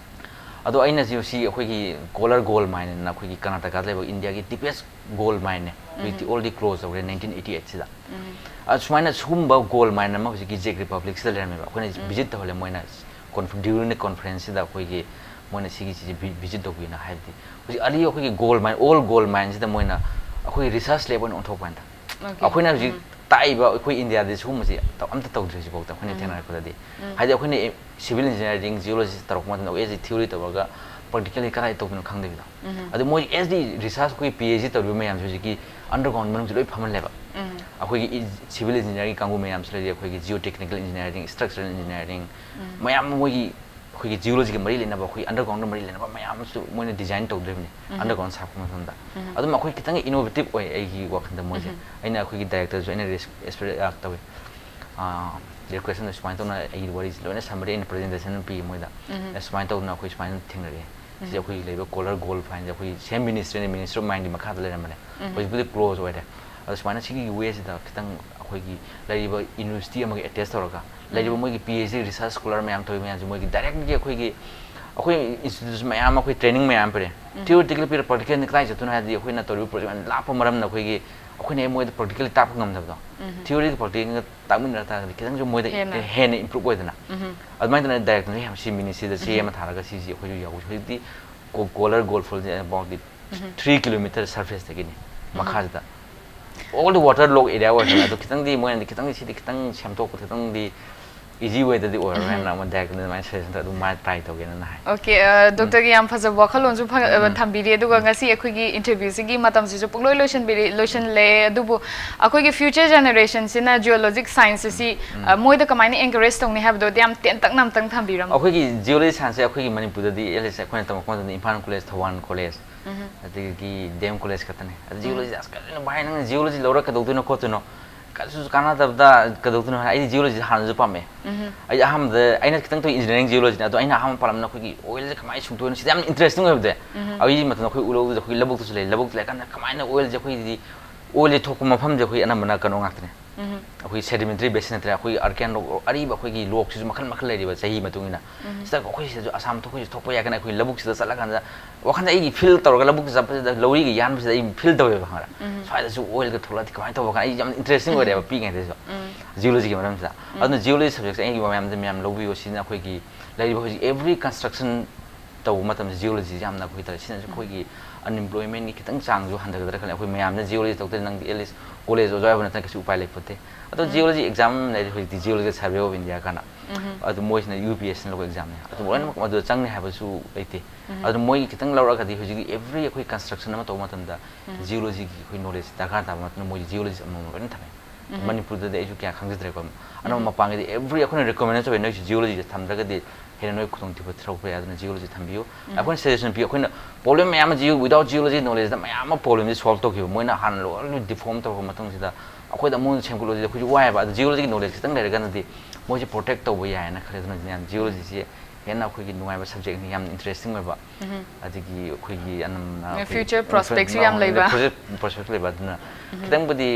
ꯑꯗꯣ ꯑꯩꯅ ꯁꯤ, ꯁꯤ ꯑꯩꯈꯣꯏꯒꯤ ꯀꯣꯂꯔ ꯒꯣꯜ ꯃꯥꯏꯟ ꯑꯅ ꯑꯩꯈꯣꯏꯒꯤ ꯀꯔꯅꯥꯇꯀꯥꯗ ꯂꯩꯕ ꯏꯟꯗꯤꯌꯥꯒꯤ ꯗꯤꯄꯦꯁ ꯒꯣꯜ ꯃꯥꯏꯟꯅꯦ꯫ ꯍꯧꯖꯤꯛꯇꯤ ꯑꯣꯜꯗꯤ ꯀ꯭ꯂꯣꯖ ꯇꯧꯈ꯭ꯔꯦ, ꯅꯥꯏꯟꯇꯤꯟ ꯑꯩꯠꯇꯤ ꯑꯩꯠꯁꯤꯗ꯫ ꯑ, ꯁꯨꯃꯥꯏꯅ ꯁꯤꯒꯨꯝꯕ ꯒꯣꯜ ꯃꯥꯏꯟ ꯑꯃ ꯍꯧꯖꯤꯛꯀꯤ ꯖꯦꯛ ꯔꯤꯄꯕ꯭ꯂꯤꯛꯁꯤꯗ ꯂꯩꯔꯝꯃꯦꯕ꯫ ꯑꯩꯈꯣꯏꯅ ꯚꯤꯖꯤꯠ ꯇꯧꯍꯜꯂꯦ, ꯃꯣꯏꯅ ꯗ꯭ꯌꯨꯔꯤꯡ ꯗ ꯀꯣꯟꯐ꯭ꯔꯦꯟꯁꯁꯤꯗ ꯑꯩꯈꯣꯏꯒꯤ ꯃꯣꯏꯅ ꯁꯤꯒꯤꯁꯤꯁꯦ ꯚꯤꯖꯤꯠ ꯇꯧꯕꯤꯌꯨꯅ ꯍꯥꯏꯕꯗꯤ ꯍꯧꯖꯤꯛ ꯑꯔꯤꯕ ꯑꯩꯈꯣꯏꯒꯤ ꯒꯣꯜ ꯃꯥꯏꯟ, ꯑꯣꯜ ꯒꯣꯜ ꯃꯥꯏꯟꯁꯤꯗ ꯃꯣꯏꯅ ꯑꯩꯈꯣꯏ ꯔꯤꯁꯔꯁ ꯂꯦꯕ ꯑꯣꯏꯅ ꯑꯣꯟꯊꯣꯛꯄ ꯍꯥꯏ ꯇꯥꯔꯦ꯫ ꯑꯩꯈꯣꯏꯅ ꯍꯧꯖꯤꯛ ꯇꯥꯛꯏꯕ ꯑꯩꯈꯣꯏ ꯏꯟꯗꯤꯌꯥꯗꯤ ꯁꯤꯒꯨꯝꯕꯁꯦ ꯑꯝꯇ ꯇꯧꯗ꯭ꯔꯤ ꯍꯧꯖꯤꯛꯐꯥꯎꯗ ꯑꯩꯈꯣꯏꯅ ꯊꯦꯡꯅꯔꯛꯄꯗꯗꯤ꯫ ꯍꯥꯏꯗꯤ ꯑꯩꯈꯣꯏꯅ ꯁꯤꯚꯤꯜ ꯏꯟꯖꯤꯅꯤꯌꯥꯔꯤꯡ, ꯖꯤꯑꯣꯂꯣꯖꯤ ꯇꯧꯔꯛꯄ ꯃꯇꯝꯗ ꯑꯩꯈꯣꯏꯁꯦ ꯊꯤꯑꯣꯔꯤ ꯇꯧꯔꯒ ꯄ꯭ꯔꯦꯛꯇꯤꯀꯦꯜꯂꯤ ꯀꯗꯥꯏ ꯇꯧꯗꯣꯏꯅꯣ ꯈꯪꯗꯕꯤꯗꯣ꯫ ꯑꯗꯨ ꯃꯣꯏ ꯑꯦꯁ ꯗꯤ ꯔꯤꯁꯥꯔꯁ ꯑꯩꯈꯣꯏ ꯄꯤ ꯑꯩꯆ ꯗꯤ ꯇꯧꯔꯤꯕ ꯃꯌꯥꯝꯁꯦ ꯍꯧꯖꯤꯛꯀꯤ ꯑꯟꯗꯔꯒ꯭ꯔꯥꯎꯟ ꯃꯅꯨꯡꯁꯦ ꯂꯣꯏ ꯐꯝꯍꯜꯂꯦꯕ꯫ ꯑꯩꯈꯣꯏꯒꯤ ꯁꯤꯚꯤꯜ ꯏꯟꯖꯤꯅꯤꯌꯥꯔꯤꯡ ꯀꯥꯡꯕꯨ ꯃꯌꯥꯝꯁꯤꯗꯗꯤ ꯑꯩꯈꯣꯏꯒꯤ ꯖꯤꯑꯣ ꯇꯦꯛꯅꯤꯀꯦꯜ ꯏꯟꯖꯤꯅꯤꯌꯥꯔꯤꯡ, ꯁ꯭ꯇ꯭ꯔꯛꯆꯔꯦꯜ ꯏꯟꯖꯤꯅꯤꯌꯥꯔꯤꯡ ꯃꯌꯥꯝ ꯑꯃ ꯃꯣꯏꯒꯤ ꯑꯩꯈꯣꯏꯒꯤ ꯖꯤꯑꯣꯂꯣꯖꯤꯒ ꯃꯔꯤ ꯂꯩꯅꯕ, ꯑꯩꯈꯣꯏ ꯑꯟꯗꯔꯒ꯭ꯔꯥꯎꯟꯗ ꯃꯔꯤ ꯂꯩꯅꯕ ꯃꯌꯥꯝ ꯑꯃꯁꯨ ꯃꯣꯏꯅ ꯗꯤꯖꯥꯏꯟ ꯇꯧꯗꯣꯔꯤꯕꯅꯤ꯫ ꯑꯟꯗꯔꯒ꯭ꯔꯥꯎꯟ ꯁꯥꯔꯛꯄ ꯃꯇꯝꯗ ꯑꯗꯨꯝ ꯑꯩꯈꯣꯏ ꯈꯤꯇꯪ ꯏꯅꯣꯚꯦꯇꯤꯞ ꯑꯣꯏ ꯑꯩꯒꯤ ꯋꯥꯈꯜꯗ ꯃꯣꯏꯁꯦ꯫ ꯑꯩꯅ ꯑꯩꯈꯣꯏꯒꯤ ꯗꯥꯏꯔꯦꯛꯇꯔꯁꯨ ꯑꯩꯅ ꯔꯦꯁ-, ꯑꯦꯛꯁꯄ꯭ꯔꯦ-, ꯑ, ꯇꯧꯋꯤ꯫ ꯑ, ꯔꯤꯀ꯭ꯋꯦꯁ ꯑꯃ ꯁꯨꯃꯥꯏꯅ ꯇꯧꯅ ꯑꯩꯒꯤ ꯋꯥꯔꯤꯁꯦ ꯂꯣꯏꯅ ꯁꯝꯃꯔꯤ ꯑꯩꯅ ꯄ꯭ꯔꯖꯦꯟꯇꯦꯁꯟ ꯑꯃ ꯄꯤ ꯃꯣꯏꯗ꯫ ꯑꯦ, ꯁꯨꯃꯥꯏꯅ ꯇꯧꯗꯅ ꯑꯩꯈꯣꯏ ꯁꯨꯃꯥꯏꯅ ꯊꯦꯡꯅꯔꯛꯑꯦ꯫ ꯁꯤꯁꯦ ꯑꯩꯈꯣꯏꯒꯤ ꯂꯩꯕ ꯀꯣꯂꯔ ꯒꯣꯜ ꯐꯥꯏꯟꯁꯦ ꯑꯩꯈꯣꯏ ꯁꯦꯝ ꯃꯤꯅꯤꯁꯇ꯭ꯔꯤꯅ, ꯃꯤꯅꯤꯁꯇ꯭ꯔꯤ ꯑꯣꯐ ꯃꯥꯏꯟꯒꯤ ꯃꯈꯥꯗ ꯂꯩꯔꯝꯕꯅꯦ꯫ ꯍꯧꯖꯤꯛꯄꯨꯗꯤ ꯀ꯭ꯂꯣꯖ ꯑꯣꯏꯔꯦ꯫ ꯑꯗꯣ ꯁꯨꯃꯥꯏꯅ ꯁꯤꯒꯤ ꯋꯦꯁꯤꯗ ꯈꯤꯇꯪ ꯑꯩꯈꯣꯏꯒꯤ ꯂꯩꯔꯤꯕ ꯌꯨꯅꯤꯚꯔꯁꯤꯇꯤ ꯑꯃꯒ ꯑꯦꯇꯦꯆ ꯇꯧꯔꯒ ꯂꯩꯔꯤꯕ ꯃꯣꯏꯒꯤ ꯄꯤ ꯑꯩꯆ ꯗꯤ ꯔꯤꯁꯔꯁ ꯁ꯭ꯀꯣꯂꯔ ꯃꯌꯥꯝ ꯇꯧꯔꯤ ꯃꯌꯥꯝꯁꯦ ꯃꯣꯏꯒꯤ ꯗꯥꯏꯔꯦꯛꯂꯤ ꯑꯩꯈꯣꯏꯒꯤ, ꯑꯩꯈꯣꯏ ꯏꯟꯁꯇꯤꯇ꯭ꯌꯨꯠ ꯃꯌꯥꯝ ꯑꯩꯈꯣꯏ ꯇ꯭ꯔꯦꯅꯤꯡ ꯃꯌꯥꯝ ꯄꯤꯔꯦ꯫ ꯊꯤꯑꯣꯔꯤꯇꯤꯀꯦꯜ ꯄꯤꯔꯦ, ꯄ꯭ꯔꯦꯛꯇꯤꯀꯦꯜꯅ ꯀꯗꯥꯏ ꯆꯠꯇꯣꯏꯅꯣ ꯍꯥꯏꯔꯗꯤ ꯑꯩꯈꯣꯏꯅ ꯇꯧꯔꯤꯕ ꯄ꯭ꯔꯣꯖꯦꯛ ꯌꯥꯝ ꯂꯥꯞꯄ ꯃꯔꯝꯅ ꯑꯩꯈꯣꯏꯒꯤ, ꯑꯩꯈꯣꯏꯅ ꯍꯦꯛ ꯃꯣꯏꯗ ꯄ꯭ꯔꯦꯛꯇꯤꯀꯦꯜꯂꯤ ꯇꯥꯛꯄ ꯉꯝꯗꯕꯗꯣ꯫ ꯊꯤꯑꯣꯔꯤꯒ ꯄ꯭ꯔꯦꯛꯇꯤꯀꯦꯜꯒ ꯇꯥꯛꯃꯤꯟꯅꯔ ꯇꯥꯔꯒꯗꯤ ꯈꯤꯇꯪꯁꯨ ꯃꯣꯏꯗ ꯍꯦꯟꯅ꯫ ꯍꯦꯟꯅ ꯏꯝꯄ꯭ꯔꯨꯞ ꯑꯣꯏꯗꯅ꯫ ꯑꯗꯨꯃꯥꯏꯅ ꯇꯧꯗꯅ ꯗꯥꯏꯔꯦꯛꯇꯔꯅ ꯁꯤ ꯃꯤꯅꯤꯠꯁꯤꯗ ꯆꯦ ꯑꯃ ꯊꯥꯔꯒ ꯁꯤꯁꯤ ꯑꯩꯈꯣꯏꯁꯨ ꯌꯥꯎꯁꯤ꯫ ꯍꯧꯖꯤꯛꯇꯤ ꯀꯣ-, ꯀꯣꯂꯔ ꯒꯣꯜ ꯐꯨꯜꯁꯦ ꯑꯕꯥꯎꯠ ꯊ꯭ꯔꯤ ꯀꯤꯂꯣꯃꯤꯇꯔ ꯁꯔꯐꯦꯁꯇꯒꯤꯅꯤ ꯃꯈꯥꯁꯤꯗ꯫ All the water logged area ꯑꯣꯏꯔꯁꯨ ꯑꯗꯣ ꯈꯤꯇꯪꯗꯤ ꯃꯣꯏꯅꯗꯤ ꯈꯤꯇꯪꯗꯤ ꯁꯤꯗꯤ ꯈꯤꯇꯪ ꯁꯦꯝꯗꯣꯛꯄ ꯈꯤꯇꯪꯗꯤ Easy way ꯗꯗꯤ ꯑꯣꯏꯔꯔꯣꯏ ꯍꯥꯏꯅ ꯑꯃ direct ꯑꯗꯨꯃꯥꯏꯅ suggestion ꯇꯧ ꯑꯗꯨꯃꯥꯏꯅ try ꯇꯧꯒꯦꯅ ꯍꯥꯏ꯫ Okay, doctor ꯒꯤ ꯌꯥꯝ ꯐꯖꯕ ꯋꯥꯈꯜꯂꯣꯟꯁꯨ ꯐ- ꯑ, ꯊꯝꯕꯤꯔꯤ꯫ ꯑꯗꯨꯒ ꯉꯁꯤ ꯑꯩꯈꯣꯏꯒꯤ interview ꯁꯤꯒꯤ ꯃꯇꯝꯁꯤꯁꯨ ꯄꯨꯡꯂꯣꯏ ꯂꯣꯏꯁꯤꯟꯕꯤꯔꯤ ꯂꯣꯏꯁꯤꯜꯂꯦ꯫ ꯑꯗꯨꯕꯨ ꯑꯩꯈꯣꯏꯒꯤ future generation ꯁꯤꯅ geologic science ꯑꯁꯤ ꯑ, ꯃꯣꯏꯗ ꯀꯃꯥꯏꯅ encourage ꯇꯧꯅꯤ ꯍꯥꯏꯕꯗꯣ ꯌꯥꯝ ꯇꯦꯟꯇꯛꯅ ꯑꯝꯇꯪ ꯊꯝꯕꯤꯔꯝꯃꯣ꯫ ꯑꯩꯈꯣꯏꯒꯤ geology science ꯁꯦ ꯑꯩꯈꯣꯏꯒꯤ ꯃꯅꯤꯄꯨꯔꯗꯗꯤ at least ꯑꯩꯈꯣꯏꯅ ꯇꯝꯃꯛꯄ ꯃꯇꯝꯗ ꯏꯝꯐꯥꯜ college, ꯊꯧꯕꯥꯜ college, ꯑꯗꯒꯤ D M college ꯈꯛꯇꯅꯦ꯫ ꯑꯗ geology ꯑꯁ ꯀꯔꯤꯅꯣ ꯚꯥꯏ, ꯅꯪ geology ꯂꯧꯔ ꯀꯩꯗꯧꯗꯣꯏꯅꯣ ꯈꯣꯠꯇꯣꯏꯅꯣ, ꯀꯩꯁꯨ ꯀꯥꯟꯅꯗꯕꯗ ꯀꯩꯗꯧꯗꯣꯏꯅꯣ ꯍꯥꯏ꯫ ꯑꯩꯗꯤ geology ꯁꯦ ꯍꯥꯟꯅꯁꯨ ꯄꯥꯝꯃꯦ꯫ ꯑꯩ ꯑꯍꯥꯟꯕꯗ ꯑꯩꯅ ꯈꯤꯇꯪ ꯇꯧꯏ engineering geology ꯅꯦ, ꯑꯗꯣ ꯑꯩꯅ ꯑꯍꯥꯟꯕ ꯄꯥꯝꯂꯝꯕꯅ ꯑꯩꯈꯣꯏꯒꯤ oil ꯁꯦ ꯀꯃꯥꯏꯅ ꯁꯨꯡꯗꯣꯛꯏꯅꯣ, ꯁꯤꯗ ꯌꯥꯝ interesting ꯑꯣꯏꯕꯗꯤ꯫ ꯑꯩ ꯃꯇꯝꯗ ꯑꯩꯈꯣꯏ ꯎꯂꯧꯗꯨꯗ ꯑꯩꯈꯣꯏ ꯂꯧꯕꯨꯛꯇꯁꯨ ꯂꯩ, ꯂꯧꯕꯨꯛꯇ ꯂꯩꯔꯀꯥꯟꯗ ꯀꯃꯥꯏꯅ oil ꯁꯦ ꯑꯩꯈꯣꯏꯗꯤ oil ꯁꯦ ꯊꯣꯛꯄ ꯃꯐꯝꯁꯦ ꯑꯩꯈꯣꯏ ꯑꯅꯝꯕꯅ ꯀꯩꯅꯣ ꯉꯥꯛꯇꯅꯦ꯫ ꯑꯩꯈꯣꯏ sedimentary basin ꯅꯠꯇ꯭ꯔꯦ, ꯑꯩꯈꯣꯏ archaean rock, ꯑꯔꯤꯕ ꯑꯩꯈꯣꯏꯒꯤ ꯂꯣꯛꯁꯤꯁꯨ ꯃꯈꯜ ꯃꯈꯜ ꯂꯩꯔꯤꯕ ꯆꯍꯤ ꯃꯇꯨꯡ ꯏꯟꯅ꯫ ꯁꯤꯗ ꯑꯩꯈꯣꯏ ꯁꯤꯗꯁꯨ ꯑꯁꯥꯝ ꯊꯣꯛꯄꯁꯨ ꯊꯣꯛꯄ ꯌꯥꯏ ꯀꯥꯏꯅ ꯑꯩꯈꯣꯏ ꯂꯧꯕꯨꯛꯁꯤꯗ ꯆꯠꯂꯀꯥꯟꯗ ꯋꯥꯈꯜꯗ ꯑꯩꯒꯤ feel ꯇꯧꯔꯒ ꯂꯧꯕꯨꯛꯁꯤꯗ ꯆꯠꯄꯁꯤꯗ ꯂꯧꯔꯤꯒ ꯌꯥꯟꯕꯁꯤꯗ ꯑꯩ feel ꯇꯧꯋꯦꯕ, ꯈꯪꯕ꯭ꯔꯥ? ꯁ꯭ꯋꯥꯏꯗꯁꯨ oil ꯒ ꯊꯣꯛꯂꯛꯑꯗꯤ ꯀꯃꯥꯏꯅ ꯇꯧꯕ ꯀꯥꯏꯅ ꯑꯩ ꯌꯥꯝ interesting ꯑꯣꯏꯔꯦꯕ ꯄꯤꯛꯏꯉꯩꯗꯁꯨ geology ꯒꯤ ꯃꯔꯝꯁꯤꯗ꯫ ꯑꯗꯨꯅ geology subject ꯁꯦ ꯑꯩꯒꯤ ꯃꯌꯥꯝꯗ ꯃꯌꯥꯝ ꯂꯧꯕꯤꯌꯨ꯫ ꯁꯤꯅ ꯑꯩꯈꯣꯏꯒꯤ ꯂꯩꯔꯤꯕ ꯍꯧꯖꯤꯛ every construction ꯇꯧꯕ ꯃꯇꯝꯗ geology ꯁꯦ ꯌꯥꯝꯅ ꯑꯩꯈꯣꯏ ꯇꯧꯔꯦ꯫ ꯁꯤꯅꯁꯨ ꯑꯩꯈꯣꯏꯒꯤ unemployment ꯒꯤ ꯈꯤꯇꯪ ꯆꯥꯡꯁꯨ ꯍꯟꯊꯒꯗ꯭ꯔꯥ ꯈꯜꯂꯦ꯫ ꯑꯩꯈꯣꯏ ꯃꯌꯥꯝꯅ geology ꯇꯧꯗ꯭ꯔꯗꯤ ꯅꯪꯗꯤ at least college ꯑꯣꯖꯥ ꯑꯣꯏꯕ ꯅꯠꯇꯅ ꯀꯩꯁꯨ ꯎꯄꯥꯏ ꯂꯩꯄꯣꯠꯇꯦ꯫ ꯑꯗꯣ geology exam ꯂꯩꯔꯤ ꯍꯧꯖꯤꯛꯇꯤ, Geological Survey of India ꯀꯥꯏꯅ꯫ ꯑꯗꯨ ꯃꯣꯏꯁꯤꯅ U P S C ꯅ ꯂꯧꯕ exam ꯅꯦ꯫ ꯑꯗꯨ ꯂꯣꯏꯅꯃꯛ ꯃꯗꯨꯗ ꯆꯪꯅꯤ ꯍꯥꯏꯕꯁꯨ ꯂꯩꯇꯦ꯫ ꯑꯗꯨ ꯃꯣꯏꯒꯤ ꯈꯤꯇꯪ ꯂꯧꯔꯒꯗꯤ ꯍꯧꯖꯤꯛꯀꯤ every ꯑꯩꯈꯣꯏ construction ꯑꯃ ꯇꯧꯕ ꯃꯇꯝꯗ geology ꯒꯤ ꯑꯩꯈꯣꯏ knowledge ꯗꯔꯀꯥꯔ ꯇꯥꯕ ꯃꯇꯝꯗ ꯃꯣꯏ geologist ꯑꯃꯃꯝ ꯂꯣꯏꯅ ꯊꯝꯃꯦ꯫ ꯃꯅꯤꯄꯨꯔꯗꯗꯤ ꯑꯩꯁꯨ ꯀꯌꯥ ꯈꯪꯖꯗ꯭ꯔꯦꯀꯣ꯫ ꯑꯅꯝꯕ ꯃꯄꯥꯟꯒꯤꯗꯤ every ꯑꯩꯈꯣꯏꯅ recommend ꯇꯧꯋꯦ, ꯅꯣꯏꯁꯨ geology ꯁꯦ ꯊꯝꯗ꯭ꯔꯒꯗꯤ ꯍꯦꯟꯅ ꯅꯣꯏ ꯈꯨꯗꯣꯡꯊꯤꯕ ꯊꯣꯔꯛꯄ ꯌꯥꯏ꯫ ꯑꯗꯨꯅ geology ꯊꯝꯕꯤꯌꯨ꯫ ꯑꯩꯈꯣꯏꯅ suggestion ꯄꯤ, ꯑꯩꯈꯣꯏꯅ problem ꯃꯌꯥꯝ ꯑꯃ geo-, without geology knowledge ꯗ ꯃꯌꯥꯝ ꯑꯃ problem ꯁꯦ solve ꯇꯧꯈꯤꯕ꯫ ꯃꯣꯏꯅ ꯍꯥꯟꯅ ꯂꯣꯏꯅ deform ꯇꯧꯔꯕ ꯃꯇꯨꯡꯁꯤꯗ ꯑꯩꯈꯣꯏꯗ ꯑꯃꯨꯛ ꯁꯦꯝꯒꯠꯂꯣꯁꯤꯗꯤ ꯑꯩꯈꯣꯏꯁꯨ ꯋꯥꯏꯑꯦꯕ꯫ ꯑꯗꯨ geology ꯒꯤ knowledge ꯈꯤꯇꯪ ꯂꯩꯔꯒꯅꯗꯤ ꯃꯣꯏꯁꯦ protect ꯇꯧꯕ ꯌꯥꯏꯌꯦꯅ ꯈꯜꯂꯦ꯫ ꯑꯗꯨꯅ geology ꯁꯤ ꯍꯦꯟꯅ ꯑꯩꯈꯣꯏꯒꯤ ꯅꯨꯡꯉꯥꯏꯕ subject ꯅꯤ, ꯌꯥꯝꯅ interesting ꯑꯣꯏꯕ꯫ ꯑꯗꯒꯤ ꯑꯩꯈꯣꯏꯒꯤ ꯑꯅꯝꯕꯅ ꯑꯩꯈꯣꯏꯒꯤ Future prospect ꯁꯨ ꯌꯥꯝ ꯂꯩꯕ꯫ Future prospect ꯂꯩꯕ꯫ ꯑꯗꯨꯅ ꯈꯤꯇꯪꯕꯨꯗꯤ,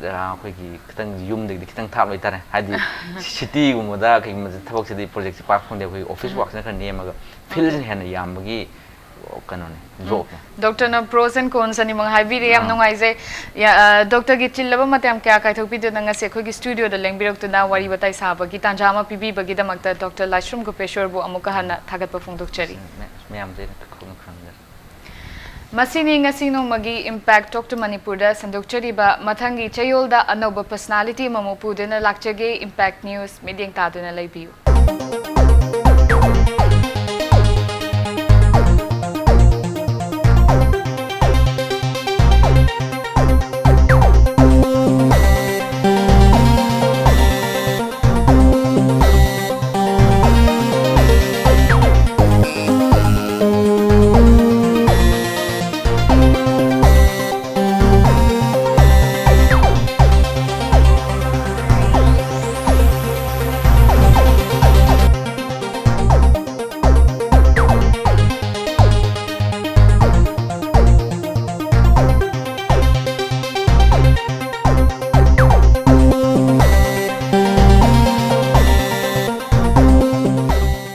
ꯑ, ꯑꯩꯈꯣꯏꯒꯤ ꯈꯤꯇꯪ ꯌꯨꯝꯗꯒꯤꯗꯤ ꯈꯤꯇꯪ ꯊꯥꯞꯂꯣꯏ ꯇꯥꯔꯦ꯫ ꯍꯥꯏꯗꯤ city ꯒꯨꯝꯕꯗ ꯀꯩꯒꯨꯝꯕꯗ ꯊꯕꯛꯁꯤꯗꯤ project ꯁꯤ ꯄꯥꯛ ꯐꯪꯗꯦ꯫ ꯑꯩꯈꯣꯏꯒꯤ office work ꯁꯤꯅ ꯈꯔ ꯅꯦꯝꯃꯒ field ꯁꯤꯅ ꯍꯦꯟꯅ ꯌꯥꯝꯕꯒꯤ ꯀꯩꯅꯣꯅꯦ, job ꯅꯦ꯫ Doctor ꯅ pros and cons ꯑꯅꯤꯃꯛ ꯍꯥꯏꯕꯤꯔꯦ, ꯌꯥꯝ ꯅꯨꯡꯉꯥꯏꯖꯩ꯫ ꯌꯥ-, ꯑ, doctor ꯒꯤ ꯆꯤꯜꯂꯕ ꯃꯇꯝ ꯀꯌꯥ ꯀꯥꯏꯊꯣꯛꯄꯤꯗꯨꯅ ꯉꯁꯤ ꯑꯩꯈꯣꯏꯒꯤ studio ꯗ ꯂꯦꯡꯕꯤꯔꯛꯇꯨꯅ ꯋꯥꯔꯤ ꯋꯥꯇꯥꯏ ꯁꯥꯕꯒꯤ ꯇꯥꯟꯖꯥ ꯑꯃ ꯄꯤꯕꯤꯕꯒꯤꯗꯃꯛꯇ doctor ꯂꯥꯏꯁ꯭ꯔꯝ ꯒꯣꯄꯦꯁ꯭ꯋꯔꯕꯨ ꯑꯃꯨꯛꯀ ꯍꯟꯅ ꯊꯥꯒꯠꯄ ꯐꯣꯡꯗꯣꯛꯆꯔꯤ꯫ ꯃꯌꯥꯝꯗ ꯑꯩꯅ ꯈꯨꯔꯨꯝ ꯈꯨꯔꯨꯝꯖꯔꯤ꯫ ꯃꯁꯤꯅꯤ ꯉꯁꯤ ꯅꯣꯡꯃꯒꯤ Impact Talk to ꯃꯅꯤꯄꯨꯔꯗ ꯁꯟꯗꯣꯛꯆꯔꯤꯕ꯫ ꯃꯊꯪꯒꯤ ꯆꯌꯣꯜꯗ ꯑꯅꯧꯕ personality ꯑꯃꯃꯨꯛ ꯄꯨꯗꯨꯅ ꯂꯥꯛꯆꯒꯦ꯫ Impact News ꯃꯤꯠꯌꯦꯡ ꯇꯥꯗꯨꯅ ꯂꯩꯕꯤꯌꯨ꯫